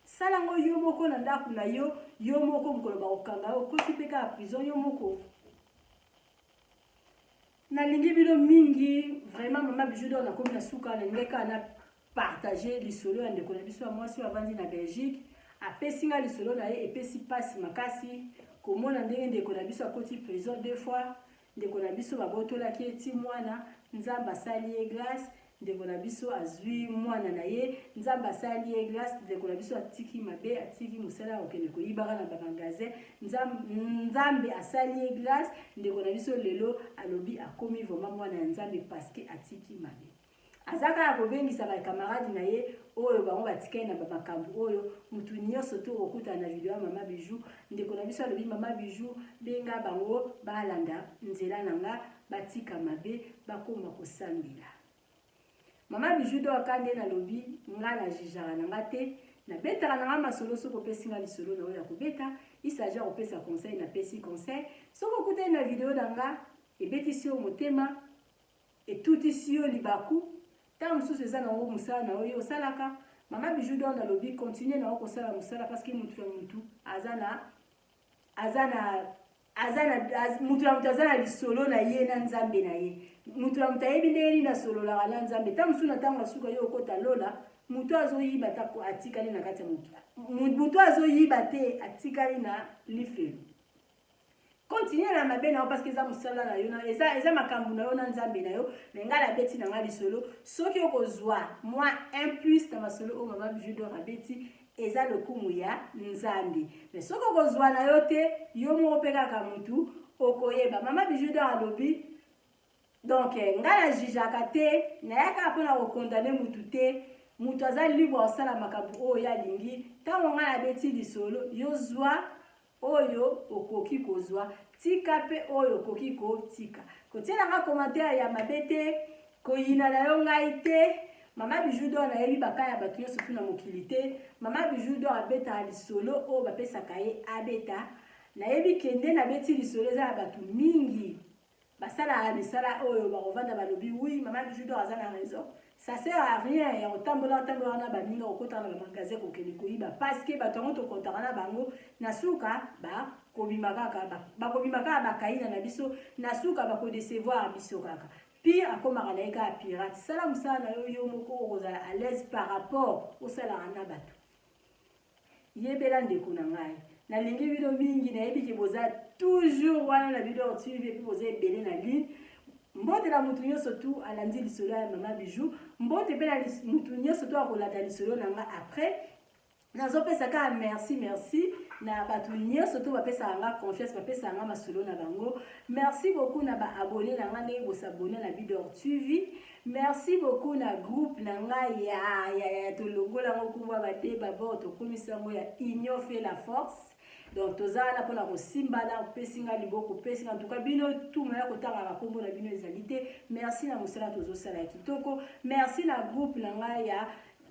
Sala yango yo moko na ndako na yo, yo moko mokolo bakokanga yo okoti mpe kaka prison yo moko. Nalingi bino mingi vraiment mama Bijou d'or nakomi na suka nalingi kaka na partager lisolo ya ndeko na biso ya mwasi oyo avandi na Belgique apesi nga lisolo na ye epesi mpasi makasi komona ndenge ndeko na biso akoti prison deux fois Ndeko na biso babotolaki ye ti mwana, Nzambe asali ye grace, ndeko na biso azui mwana na ye, Nzambe asali ye grace, ndeko na biso atiki mabe, atiki mosala ya kokende koyibaka na ba magasin, Nzambe asali ye grace, ndeko na biso lelo alobi akomi vraiment mwana ya Nzambe parce que atiki mabe. Aza kaka kobengisa ba camarade na ye oyo bango batikali na bamakambo oyo mutu nyonso to okokutana na video ya mama Bijou. Ndeko na biso alobi mama Bijou benga bango balanda nzela na nga batika mabe bakoma kosambela. Mama Bijou do aka nde nalobi nga na jijaka na nga te nabetaka na nga masolo soki opesi nga lisolo na oyo ya kobeta il s'agit ya kopesa conseil napesi conseil soki okutani na video na nga ebetisi yo motema Etutisi yo libaku, tango mosusu eza na ngo musala na yo yo osalaka, mama Bijou d'or nalobi continuer na yo kosala musala parce que mutu na mutu aza na aza na aza na mutu na mutu aza na lisolo na ye na nzambe na ye mutu na mutu ayebi ndenge nini asololaka na nzambe ntango mosusu na ntango ya suka yo okota lola moto azoyiba ta atikali na kati ya moto moto azoyiba te atikali na lifelo Continue na mabe na yo parce que eza musala na yo eza eza makambo na yo na nzambe na yo mais ngai nabeti na ngai lisolo soki okozwa mwa un plus na masolo oyo mama Bijou d'or abeti eza lokumu ya nzambe mais soki okozwa na yo te yo moko mpe kaka mutu okoyeba mama Bijou d'or alobi Donc nga na jugeaka te, nayaka pona ko condamner mutu te, mutu aza libre ya kosala makambo oyo ye alingi, tango nga nabeti lisolo yo zua oyo okoki kozua, tika pe oyo okoki kotika. Kotiela nga commentaire ya mabe te, koyina na yo ngai te, Mama Bijou d'or nayebi ba cas ya batu nionso tout na mokili te, Mama Bijou d'or abetaka lisolo oyo bapesaka ye abeta, nayebi ke nde nabeti lisolo eza na batu mingi Basalaka misala oyo bakovanda balobi oui mama Bijou d'or aza na raison. Ça sert à rien ya kotambola tambola na baninga kokota na ba magasin kokende koyiba parce que bato yango tokontaka na bango na suka bakobima kaka bakobima kaka bakayina na biso na suka bakodecevoir biso kaka. Pire akomaka na ye kaka pirate. Sala mosala na yo yo moko okozala à l'aise par rapport osalaka na bato. Yebela ndeko na ngai. Nalingi bino mingi, nayebi ke boza toujours wana na Bidor TV et puis boza ebele na ligne. Mbote na mutu nyonso tu alandi lisolo ya mama Bijou. Mbote pe na mutu nyonso tu akolanda lisolo na nga après. Nazopesa kaka merci merci. na bato nyonso to bapesaka nga confiance, bapesaka nga masolo na bango. Merci beaucoup na baabonné na nga ndenge bosabone na Bidor TV. Merci beaucoup na groupe na ngai ya tolongola yango nkombo ya bateba bord, tokomisa yango ya Union fait la force. Donc toza wana mpona kosimbana, opesi nga liboko, opesi nga ntuka bino tuma ya kotanga bakombo na bino ezali te. Merci na mosala tozosala ya kitoko. Merci na groupe na ngai ya,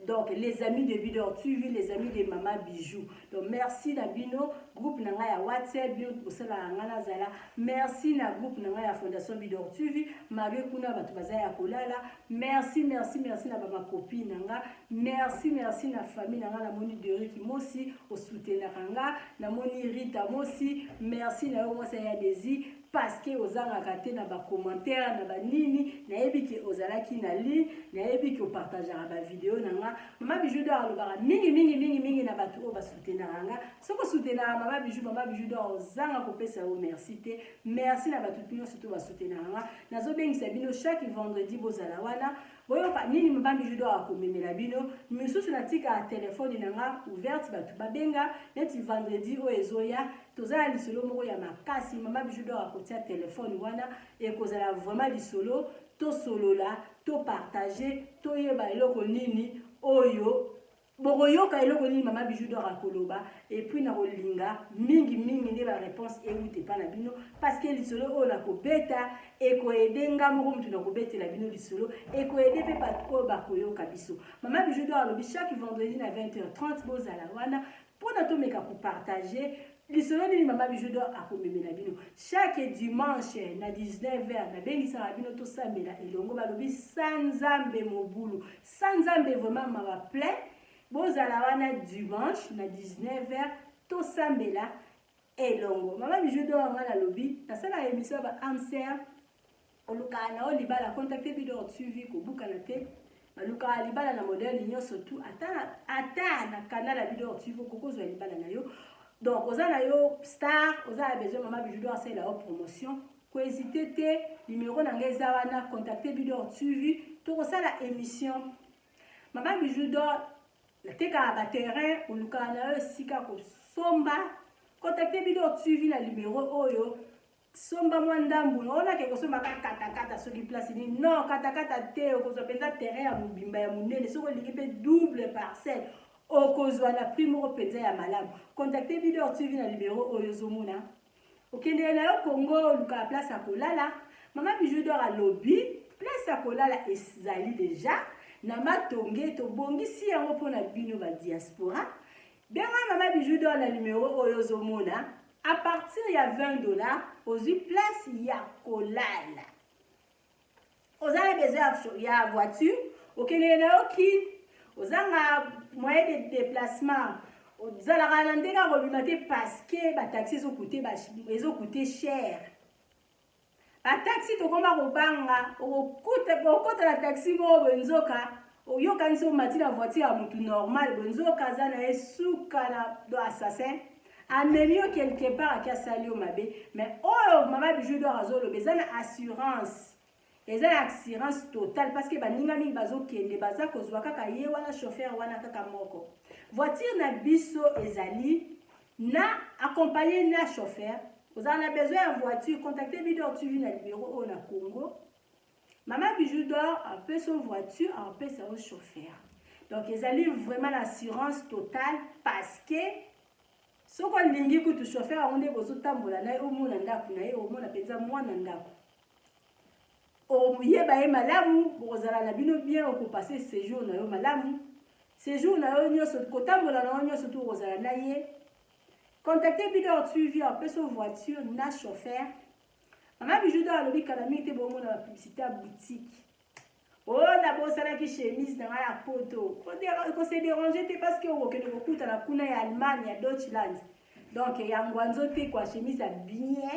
donc, les amis de Bidor TV, les amis de Mama Bijou. Donc merci na bino, groupe na ngai ya WhatsApp, bino bosalaka nga nazala. Merci na groupe na ngai ya Fondation Bidor TV, malgré kuna bato baza ya kolala. Merci, merci, merci na bamacopine na nga. Merci, merci na famille na nga. Namoni Derik Mosi osoutenaka nga, namoni Rita Mosi, merci na yo mwasi ya Desi, parce que ozangaka te na bacommentaire na banini. Nayebi ke ozalaki na ligne, nayebi ke opartageaka bavideo na nga. Mama Bijou d'Or alobaka mingi mingi mingi mingi na bato oyo basoutenaka nga. Soki osoutenaka Mama Bijou, Mama Bijou d'Or ozanga kopesa yo merci te. Merci na bato nyonso to basoutenaka nga. Nazobengisa bino chaque vendredi, bozala wana, boyoka nini Mama Bijou d'Or akomemela bino misusu. Natikaka telefone na nga ouverte, bato babenga. Neti vendredi oyo ezoya, toza na lisolo moko ya makasi. Mama Bijou d'Or akotia telefone wana, ekozala vraiment lisolo, tosolola, topartage, toyeba eloko nini oyo bokoyoka, eloko nini Mama Bijou d'Or akoloba. Et puis na kolinga mingi mingi nde baréponse euta epa na bino, parce que lisolo oyo nakobeta ekoaider nga moko motu nakobetela bino lisolo, ekoaider mpe bato oyo bakoyoka biso. Mama Bijou d'Or alobi chaque vendredi na 20h30 bozala wana mpona tomeka kopartage lisolo nini Mama Bijou d'Or akomemela bino. Chaque dimanche na 19h nabengisaka bino, tosambela elongo. Balobi sa Nzambe mobulu, sa Nzambe vraiment mawa plein. Bozala wana dimanche na 19h, tosambela elongo. Mama Bijou d'Or nga nalobi, nasalaka émission ya ba âme. Olukaka na yo libala, contacte Bidor TV. Kobukana te, balukaka libala na modèle nyonso tu. Ata na canal ya Bidor TV okokozwa libala na yo. Donc oza na yo star, oza na besoin Mama Bijou d'Or asalela yo promotion, kohésite te, numéro na ngai eza wana, contacte Bidor TV, tokosala émission. Mama Bijou d'Or natekaka baterrain. Olukaka na yo esika kosomba, contacte Bidor TV na numéro oyo, somba mwa ndambu. Onake kosomba ka katakata soki place nini, non, katakata te, okozwa mpenza terrain ya mobimba ya monene. Soki olingi mpe double parcelle, okozwa na prix moko mpenza ya malamu. Contacte Bidor TV na numéro oyo ozomona. Okendele na yo Kongo, olukaka place ya kolala, Mama Bijou d'Or alobi place ya kolala ezali déjà na Matonge, tobongisi yango mpona bino badiaspora. Benga Mama Bijou d'Or na numéro oyo ozomona. À partir ya 20 $ ozwi place ya kolala. Oza na besoin ya voiture, okendele na yo Kine, ozanga moyen de déplacement, ozalaka na ndenge ya kobima te parce que bataxi ezocoûter cher. Bataxi tokoma kobanga, okota na taxi moko boye, nzoka oyokanisi omati na voiture ya motu normal boye, nzoka aza na ye suka na do assassin, amemi yo quelque part, aki asali yo mabe. Mais oyo Mama Bijou d'Or azoloba eza na assurance, eza na assurance totale, parce que baninga mingi bazokende, baza kozwa kaka ye wana chauffeur wana kaka moko. Voiture na biso ezali na accompagné na chauffeur. Ozala na besoin ya voiture, contacte Bidor TV na numéro oyo. Na Congo, Mama Bijou d'Or apesa yo voiture, apesa yo chauffeur. Donc ezali vraiment l'assurance totale, parce que soki olingi kutu chauffeur yango nde bozotambola na ye, omona ndako na ye, omona mpenza mwana ndako, oyeba ye malamu, bokozala na bino bien, okopasser séjour na yo malamu, séjour na yo nyonso, kotambola na yo nyonso tu okozala na ye. Contacte Bidor TV, apesa voiture na chauffeur. Mama Bijou d'Or alobi kala mingi te bomona bapublicité ya boutique oyo nabosanaki chemise na ngai ya poto. Kose déranger te, parce que okokende kokutana kuna ya Allemagne, ya Deutschland, donc yango anzo te kwa chemise ya bien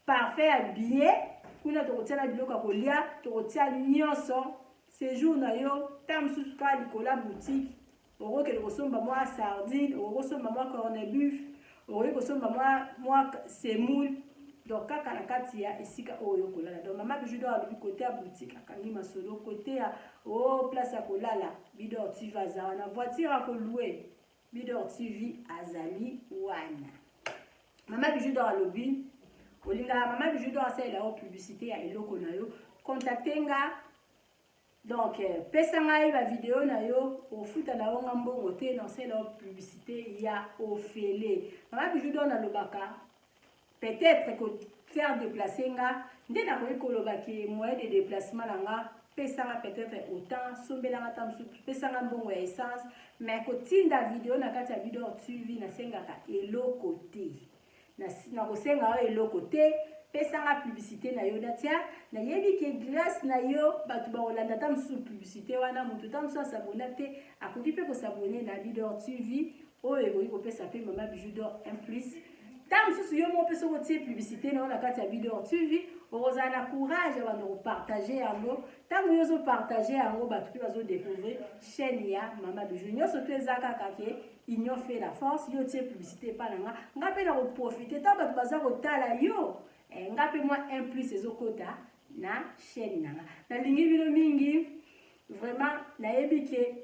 parfait ya bien. Kuna tokotia na biloko ya kolia, tokotia nyonso. Séjour na yo ta mosusu kaka likolo ya boutique, okokende kosomba mwa sardine, okoki kosomba mwa corned-beef, okoki kosomba mwa semoule, donc kaka na kati ya esika oyo kolala. Donc Mama Bijou d'Or alobi côté ya boutique akangi masolo, côté ya o place ya kolala, Bidor TV aza wana. Voiture ya kolouer, Bidor TV azali wana. Mama Bijou d'or alobi olingaka Mama Bijou d'or asalela yo publicité ya eloko na yo, contacte nga. Donc eh, pesa ngai ba video na yo, ofuta na yo nga mbongo te, na osalela yo publicité ya ofele. Mama Bijou d'or nalobaka peut-être ko faire déplacer nga nde nakoki koloba ke moyen de déplacement na nga pesa nga peut-être autant, sombela nga ta mosusu, pesa nga mbongo ya essence, mais kotinda video na kati ya Bidor TV nasengaka eloko te. Nakosenga yo eloko te, pesa nga publicité na yo natia, nayebi ke grâce na yo bato bakolanda ata mosusu publicité wana, moto ata mosusu asabona te akoki mpe kosabone na Bidor TV oyo ekoki kopesa mpe Mama Bijou d'or un plus. Ntango mosusu yo moko mpe soki otie publicité na yo na kati ya Bidor TV, okozala na courage ya banda kopartage yango. Ntango yo ozopartage yango, bato mpe bazodécouvrir chaîne ya Mama Bijou. Nyonso to eza kaka ke union fait la force. Yo otie publicité epa na nga, nga mpe na koprofite ntango bato baza kotala yo, nga mpe mwa un plus ezokota na chaîne na nga. Nalingi bino mingi vraiment, nayebi ke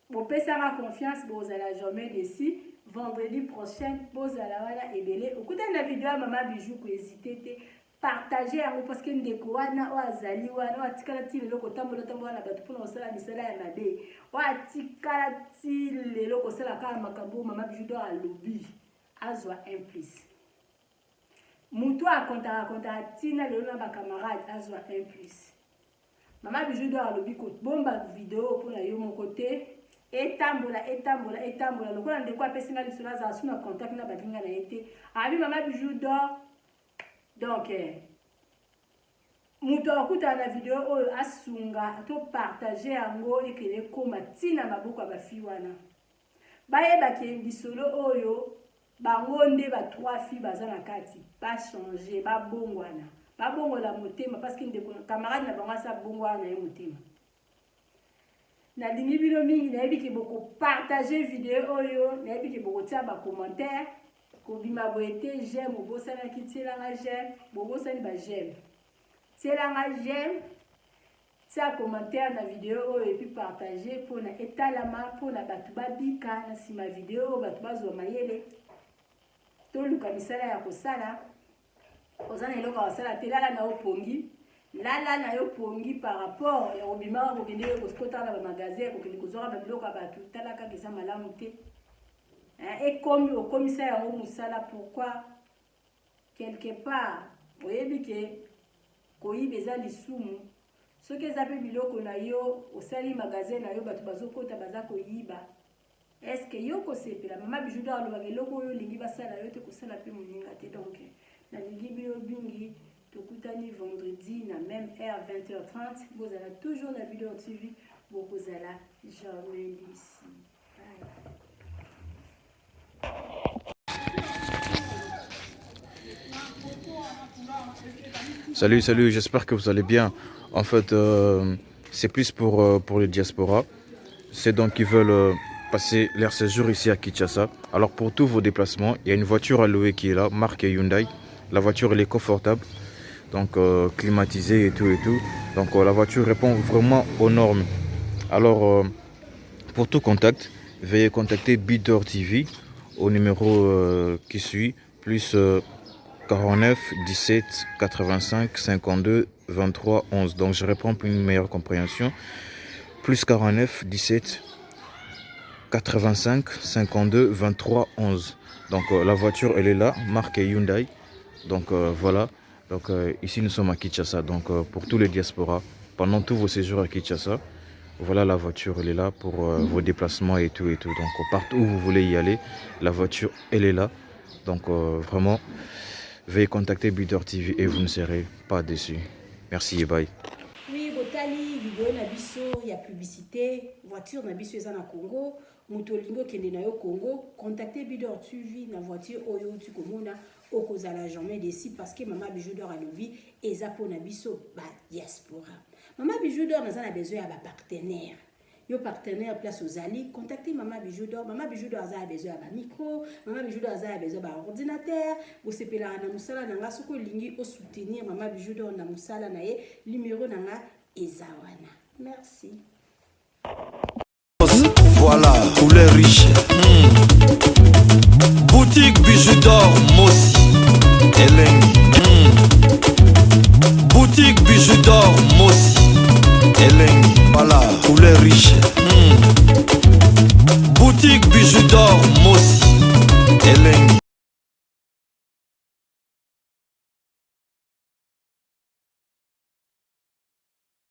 bopesaka confiance, bozala jamais déçu. Vendredi prochain bozala wana ebele, okutani na video ya Mama Bijou, kohésite te, partage yango, parce que ndeko wana oyo azali wana, oyo atikala ti lelo kotambola tambola na bato mpona kosala misala ya mabe, oyo atikala ti lelo kosala kaka makambo oyo Mama Bijou d'or alobi, azwa un plus. Moto akontaka kontaka ntina lelo na bacamarade, azwa un plus. Mama Bijou d'or alobi kobomba video mpona yo moko te, etambola, etambola, etambola. Lokola ndeko apesi nga lisolo, azala su na contact na baninga na ye te. Abi Mama Bijou d'or, donc moto akutana na video oyo, asunga to partage yango, ekende ekóma ntina maboko ya bafi wana, bayebaki lisolo oyo. Bango nde ba trois filles baza na kati, bachange, babongwana, babongola motema, parce que ndeko camarade na bango asa bongwana na ye motema. Nalingi bino mingi, nayebi ke bokopartage video oyo, nayebi ke bokotia bacommentaire. Kobima boye te, j'aime obosanaki, tielanga j'aime, bobosani ba j'aime, tielanga j'aime, tia commentaire na video oyo et puis partage mpona etalama, mpona bato babika na nsima video oyo, bato bazwa mayele. Toluka misala ya kosala. Oza na eloko ya kosala te, lala na yo pongi, lala na yo pongi par rapport ya kobimaka kokende kokotaka na bamagasin, kokende kozwaka babiloko ya bato. Tala kaka, eza malamu te. Ekomi okomisa yango mosala, pourquoi? Quelque part oyebi ke koyiba eza lisumu. Soki eza mpe biloko na yo, osali magasin na yo, bato bazokota, baza koyiba, est-ce yo kosepela? Mama Bijou d'or alobaka eloko oyo olingi basala yo te, kosala mpe moninga te. Donc nalingi bino mingi, tokutani vendredi na même heure, 20h30. Bozala toujours na Bidor TV, bokozala jamais déçu. Bye. Salut, salut, j'espère que vous allez bien. En fait, c'est plus pour les diasporas. C'est donc qui veulent passer leur séjour ici à Kinshasa. Alors pour tous vos déplacements, il y a une voiture à louer qui est là, marque Hyundai. La voiture, elle est confortable, donc climatisée et tout et tout. Donc la voiture répond vraiment aux normes. Alors pour tout contact, veuillez contacter Bidor TV au numéro qui suit, plus 49 17 85 52 23 11. Donc je réponds pour une meilleure compréhension. Plus 49 17 85 52 23 11. Donc la voiture, elle est là, marque Hyundai. Donc voilà. Donc ici nous sommes à Kinshasa. Donc pour tous les diasporas, pendant tous vos séjours à Kinshasa, voilà, la voiture, elle est là pour vos déplacements et tout et tout. Donc partout où vous voulez y aller, la voiture, elle est là. Donc vraiment, veuillez contacter Bidor TV et vous ne serez pas déçus. Merci et bye. Oui, botali video na biso ya publicité, voiture na biso eza na Congo. Moto olingi okende na yo Congo, contacte Bidor TV na voiture oyo outi komona, okozala jamais déçu, parce que Mama Bijou d'or alobi eza mpona biso badiaspora. Mama Bijou d'or naza na besoin ya bapartenaire. Yo partenaire, place ozali, contacte Mama Bijou d'or. Mama Bijou d'or aza ya besoin ya bamicro, Mama Bijou d'or aza ya besoin ya baordinateur. Bosepelaka na mosala na nga. Soki olingi osoutenir Mama Bijou d'or na mosala na ye, numéro na nga eza wana. Merci. Voilà, couleur riche. Boutique Bijou d'or Mosi Elengi. Boutique Bijou d'or Mosi Elengi. Voilà, couleur riche. Boutique Bijou d'or Mosi Elengi.